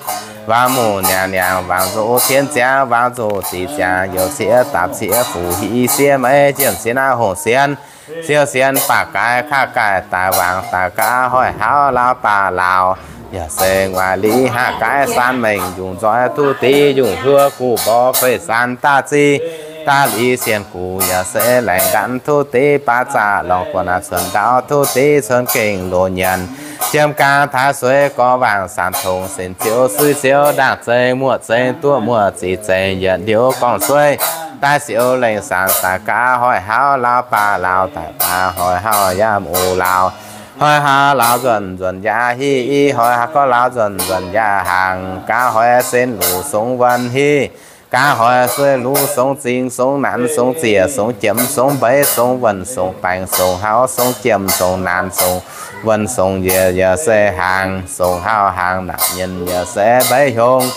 wangc muc niangx niangx wangc nzox tien ziangx wangc nzox ziqc ziangx youz ciev dapc ciev fuqv hiv siev maiv jiemh siev naaiv hongh sienv siou sienv baac gaaix kaav gaaih daaih wangc daaih gaav hoic hauv lauh baac lauh. Yaac se nguaaic liz haav gaaix saan mengh yungh nzoih tuv div yungh huov guv mborqv fei saan daav ziv daav liz sienx gux yaac se laengz ndanv tuv div baav zaqc lorngh guanh naaiv cuotv ndau tuv div cuotv gengh loz nyienc jiem gaang taaix sueiv gorx waangc saanx tongx sinx ziouv suiv ziouv ndaangc zengx muoqc zengx duqv muoqc ziqc zengx yietc ndiouv gorngv sueiv daaih siouv lengh saanx daaih gaav hoic hauv lauh baac lauh daaih gaav hoic hauv yaac muv lauh. Hoic hauv lauh nzuonx nzuonx yaac hiv i, hoic hauv gorx lauh nzuonx nzuonx yaac hnaangx, gaav hoic sen lux songx wuonh hiv, gaav hoic sueiv lux songx zingh songx naanc songx ziec songx jiemx songx mbeix songx wuonh songx baengx songx hauv songx jiemx songx naanc songx wuonh songx njiec yaac se hnaangx, songx hauv hnaangx naamh mienh yaac se mbeix hiongx.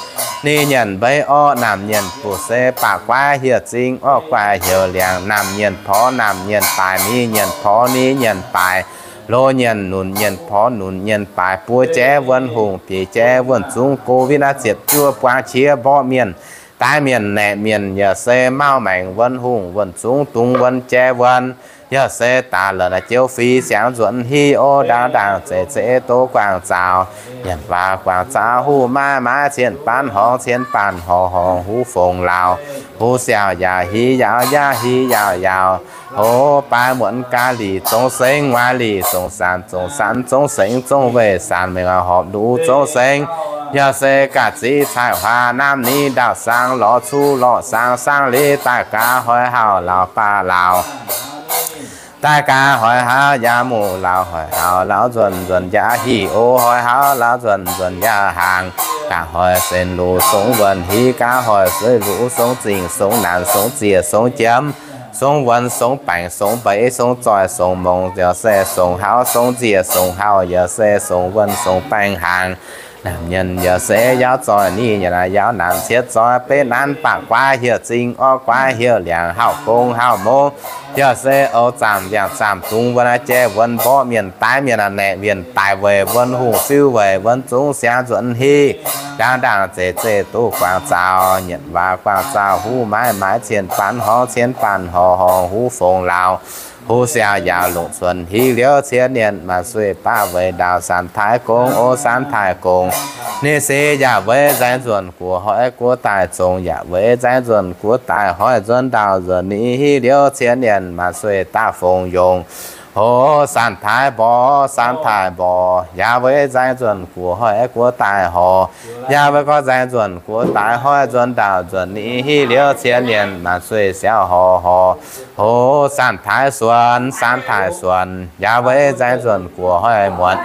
Ni nyienc mbeix orv naamh mienh buoz se baac guaiv hieh zingh orqv guaaih heuc liangx naamh mienh porv naamh mienh baaix ni nyienc porv ni nyienc baaix loz nyienc nunc nyienc porv nunc nyienc baaix buo jaiv wuonh hungh bieic jaiv wuonh zungv go win aqv ziepc juov buang qiex mborqv mienh daaih mienh naeqc mienh yaac se mauv maengc wuonh hungh wuonh zungv dungz wuonh jaiv wuonh Yaac se daaih la'naaiv jouv fih siangx nzuonx hiv o, ndaangc ndaangc zeiz zeiz duqv guangc zaux. Nyanc waac guangc zaux huv maiv maaih cien baanv horngz, cien baanv horngz horngz huv fongc laauh. Huv siaauc yaac hiv yaauc, yaac hiv yaauc yaauc. Ov, baaix muonc gaax lic zong sengx, waac lic zong sanc, zong sanc zong sengx, zong weih sanc mengh horpc nduqc zong sengx. Yaac se ga'zic caaiv huaax naamv ni ndaauh saang lorz cuv lorz saang, saang liz daaih gaax hoic hauh laauh baav laauh. Daaih gaax hoic hauh yaac muqv laauh, hoic hauh laauh nzuonx nzuonx yaac hiv o, hoic hauh laauh nzuonx nzuonx yaac hnaangx. Gaax hoic sen luc songx wuonh hiv, gaax hoic sueiv luc songx zingh songx naanc songx ziec songx jiemv, songx wuonh songx baengc songx mbeix songx zoih songx mongx, yaac se songx hauv songx nziec songx hauh, yaac se songx wuonh songx baengc hnaangx. Naamh mienh yaac se yaac zoih ni, yaac naaiv yaac naanc cietv zoih, benx naanc baqc guaav hiuv zingh, orv guaav hiuv liangx, hauh gong hauh mong. Yaac se oix zaamc ndiangx zaamc dungz wuonx, jai wuonx mborqv mienh daiv, mienh naeqc mienh daic weic wuonx hungh fiuv weic wuonx zungv siangx nzuonx hiv. Ndaangc ndaangc zeiz zeiz duqv guangc zaux, nyanc waac guangc zaux huv maiv maaih cien baanv horngz, cien baanv horngz horngz huv fongc laauh. Huv siaauc yaauc longc cuonx hiv liouv cien nienh, maaih sueih baav weic ndaauh Sanx Taaix Gong, o Sanx Taaix Gong. Ninh se yaac weic nzaeng nzuonx guoqv hoic guoqv daaih zongx, yaac weic nzaeng nzuonx guoqv daaih hoic nzuonx ndaauh nzuonx ni hiv liouv cien nienh, maaih sueih daav fongc yongc. O Sanx Taaix Mborqv, Sanx Taaix Mborqv, yaac weic nzaeng nzuonx guoqv hoic guoqv daaih horc, yaac weic gorngv nzaeng nzuonx guoqv daaih hoic nzuonx ndaauh nzuonx ni hiv liouv cien nienh, maaih sueih siaauc horc horc. O Sanx Taaix Suonx, Sanx Taaix Suonx, yaac weic nzaeng nzuonx guoqv hoic muonc,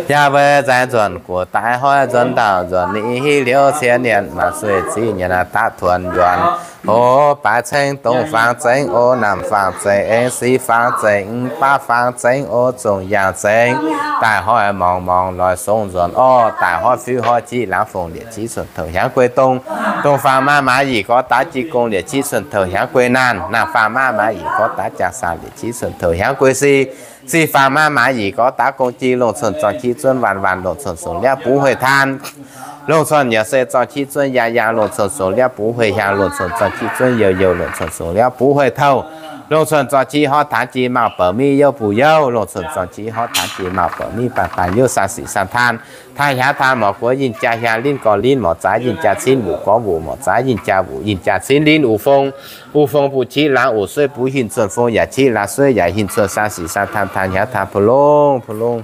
yaac weic nzaeng nzuonx guoqv daaih hoic nzuonx ndaauh nzuonx ni hiv liouv cien nienh, maaih sueih ziqv nyanc daav tuonx yuonx. O baaix ceng dongh faang zengx, o naamh faang zengx, six faang zengx, baav faang zengx, o zongh yaangh zengx, daaih hoic mongc mongc loix song nzuonx orv, daaih hoic fiuv hoic jiv laangz fongc liec jiv cuotv touh hiaangx guei dongh, dongh faang maav maaih yic gorx daav jiv gong liec jiv cuotv touh hiaangx guei naanh, naanh faang maav maaih yic gorx daav jaang saah liec jiv cuotv touh hiaangx guei si, si faang maav maaih yic gorx daav gong jiv longh cuotv zorng jiv zunv waanc waanc longh cuotv songx liav buv hueic taan. Longh cuotv yaac se zorng jiv zunv yaang yaang longh cuotv songx liav buv hueic hiaang longh cuotv zorng jiv zunv youh youh longh cuotv songx liav buv hueic touh. Longh cuotv zorng jiv horv taanx jiv maauh bouc mi youh buc youh. Longh cuotv zorng jiv horv taanx jiv maauh bouc mi baaih baaih youh saang sic saang taan. Taan hiaangx taan morc guoqv yinh jaa hiaang linv gorx linv morc zaaix yinh jaa cinv wuc gorx wuc morc zaaix yinh jaa wuc yinh jaa cinv linv uc fong. Uc fong buc qiv laangz uc sueiv buc hinc cuotv fong yaac qiv laangz sueiv yaac hinc cuotv saang sic saang taan taan hiaangx taan pulongv pulongv.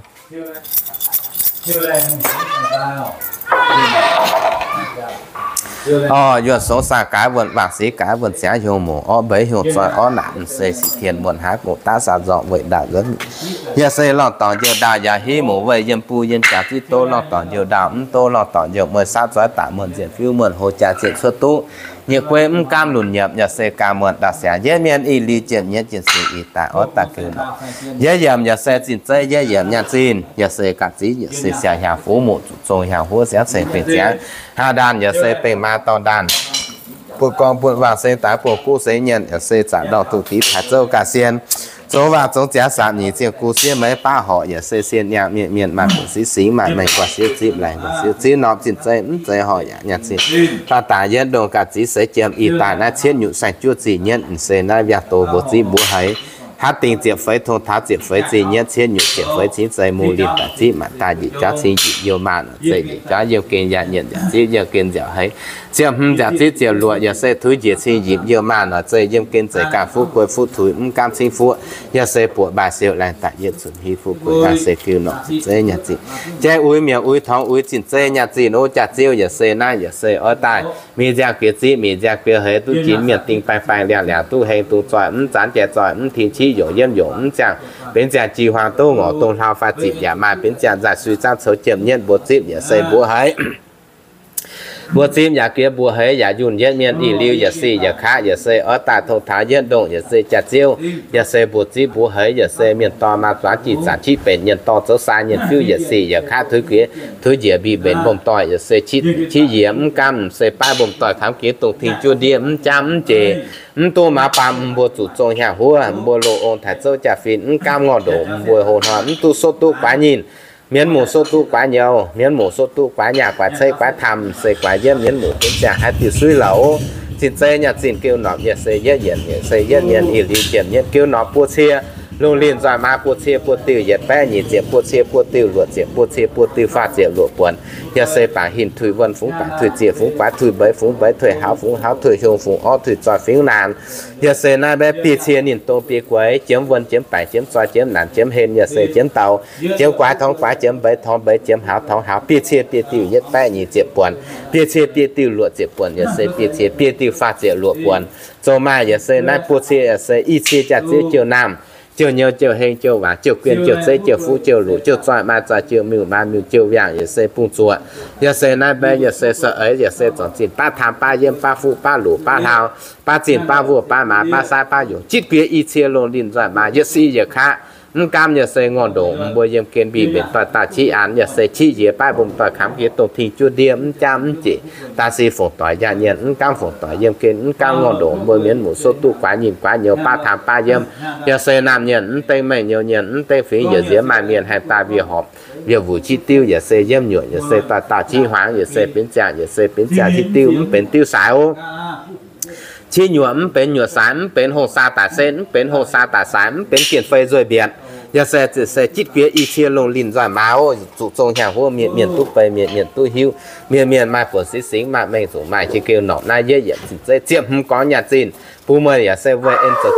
Orv, yuonh songx saah gaax wuonh, waangc sic gaax wuonh, ziangx hiuv muc orv, mbeix hiuv zoih orv, naanc m'seix sic tien muonh haav gox daav saah nzorngh weic ndaauh nzuonx. Yaac se lorngh dorngc njoux ndaauh yaac hiv muc weih yiem buo yiem jaax zieqv doz lorngh dorngc njoux ndaauh mv doz lorngh dorngc njoux mueiz saqv zoih daaih muonh nzienh fiuv muonh hlo jaa zienh cuotv duqv. Nyiec guei mv gaamv lunc nyiepc yaac se ganh muonh ndaauh siangx yietv mienh ih liuz jiem nyienv jien sic ih daaih orv daaih gux norqc. Yietv yiemc yaac se zinh zeiv yietv yiemc nyaanh zinh yaac se ganh ziv yaac se siaauc hiaangx fuv muc zuqc zong hiaangx huov siangv ceng bingx ziangx. Haav ndaanh yaac se bengh maa dorh ndaanh. Buoz gorngv buoz waangc seng daaix buoz guv seng nyienh yaac se zanc ndorngh dungh div taaix zouv ganh sien. Zong waangc zong ziangx saatc nyeic zienh gu siev meix baav horc yaac se sien niangh mienh mienh maaih buonc siv singx maaih mengh guanh siv zipv laengz guanh siv zipv norm zinh zeiv mv zeiz horc yaac nyaanh zinh. Baac daaih yietv ndongh ganh ziv seix jiem ih daaih naaiv cietv nyutc saeng-juov zinh nyienv m'seix naaiv viangh doz mbuo zipv mbuo haiz. Haav dingh ziepc feix tong taux ziepc feix zinh nyienv cietv nyutc ziepc feix cingv zeiz mu linh daaih zipv maanc daaih njiec jaav cing njiec youh maanc zeiz njiec jaav yiem gen yaac nyienc nziaauc zipv yiem gen nziaauc heix. Ziepc hmz nziaauc zipv ziepc luoqc yaac se tuix njiec cing njiec youh maanc nor zeiz yiem gen zeiz ganh fuqv guei fuqv tuix mv gaamv cingv fuqv yaac se buoqc mbaaih siou laengz daaih yietv cunx hiv fuqv guei ganh se diuh norqc zinh zeiv nyaanh zinh. Jai uix miuc uix torngx uix zinh zeiv nyaanh zinh ov. Jaax ziouv yaac se naaiv yaac se oix daaih mingh nziang guiex zipv mingh nziang guiex heix duqv ginx mienh dingh baeng baeng liangh liangx duqv heng dungx zoih mv zanc jai zoih mv tin civ yongc yiemv yongc mv ziangh benx ziangh jih huaang duqv ngorc dongh hlauv fai zipc yaac maaih benx ziangh nzaaih sui zaamv coux jiem nyienv mbuo zipv yaac se mbuo haiz. Mbuo zipv yaac guiex mbuo heix yaac yunh yietv mienh ih liuz yaac sic yaac kaqv yaac se oix daaih tong taux yietv ndongh yaac se jaax ziouv yaac se mbuo zipv mbuo heix yaac se mienh dorh maa zuangx jih zanc qiex benx nyienz dorh zoux sai nyienz fiuv yaac sic yaac kaqv tuix guiex tuix njiec mbic mbenc mbom doih yaac se qiex yiec mv gaamv se baav mbom doih kamx guiex dongh ting juov ndiev mv jaamv mv jeic mv duqv maaz baamh mbuo zuqc zong hiaangx huov mbuo loz ong taaix zouv jaa-fin mv gaamv ngorc ndoqc mbuo hoc hnoi mv duqv sopv duqv guaax nyinh. Mienv muoc sopv duqv guaax nyouz, mienv muoc sopv duqv guaax nyaah, guaax ceiv, guaax tamh, se guaax yiemv, mienv muoc benx ziangh haaix diuh suiv louc, Cing-Zeic nyaah zinh geu norqc yaac se yietv yienc, yaac se yietv yienc, ih liuz jiem yietv geu norqc buo cie lungh linh nzoih maa, buo cie buo diuh yietc baeqv nyic ziepc, buo cie buo diuh luoqc ziepc, buo cie buo diuh faah ziepc luoqc buonc. Yaac se baac hinc tuix wuonh fungx baac tuix ziec fungx guaax tuix mbeix fungx mbeix tuix haux fungx haux tuix hiong fungx orv tuix zoih fingx naanc. Yaac se naaiv mbaeqv biei cie ninh dongh biei gueix, jiemx wuonh jiemx baaic jiemx zoih jiemx naanc jiemx hen, yaac se jiemx douz jiemx guaax torngx guaax jiemx mbeix torngx mbeix jiemx haux torngx haux, biei cie biei diuh yietv baeqv nyic ziepc buonc, biei cie biei diuh luoqc ziepc buonc, yaac se biei cie biei diuh faah ziepc luoqc buonc. Zoux maaih yaac se naaiv buo cie yaac se i cie jaax-ziouv jouh naamh, jouh nyouz jouh heng jouh waac jouh guien jouh zeiv jouh fuqv jouh luqc jouh zoih maaih zoih jouh miuc maaih miuc jouh wiangh yaac se bungx zuoqc. Yaac se naaiv mbaeqv yaac se sa'eix yaac se zornc zinh baav taam baav yiem baav fuqv baav luqc baav hlau, baav zinh baav wuonh baav maaz baav saaiv baav yungz, jitv guiex i cie lungh linh nzoih maa yietv si yietc kaqv. Mv gaamv yaac se ngorngh ndongc mbuo yiem gen mbic mbenc doix dauh qiex aanx yaac se qiex njiec baav mbong doix kamx jiex dongh ping juov ndiev mv jaamv mv jec, daaih si fongc doic yaac nyienh mv gaamv fongc doic yiem gen mv gaamv ngorngh ndongc mbuo mienv muoz soqv duqv guaax nyinh guaax nyouz baav taam baav yiem. Yaac se naamh nyienh mv dengv meih nyouz nyienh mv dengv fingx yaac nziex maaih mienh haih daaih wiev horpc wiev wuc qiex diuv yaac se yiem nyuoqc yaac se doix dauh qiex hmuangx yaac se benx ziangh yaac se benx ziangh qiex diuv mv benx diuv saaix oc. Qiex nyuoqc mv benx nyuoqc saaix, mv benx hongh saa daaih setv, mv benx hongh saa daaih saaix, mv benx gienh fei nzuih mbietc. Yaac se ziouc se jitv guiex i cie lungh linh nzoih maa oc. Zuqc zong hnyangx huov mienh mienh duqv beiv mienh mienh duqv hiuv, mienh mienh maaih buonc sic singx maaih mengh zuqc maaih qiex geu norqc naaiv yietv yiemc zinh zeiv ziepc hmz gorngv nyaah zinh bun meih yaac se weih en zoux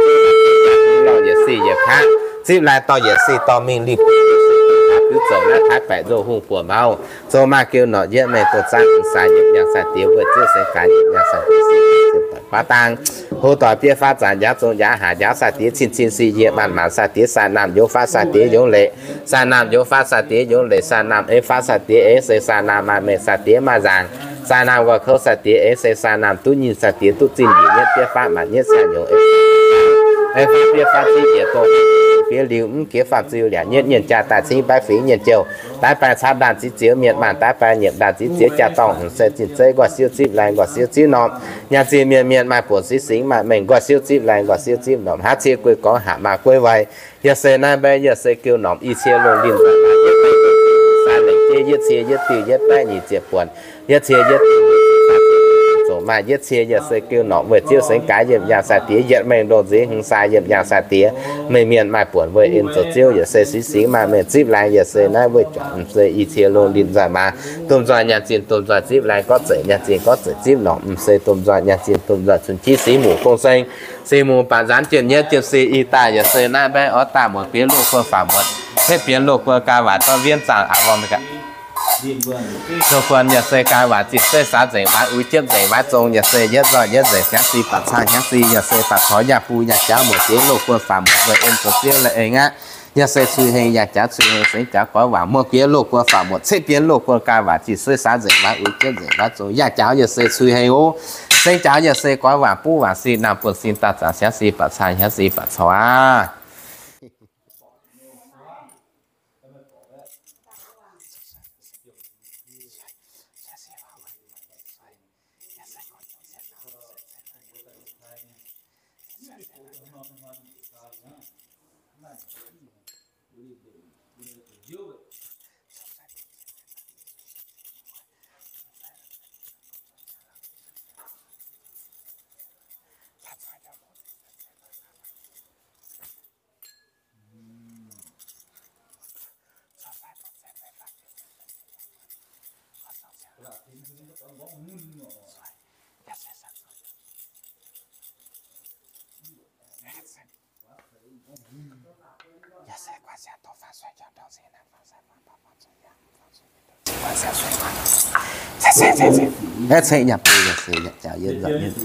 lorh yietc si yietc kaqv, zipv laai dorh yietc si dorh mingh lih bun yietc si yietc kaqv, biuv zoux naaiv taaix baeqc nzou hungh buoqc mauv, zoux maaih geu norqc yietv mengh dongh zaangv hmz saaix yiemc nyaangh sai-diex wuov ziouv sengx gaax yiemc nyaangh sai-diex si ziepc doic baav dang, hoz doic bieiv faatv zanc njaaux zong njaaux haac njaaux sai-diex cin cin si yietc maanc maanc sai-diex sai-naamh yongz faatv sai-diex yongz leic, sai-naamh yongz faatv sai-diex yongz leic, sai-naamh ei faatv sai-diex ei se sai-naamh maaih mengh sai-diex maaih nzaangc, sai-naamh nqoi kouv sai-diex ei se sai-naamh duqv nyinh sai-diex duqv zinh njiec yietv bieiv faatv maanc yietv sai-nyungc ei, ei faatv bieiv faatv zingv yietc dongh fiev liuz mv giex faam ziu liac nyietv nyienh jaa daaih cingv baeqv fingx nyienh jouh daaih baengh camv ndaanh ziex zioux mienh maanh daaih baengh nyiemc ndaanh ziex zioux jaa-dorngh hmz se zinh zeiv nqoi siouv zipv laai nqoi siouv zipv norm. Nyaanh zinh mienh mienh maaih buonc sic singx maaih mengh nqoi siouv zipv laai nqoi siouv zipv norm. Haav cie guei gorngv haac maaih guei wai. Yaac se naaiv mbaeqv yaac se geu norm i cie lungh linh nzoih maa yietv baeqv nyic ziepc sai lengc jeiv yietv cie yietv diuh yietv baeqv nyic ziepc buonc, yietv cie yietv diuh zoux maaih yietv cie yaac se geu norm weic ziouv sengx gaax yiemc nyaangh sai-diex yietc mengh ndongh nziex hmz sai yiemc nyaangh sai-diex. Mengh mienh maaih buonc weih en zoux ziouv yaac se sic singx maaih mengh zipv laai yaac se naaiv weic juangc se i cie lungh linh nzoih maa, domh nzoih nyaanh zinh domh nzoih zipv laai gorngv zeic nyaanh zinh gorngv zeic zipv norm se domh nzoih nyaanh zinh domh nzoih cun jiv singx muc gong seng, singx muc baac nzaanx jienv nyietv jienv si i daaih yaac se naaiv mbaeqv orv daaih muotc bienx loz guon faaux muotc, cetv bienx loz guon gaa waac dorv wienv zaangh aqc worm gaax. Loz guon yaac se gaa waac zinh zeiv saax nzengc waaiv uix jiepv nzengc waaiv zong yaac se yietv nzoih yietv nzengc hnyangx si baac cang hnyangx si yaac se baac caux yaac bun yaac jaax muotc bienx loz guon faaux muotc weih en zoux ziouv la'eix aqv. Yaac se cui heng yaac jaax cui heng sengx jaax goiv waac muoz bienx loz guon faaux muotc cetv bienx loz guon gaa waac zinh zeiv saax nzengc waaiv uix jiepv nzengc waaiv zong yaac jaax yaac se cui heng oc. Sengx jaax yaac se goiv waac buv waac sin naamh buonv sin daaih zaangc hnyangx si baac cang hnyangx si baac caux aqv. Ceng yaac bun yaac se yaac jaax yietv nzoih yietv,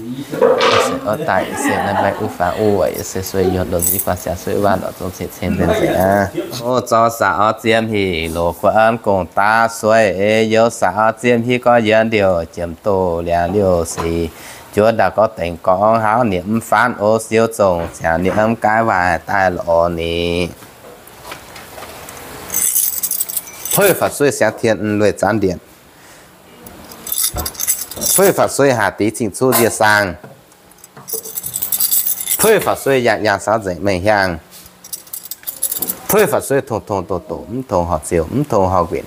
yaac se orv daaih yaac se naaiv mbaeqv uv faaux uv weic yaac se sueih yuonh ndongc nziv guaax siangx sueih waac ndortv zong ceng ceng nzengc nzengc aqv. O, zorqv saax orv ziemv hih loz guon gong daav sueih, youz saax orv ziemv hih gorx yienx liouh jiem doz liangx liouh sic, juov ndaauh gorngv dengx gorngv hauv ninh mv faanv o siou zong ziangx ninh mv gaaiv waac daaih lorz ninh. 推法虽向天 lueic zanv ndienc, 推法虽 haac dix cing cuv nzie saang, 推法虽 yangh yangh saux nzengc mengh hiaang, 推法虽 tongx tongx doqc doqc mv tongx horpc ziouc mv tongx horpc nquenc,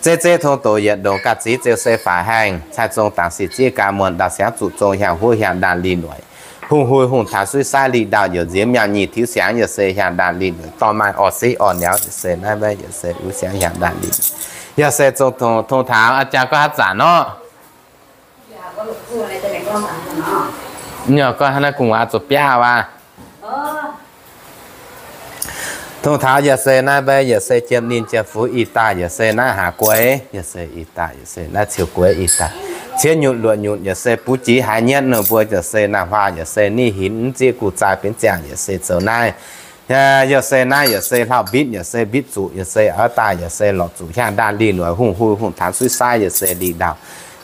Zeiv zeiv tong doqc yietc ndongc ganh ziv ziouc se faix haengh, cai zong dangc sic zieqv gaax muonc ndau siangx zuqc zong hiaangx huv hiaangx ndaanh lih noic, hungh hui hungh taanx suiv saiv lih ndau youc nziex miauh nyic tiuv siangx yaac se hiaangx ndaanh lih noic dorh maaih orv siqv orv niauv yaac se naaiv maiv yaac se uix siangx hiaangx ndaanh lih. Yaac se zong tong tong taux aa jaa gorngv haaix zanc nor. Nyei gorngv haaix naaiv gu'nguaaz zuqc biaav waac. Tong taux yaac se naaiv maiv yaac se jiem ninh jiem fuv ih daaih yaac se naaiv haaix gueix yaac se ih daaih yaac se naaiv ciouv gueix ih daaih. Ciev nyutc luoqc nyutc yaac se buv jiex haaix nyatv nor mbuo yaac se naaiv huaah yaac se ninh hinc mv zieqv guv zaai benx ziangh yaac se zoux naaiv. Yaac se naaiv yaac se hlauv-mbitv yaac se mbitv zuqc yaac se oix daaih yaac se lorqc zuqc hiaangx ndaanh lih noic hungh hui hungh taanx suiv saiv yaac se lih ndau.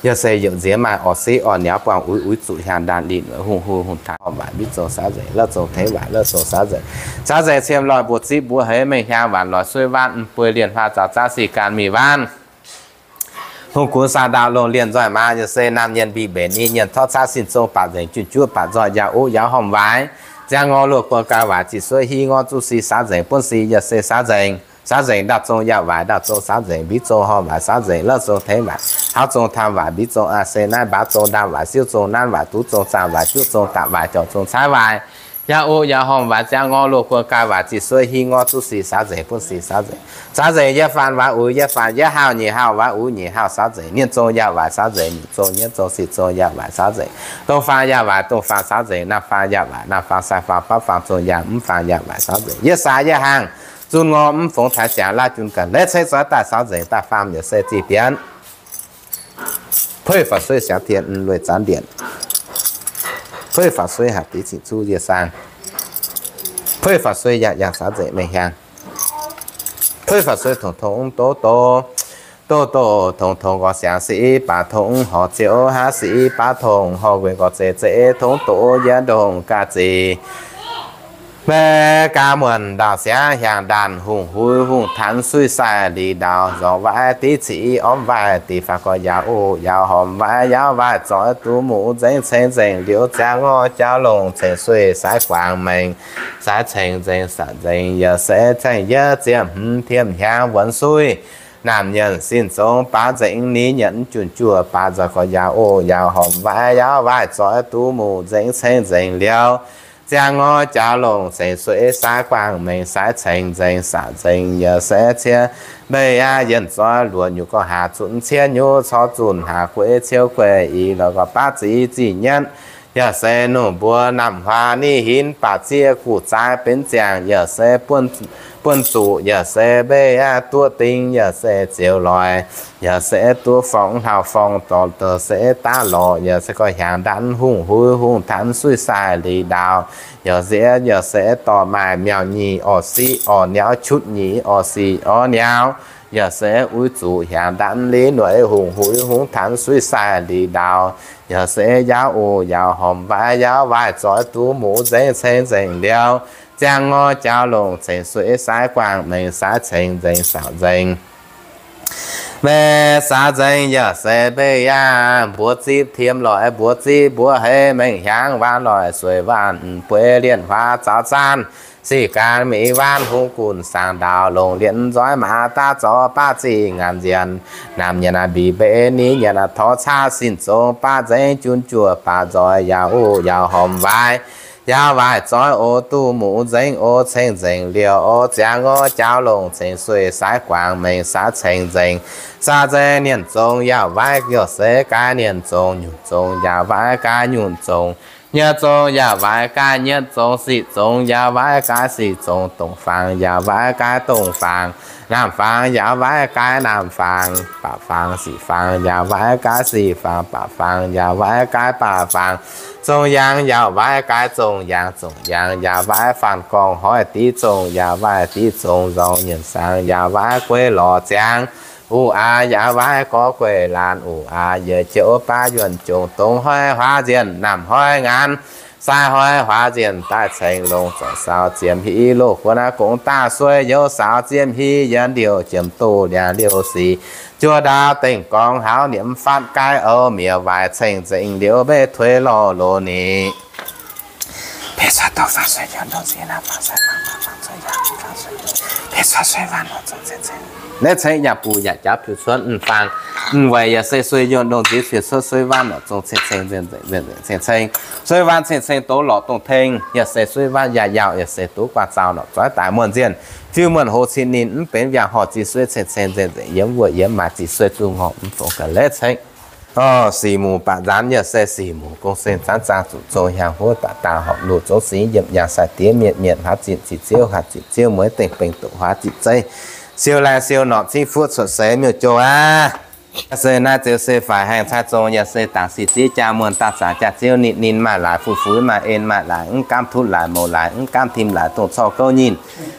Yaac se youc nziex maaih orv siqv orv niauv buangh uix uix zuqc hiaangx ndaanh lih noic hungh hui hungh taanx horpc waaic mbitv zong saav nzengc la'zong tengx waaic la'zong saav nzengc. Saav nzengc ciem loih mbuoqc zipv mbuoqc heix mengh hiaangx waanc loix suiv waanv mv bueix lienh huaav zaux zaav sic gan mingh waanv. Hungh gunx saah ndaauh longh lienh nzoih maa yaac se naamh nyienx mbic mbenc ninh nyienx torv caav sin zong baac nzengc junh juoqv baac nzoih yaac uv yaac hormh waaic. Ziangh ngor luoqc guon gaax waaic ziqc sueiv hiv ngorv zuqv sic saav nzengc buonv sic yaac se saav nzengc. Saav nzengc ndaauh zong yaac waaic ndaauh zong saav nzengc mbitv zong hormh waaic saav nzengc la'zong tengx waaic hauv zong taamh waaic mbitv zong aa se naaiv mbaaux zong ndaamv waaic siouv zong nanv waaic duqv zong zaangh waaic juov zong dapc waaic jorc zong caaiv waaic. Yaac uv yaac hormh waaic ziangh ngor luoqc guon gaax waaic ziqc sueiv hiv ngorv zuv sic saav nzengc buonv sic saav nzengc. Saav nzengc yietv faanv waaic uix yietv faanv yietv hauh nyic hauh waaic uix nyic hauh saav nzengc. Nienh zong yaac waaic saav nzengc nyeic zong nyienv zong sic zong yaac waaic saav nzengc. Dongh faanv yaac waaic dongh faanv saav nzengc. Naamh faanv yaac waaic naamh faanv sai faanv bapv faanv zong yaac mv faanv yaac waaic saav nzengc. Yietv saax yietv hangh zunh ngor mv fongx taaix ziangx laav jun ga'naaiv ceix zoix daaih saav nzengc daaih faam yaac se zih bienx. Puix faaux suiv siangx tien lueic zanv ndienc. Puix faaux suiv haac div cing zuv yie saang. Puix faaux suiv yaac yangh saav nzengc mengh hiaang. Puix faaux suiv tongx tongx mv doz doz. Doz doz tongx tongx nqorx siangx siqv baac tongx horc ziouc haav siqv baac tongx horc gueix nqorx zeiv zeiv tongx doz yie ndongh ga'zeix. Maiv gaax muonc ndau siangx hiaangx ndaanh hungh huiv hungh tanx suiv sai liz ndau nzorngx waaic div ciqv ormv waaic div faanv gorx yaauv oc yaauv hormh waaic yaauv waaic zoih duqv muc nzengc ceng nzengc liuz ziangh ngorc jauv longc ceng suiv saaix guangc mengh saaix ceng nzengc saac nzengc yaac se ceng yietv ziepc hmz tiemv hiaangx wuonx suiv. Naamh nyienc sin zong baac nzengc ni nyienc junh juoh baac nzoih gorx yaauv oc yaauv hormh waaic yaauv waaic zoih duqv muc nzengc ceng nzengc liuz ziangh ngorc jauv longc ceng suiv saaix guangc mengh saaix ceng nzengc saac nzengc yaac se cien mbeix aqv yienh zoih luoqc nyutc gorx haac zunc cien nyutc corc zunc haac gueix ciouv gueix i lorz gorx baav zic zic nyienv. Yaac se nungh mbuo naamh huaax ni hinv baac zieqv guv zaai benx ziangh yaac se buonv zuqc yaac se mbeix aqv duoqv ding yaac se zioux loix. Yaac se duqv forng hlauv forng dorh se daav lorqc yaac se gorx hiaangx ndanv hungh huiv hungh tanx suiv sai liz ndau. Yaac se yaac se dorh maaih miauh nyic orv siqv orv niauv qutv nyic orv siqv orv niauv. Yaac se uix zuqc hiaangx ndanv liz noic hungh huiv hungh tanx suiv sai liz ndau. Yaac se yaauv oc yaauv hormh waaic yaauv waaic zoih duqv muc nzengc ceng nzengc liuz ziangh ngorc jauv longc ceng suiv saaix guangc mengh saaix ceng nzengc saac nzengc. Mengh saac nzengc yaac se mbeix aqv mbuox zipv tiemv loix mbuox zipv mbuox heix mengh hiaangx waanc loix sueiv waanc bueix lienh huaav zaux zaanv sic gan mingh waanc hungh gunv saangx ndaauh longc lienh nzoih maaz daav zorc baav ziqc ngaanc nzienx. Naamh nyienc aqv mbic mbeix ni nyienc aqv torv caav sin zong baav nzengc junh juoh baav nzoih yaauv oc yaauv hormh waaic yaauv waaic zoih oc duqv muc nzengc oc ceng nzengc liouh oc ziangh ngorc jauv longc ceng suiv saaix guangc mengh saaix ceng nzengc. Saac nzengc nienh zong yaac waaic yaac se gaaiv nienh zong nyunc zong yaac waaic gaaiv nyunc zong. Nyeic zong yaac waaic gaaiv nyeic zong sic zong yaac waaic gaaiv sic zong dongh faang yaac waaic gaaiv dongh faang. Naamh faang yaac waaic gaaiv naamh faang baac faang sic faang yaac waaic gaaiv sic faang baac faang yaac waaic gaaiv baac faang. Zong yaangh yaac waaic gaaiv zong yaangh zong yaangh yaac waaic faanh gorngv hoic div zong yaac waaic div zong nzorng nyienc saangx yaac waaic gueix lorz ziangx. Uqv aax yaac waaic gorx gueix laanh uqv aax yietc jiouv baav yuonh jongc dongh hoic huaav nzienh naamh hoic ngaanc. Sai hoic huaav nzienh daaih ceng longc zorc saaux ziemx hiv loz guon aqv gongx daaih sueih youz saaux ziemx hiv yienx liouh jiemx doz liangx liouh sic. Juov ndaauv dengh gorngv hauv niemx fatv gaaiv ouv miev waaic ceng nzengc liouh meiv tuix lorh loz ni. Naaiv ceng yaac buc yaac jaav piu cuotv m'faang. M'weic yaac se sueih youh ndongh nziex piu cuotv suiv waanv norqc zong ceng-ceng nzengc nzengc ceng-ceng. Suiv waanv ceng-ceng doz lorqc dongh teng, yaac se suiv waanv yaac yaauh, yaac se duqv guaax zaux norqc zueiv daaih muonh nzienh. Fiuv muonh hoz cin ninh mv benx yaac horc zinh sueih ceng-ceng nzengc nzengc yiem wuoqc yiem maaiz zinh sueih zuqc ngorc mv fongc ga'leix ceng. Orv, sic muc baac nzaanx yaac se sic muc gong seng zaanv zaang zuqc zong hiaang huov baac daauh horpc luc zongv singx yiemh yangh sai-diex mienh mienh hlaax zinh ziqc ziouv hlaax zinh ziouv mueiz dengh beng doqc huaax zinh zeiv. Siou laai siou norqc cingv fuoqv cuotv seix miuc-jouh aqv. Yaac se naaiv ziouc se faix haengh cai zong yaac se dangc sic ziev jaa muonh daaih zangc jaa ziouv ninh ninh maaih laaix fu'fuix maaih en maaih laaix mv gaamv tutv laaix mouc laaix mv gaamv tim laaix dongh corc gouv nyinh.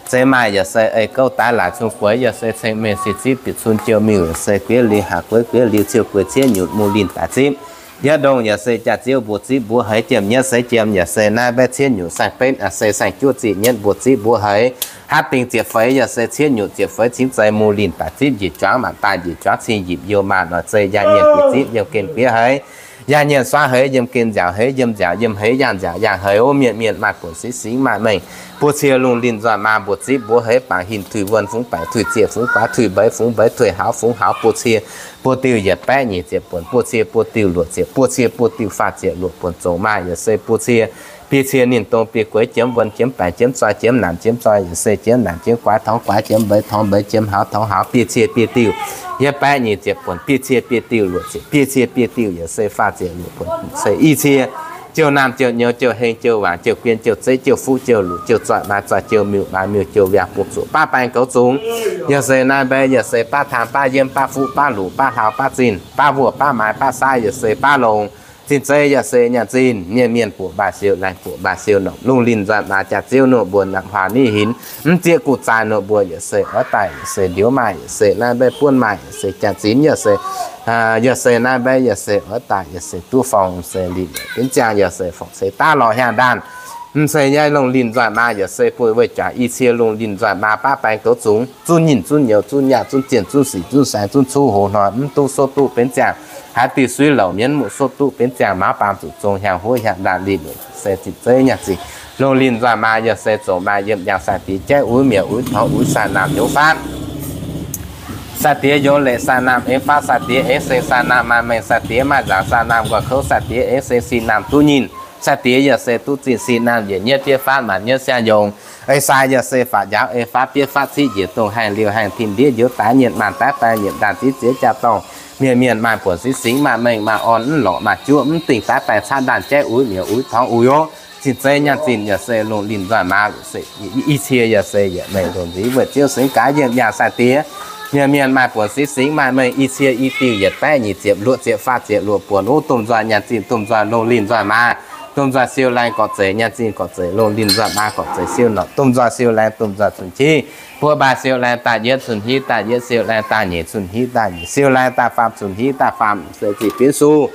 Zeiz maaih yaac se ei gouv daaih laaix cung gueix yaac se ceng mengh sic zipv bieqc cun jiou miuc yaac se guiev liuz haac gueiv guiev liuz ciouv gueix ciev nyutc mu linh daaih zipv. Yietv ndongh yaac se jaa ziouv mbuo zipv mbuo heix jiem nyietv seix jiem yaac se naaiv mbaeqv ciev nyutc saeng-betv aac se saeng-juov ziqc nyietv mbuo zipv mbuo heix. Haav dingc ziepc feix yaac se ciev nyutc ziepc feix cingv zeiz mu linh daaih zipv njiec juangv maanc daaih njiec juangv cing yipc youh maah noic zei yaac nyienh guiev zipv yiem gen guiev heix. Yaac nyienh suaav heix yiem gen nziaauc heix yiem nziaauc yiem heix yangh nziaauc yangh heix. Ov, mienh mienh maaih buonc singv singv maaih mengh buo cie lungh linh nzoih maa mbuo zipv mbuo heix bangc hinc tuix wuonh fungx baeqc tuix ziec fungx guaax tuix mbeix fungx mbeix tuix haux fungx haux buo cie buo diuh yietc baeqv nyic ziepc buonc buo cie buo diuh luoqc ziepc buo cie buo diuh faah ziepc luoqc buonc zongc maaih yaac se buo cie. Biei cie ninh dongh biei gueix jiemv wuonh jiemv baengc jiemv zoi jiemv naanc jiemv zoi yaac se jiemv naanc jiemv guaax torngx guaax jiemv mbeix torngx mbeix jiemv haux torngx haux biei cie biei diuh. Yietc baeqv nyic ziepc buonc biei cie biei diuh luoqc ziepc biei cie biei diuh yaac se faah ziepc luoqc buonc se i cie. Jouh naamh jouh nyouz jouh heng jouh waanc jouh bien jouh zeiv jouh fuqv jouh luqc jouh zoih maaih zoih jouh miuc maaih miuc jouh wiangh bung zuqc baav baeng goux zungx. Yaac se naaiv mbaeqv yaac se baav taan baav yiemv baav fuqv baav luqc baav hlaau baav zinh baav wuoqc baav maaiz baav saav yaac se baav longx. Zinh zeiv yaac se nyaanh zinh mienh mienh buoqc mbaaih siou laengz buoqc mbaaih siou norqc lungh linh nzoih maa jaa ziouv nor mbuo naamh huaax niv hinc mv zieqv guv zaaih nor mbuo yaac se oix daaih yaac se ndiouv maaih yaac se naaiv mbaeqv buonv maaih yaac se jaa zinx yaac se, yaac se naaiv mbaeqv yaac se oix daaih yaac se duqv forng se linh benx ziangh yaac se forng se daav lorz hiaang ndaanh. Mv se yaac lungh linh nzoih maa yaac se buo weih jaax i cie lungh linh nzoih maa baav baeng goux zungx zunv nyinh zunv nyouz zunv nyaah zunv zienh zunv sic zunv saeng zunv cuv hoz hnoi mv duqv sopv duqv benx ziangh. Haaix diuh suiv louc mienv muqc sopv duqv benx ziangh maaz baamz zuqc zong hiaang huov hiaang ndaanh linh se zinh zeiv nyaanh zinh. Lungh linh nzoih maa yaac se zoux maa yiem yangh sai-diex jaiv uix mietc uix torngx uix sai-naamh nyouz fatv. Sai-diex yongz leic sai-naamh eix fatv sai-diex eix seng sai-naamh maaih mengh sai-diex maaih nzaangc sai-naamh nqoi kouv sai-diex eix seng sin naamh duqv nyinh. Sai-diex yaac se duqv zinh sin naamh yietc nyietv fiev fatv maanc nyietv siang yongz. Eix sai yaac se faatv njaaux eix fatv fiev fatv ciqv njiec dongh haengh liouh haengh tin ndiev njoux daaih nyietc maanc daaih baeng nyietc ndaanh ziex ziex jaa dorngh. Mienh mienh maaih buonc singv singv maaih mengh maaih orn mv lorqc maaih juoqv mv dingh daaih baeng caaiv ndaanh jaiv uix mietc uix torngx uix ov. Zinh zeiv nyaanh zinh yaac se lungh linh nzoih maa i cie yaac se yietc mengh ndongc nziex weic ziouv singx gaax yiem yangh sai-diex. Mienh mienh maaih buonc singv singx maaih mengh i cie i diuh yietc baeqv nyic ziepc luoqc ziepc faah ziepc luoqc buonc ov. Domh nzoih nyaanh zinh domh nzoih lungh linh nzoih maa, domh nzoih siou laengz gorqv zeic nyaanh zinh gorqv zeic lungh linh nzoih maa gorqv zeic siou norqc domh nzoih siou laengz domh nzoih cun-hingv buoqc mbaaih siou laengz daaih yietv cun-hingv daaih yietv siou laengz daaih nyeic cun-hingv daaih nyeic siou laengz daaih faam cun-hingv daaih faam se zinh binv suv.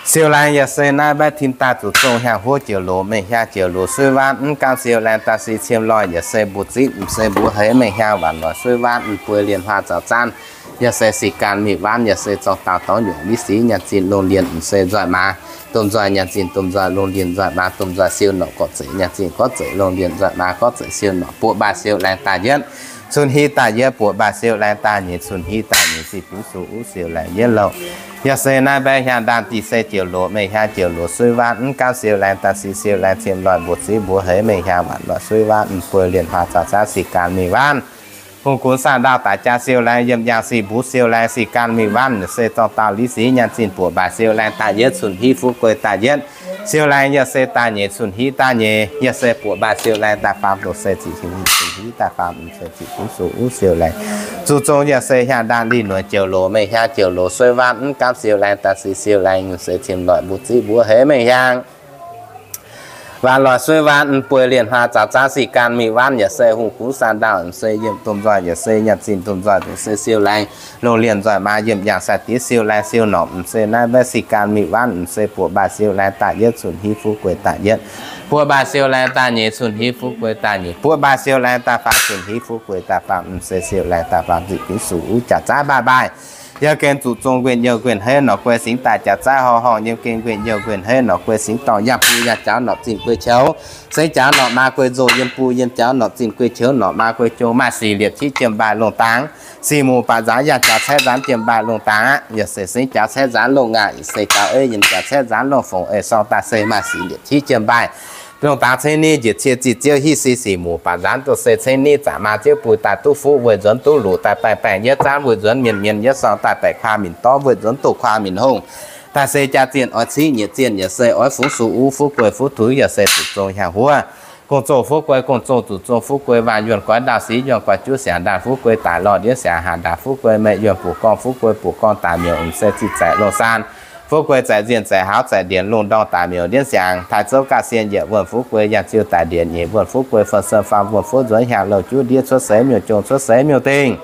Siou laengz yaac se naaiv mbaeqv tin daaih zuqc zong hiaang huov joux loz mengh hiaang joux loz suiv waanv mv gaamv siou laengz daaih si ciem loih yaac se mbuo zipv m'seix mbuo heix mengh hiaang waanc loih suiv waanv m'buo lienh huaang zaux zaanv. Yaac se sic gaanh mingh waanv yaac se zorng daauh dorngx nyungc liv sic nyaanh zinh lungh lienh m'seix nzoih maa. Domh nzoih nyaanh zinh domh nzoih lungh lienh nzoih maa domh nzoih siou norqc gorqv zeic nyaanh zinh gorqv zeic lungh lienh nzoih maa gorqv zeic siou norqc buoqc mbaaih siou laengz daaih yietv cun-hingv daaih yietv buoqc mbaaih siou laengz daaih nyeic cun-hingv daaih nyeic zinh binv suv uv siou laengz yietv louh. Yaac se naaiv mbaeqv hiaang ndaanh dih se joux loz mengh hiaang joux loz suiv waanv mv gaamv siou laengz daaih si siou laengz ciem loih mbuo zipv mbuo heix mengh hiaang waanc loih suiv waanv m'buo lienh huaang zaux zaanv sic gaanh mingh waanv. Hungh gunx saah ndau daaih jaa siou laengz yiem yangh sic mbuo siou laengz sic gaanh mingh waanv yaac se zorng daauh liv sic nyaanh zinh buoqc mbaaih siou laengz daaih yietv cun-hingv fuqv guei daaih yietv siou laengz yaac se daaih nyeic cun-hingv daaih nyeic yaac se buoqc mbaaih siou laengz daaih faam loz se zinh cun-hingv daaih faam m'seix zinh binv suv uv siou laengz. Zuqc zong yaac se hiaang ndaanh lih nueic joux loz mengh hiaang joux loz suiv waanv mv gaamv siou laengz daaih si siou laengz se ciem loih mbuo zipv mbuo heix mengh hiaang. Waanc loic suiv waanc, m'bueix lienc hlaax, zaux zaanv sic gaanh mingh waanv, yaac se hungh gux saah ndaauh, m'sei yiem domh nzoih, yaac se nyaanh zinh domh nzoih, m'sei siou laengz longh lienc nzoih maa, yiem yangh sai-diex siou laengz siou norqc, m'sei naaiv mbaeqv sic gaanh mingh waanv, m'sei buoqc mbaaih siou laengz daaih yietv, cun-hiuv fu'jueiv daaih yietv, buoqc mbaaih siou laengz daaih nyeic, cun-hiuv fu'jueiv daaih nyeic, buoqc mbaaih siou laengz daaih faam, cun-hiuv fu'jueiv daaih faam, m'sei siou laengz daaih faam, zinh binv suqv uv jaax zaaiv mbaaih mbaaih. Yiem gen zuqc zong nquenh youh nquenh heiv norqc guei singx daaih jaax zaaiv horh horngh, yiem gen nquenh youh nquenh heiv norqc guei singx dorngh yangh buo yangh jaux norqc zinh guei qouv, singx jaux norqc maa guei nzoh, yiem buo yiem jaux norqc zinh guei qouv, norqc maa guei jong maaih sic liepc qiex jiem mbaaih lungh dangx. Sic muc baac nzaanx yangh jaux caeqv nzaanx jiem mbaaih lungh dangx aqv. Yaac se singx jaux caeqv nzaanx lungh ngaih, se gaux ei yiem jaux caeqv nzaanx lungh fongc ei sorng daaih se maaih sic liepc qiex jiem mbaaih lungh dangx. Ceng ni njiec cie zih ziouv hitv si sic muc baac nzaanx duqv se ceng ni zaqc maa ziouv buih daaih duqv fuqv weih nzuonx duqv luqc daaih baengh baengh yietv zaanv weih nzuonx mienh mienh yietv sorng daaih baeqc kuaah minc dorv weih nzuonx doh kuaah minc hungh. Daaih se jaa zienh oix ciqv nyeic zienh yaac se oix fungx suqv uv fu'jueiv fu'jueiv yaac se zuqc zong hiaang huov. Gong-zoh fu'jueiv gong-zoh zuqc zong fu'jueiv waanh yuonh goix ndaauh sic yuonh goix juv siangx ndaauh fu'jueiv daic lorh ndiev siangx haah ndaauh fu'jueiv meih yuonh buoqc gorngv fu'jueiv buoqc gorngv daaih miuc m'sei zih zaeqc loz saan fu'jueiv zaeqc nzienh zaeqc hauz zaeqc ndienx lungh ndorm daaih miuc ndiev siangx taaih zouv ga'sie yietc wuonh fu'jueiv yangh ziu daaih ndienx nyeic wuonh fu'jueiv fen sen faam wuonh fu'nzuonx hiaang louh juv ndiev cuotv seix miuc-jong cuotv seix miuc-dingh.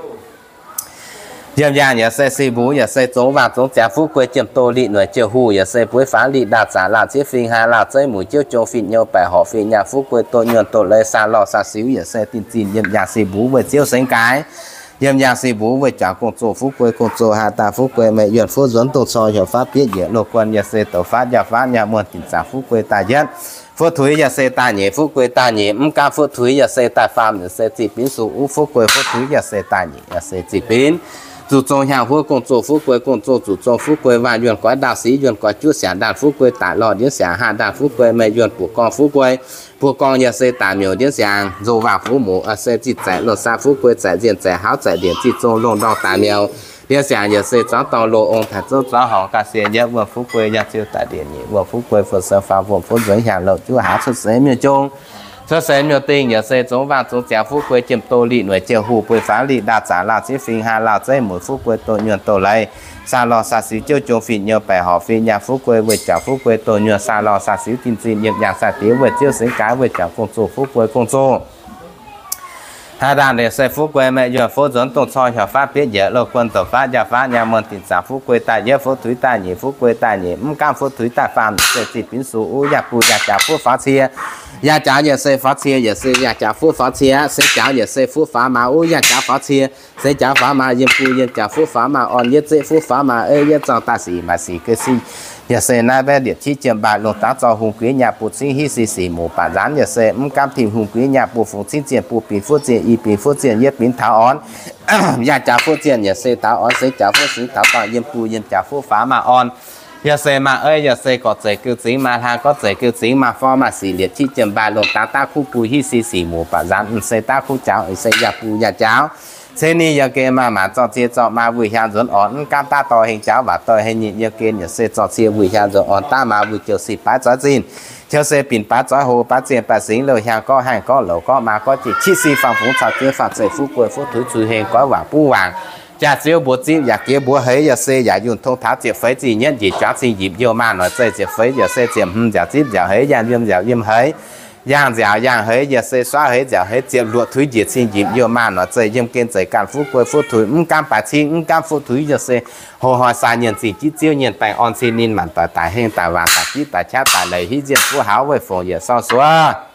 Yiem yaangh yaac se sic mbuo yaac se zongx waangh zongx ziangx fu'jueiv jiem doh liqc noic jiouh huv yaac se bueix faanx liqc ndaauh zaqc laauh ciev fing haih laauh zeiv mueic jiouv jong fih nyou baeqc horc fih nyaanh fu'jueiv doh nyuonh doh leiz saah lorh saah siux yaac se dinh zinh yiem yaangh sic mbuo weih ziouv sengx gaaix. Yiem yaangh sic mbuo weih jangx gong-zoh fu'jueiv gong-zoh haah ndaauh fu'jueiv meih yuonh fu'nzuonx dongh cor heuc faatv bietv yiec loh guon yaac se douz faatv njaaux faatv nyaanh muonh dinc zaangc fu'jueiv daaih yietv, fu'jueiv yaac se daaih nyeic fu'jueiv daaih nyeic mv gaamv fu'jueiv yaac se daaih faam yaac se zih binv suqv uv fu'jueiv fu'jueiv yaac se daaih nyeic yaac se zih binv zuqc zong hiaang huov gong-zoh fu'jueiv gong-zoh zuqc zong fu'jueiv waanh yuonh goix ndaauh sic yuonh goix juv siangx ndaauh fu'jueiv daic lorh ndiev siangx haah ndaauh fu'jueiv meih yuonh buoqc gorngv fu'jueiv buoqc gorngv yaac se daaih miuc ndiev siangx nzoh waangh fuqv muc yaac se zih zaeqc loz saan fu'jueiv zaeqc nzienh zaeqc hauz zaeqc ndienx zih zong lungh ndorm daaih miuc ndiev siangx yaac se zuangx dorngh loz ong taaih zouv zuangx horngc ga'sie yietv wuonh fu'jueiv yangh ziu daaih ndienx nyeic wuonh fu'jueiv fen sen faam wuonh fu'nzuonx hiaang louh juv hauz cuotv seix miuc-jong cuotv seix miuc-dingh yaac se zongx waangh zongx ziangx fu'jueiv jiem doh liqc noic jiouh huv bueix faanx liqc ndaauh zaqc laauh ciev fing haih laauh zeiv mueic fu'jueiv doh nyuonh doh leiz saah lorh saah siux jiouv jong fih nyou baeqc horc fih nyaanh fu'jueiv weih jangx fu'jueiv doh nyuonh saah lorh saah siux dinh zinh yiem yaangh saah diex weih ziouv sengx gaaix weih jangx gong-zoh fu'jueiv gong-zoh haah ndaauh yaac se fu'jueiv meih yuonh fu'nzuonx dongh cor heuc faatv bietv yiec loh guon douz faatv njaaux faatv nyaanh muonh dinc zaangc fu'jueiv daaih yietv fu'jueiv daaih nyeic fu'jueiv daaih nyeic mv gaamv fu'jueiv daaih faam yaac se zih binv suqv uv yangh buh yangh jaux fu'jueiv faaux cie yangh jaux yaac se faaux cie yaac se yangh jaux fu'jueiv faaux cie sengx jaux yaac se fu'jueiv faaux maa uv yangh jaux faaux cie sengx jaux faaux maa yiem buh yiem jaux fu'jueiv faaux maa orn yietv zeqv fu'jueiv faaux maa ei yietv zorng daaih sic maaih sic ga'sie yaac se naaiv mbaeqv liepc qiex jiem mbaaih lungh dangx zorng hungh guix nyaanh buh cingv hitv si sic muc baac nzaanx yaac se mv gaamv tim hungh guix nyaanh buh fungx cingv zienh buh binc fu'jueiv zienh i binc fu'jueiv zienh yietv binc taux orn yangh jaux fu'jueiv zienh yaac se taux orn sengx jaux fu'jueiv singx taux dorngh yiem buh yiem jaux fu'jueiv faaux maa orn yaac se maa ei yaac se gorqv zeic geu zingx maa hlang gorqv zeic geu zingx maa forv maaih sic liepc qiex jiem mbaaih lungh dangx daav kuv buh hitv si sic muc baac nzaanx m'sei daav kuv jaux se yangh buh yangh jaux ceng ni yiem gen maa maanc zorng cie zorng maa wuic hiaang nzuonx orn mv gaamv daav dorh heng jaux waac dorh heng nyeic yiem gen yaac se zorng cie wuic hiaang nzuonx orn daav maa wuic jouh sic baaix zoix zinh qiu se binc baaix zoix hlo baaix zienh baaix singx louh hiaang gorqv haengh gorqv louc gorqv maa gorqv jiex qiex si faam fungx caux zien faam zeiv fu'jueiv fu'jueiv cui heng goiv waac buv waangc jaax ziouv mbuox zipv yaac jiex mbuox heix yaac se yaac yunh tong taux ziepc feix zih nyietv njiec juangv cing njipc youh maa noic zeih ziepc feix yaac se ziepc hmz nziaauc zipv nziaauc heix yangh yiem nziaauc yiem heix yangh nziaauc yangh heix yaac se suaav heix nziaauc heix ziepc luoqc tuix njiec cing njipc youh maa noic zeih yiem gen zeiz ganh fu'jueiv fu'jueiv mv gaamv baaix cingv mv gaamv fu'jueiv yaac se hlo hnoi sai nyienh zingh jitv ziouv nyienh baengh orn cin ninh maanc doic daic heng daic waac daic jitv daic qaqv daic leiz hitv nzienh fu'jueiv haux weih fongc yietc sorng suov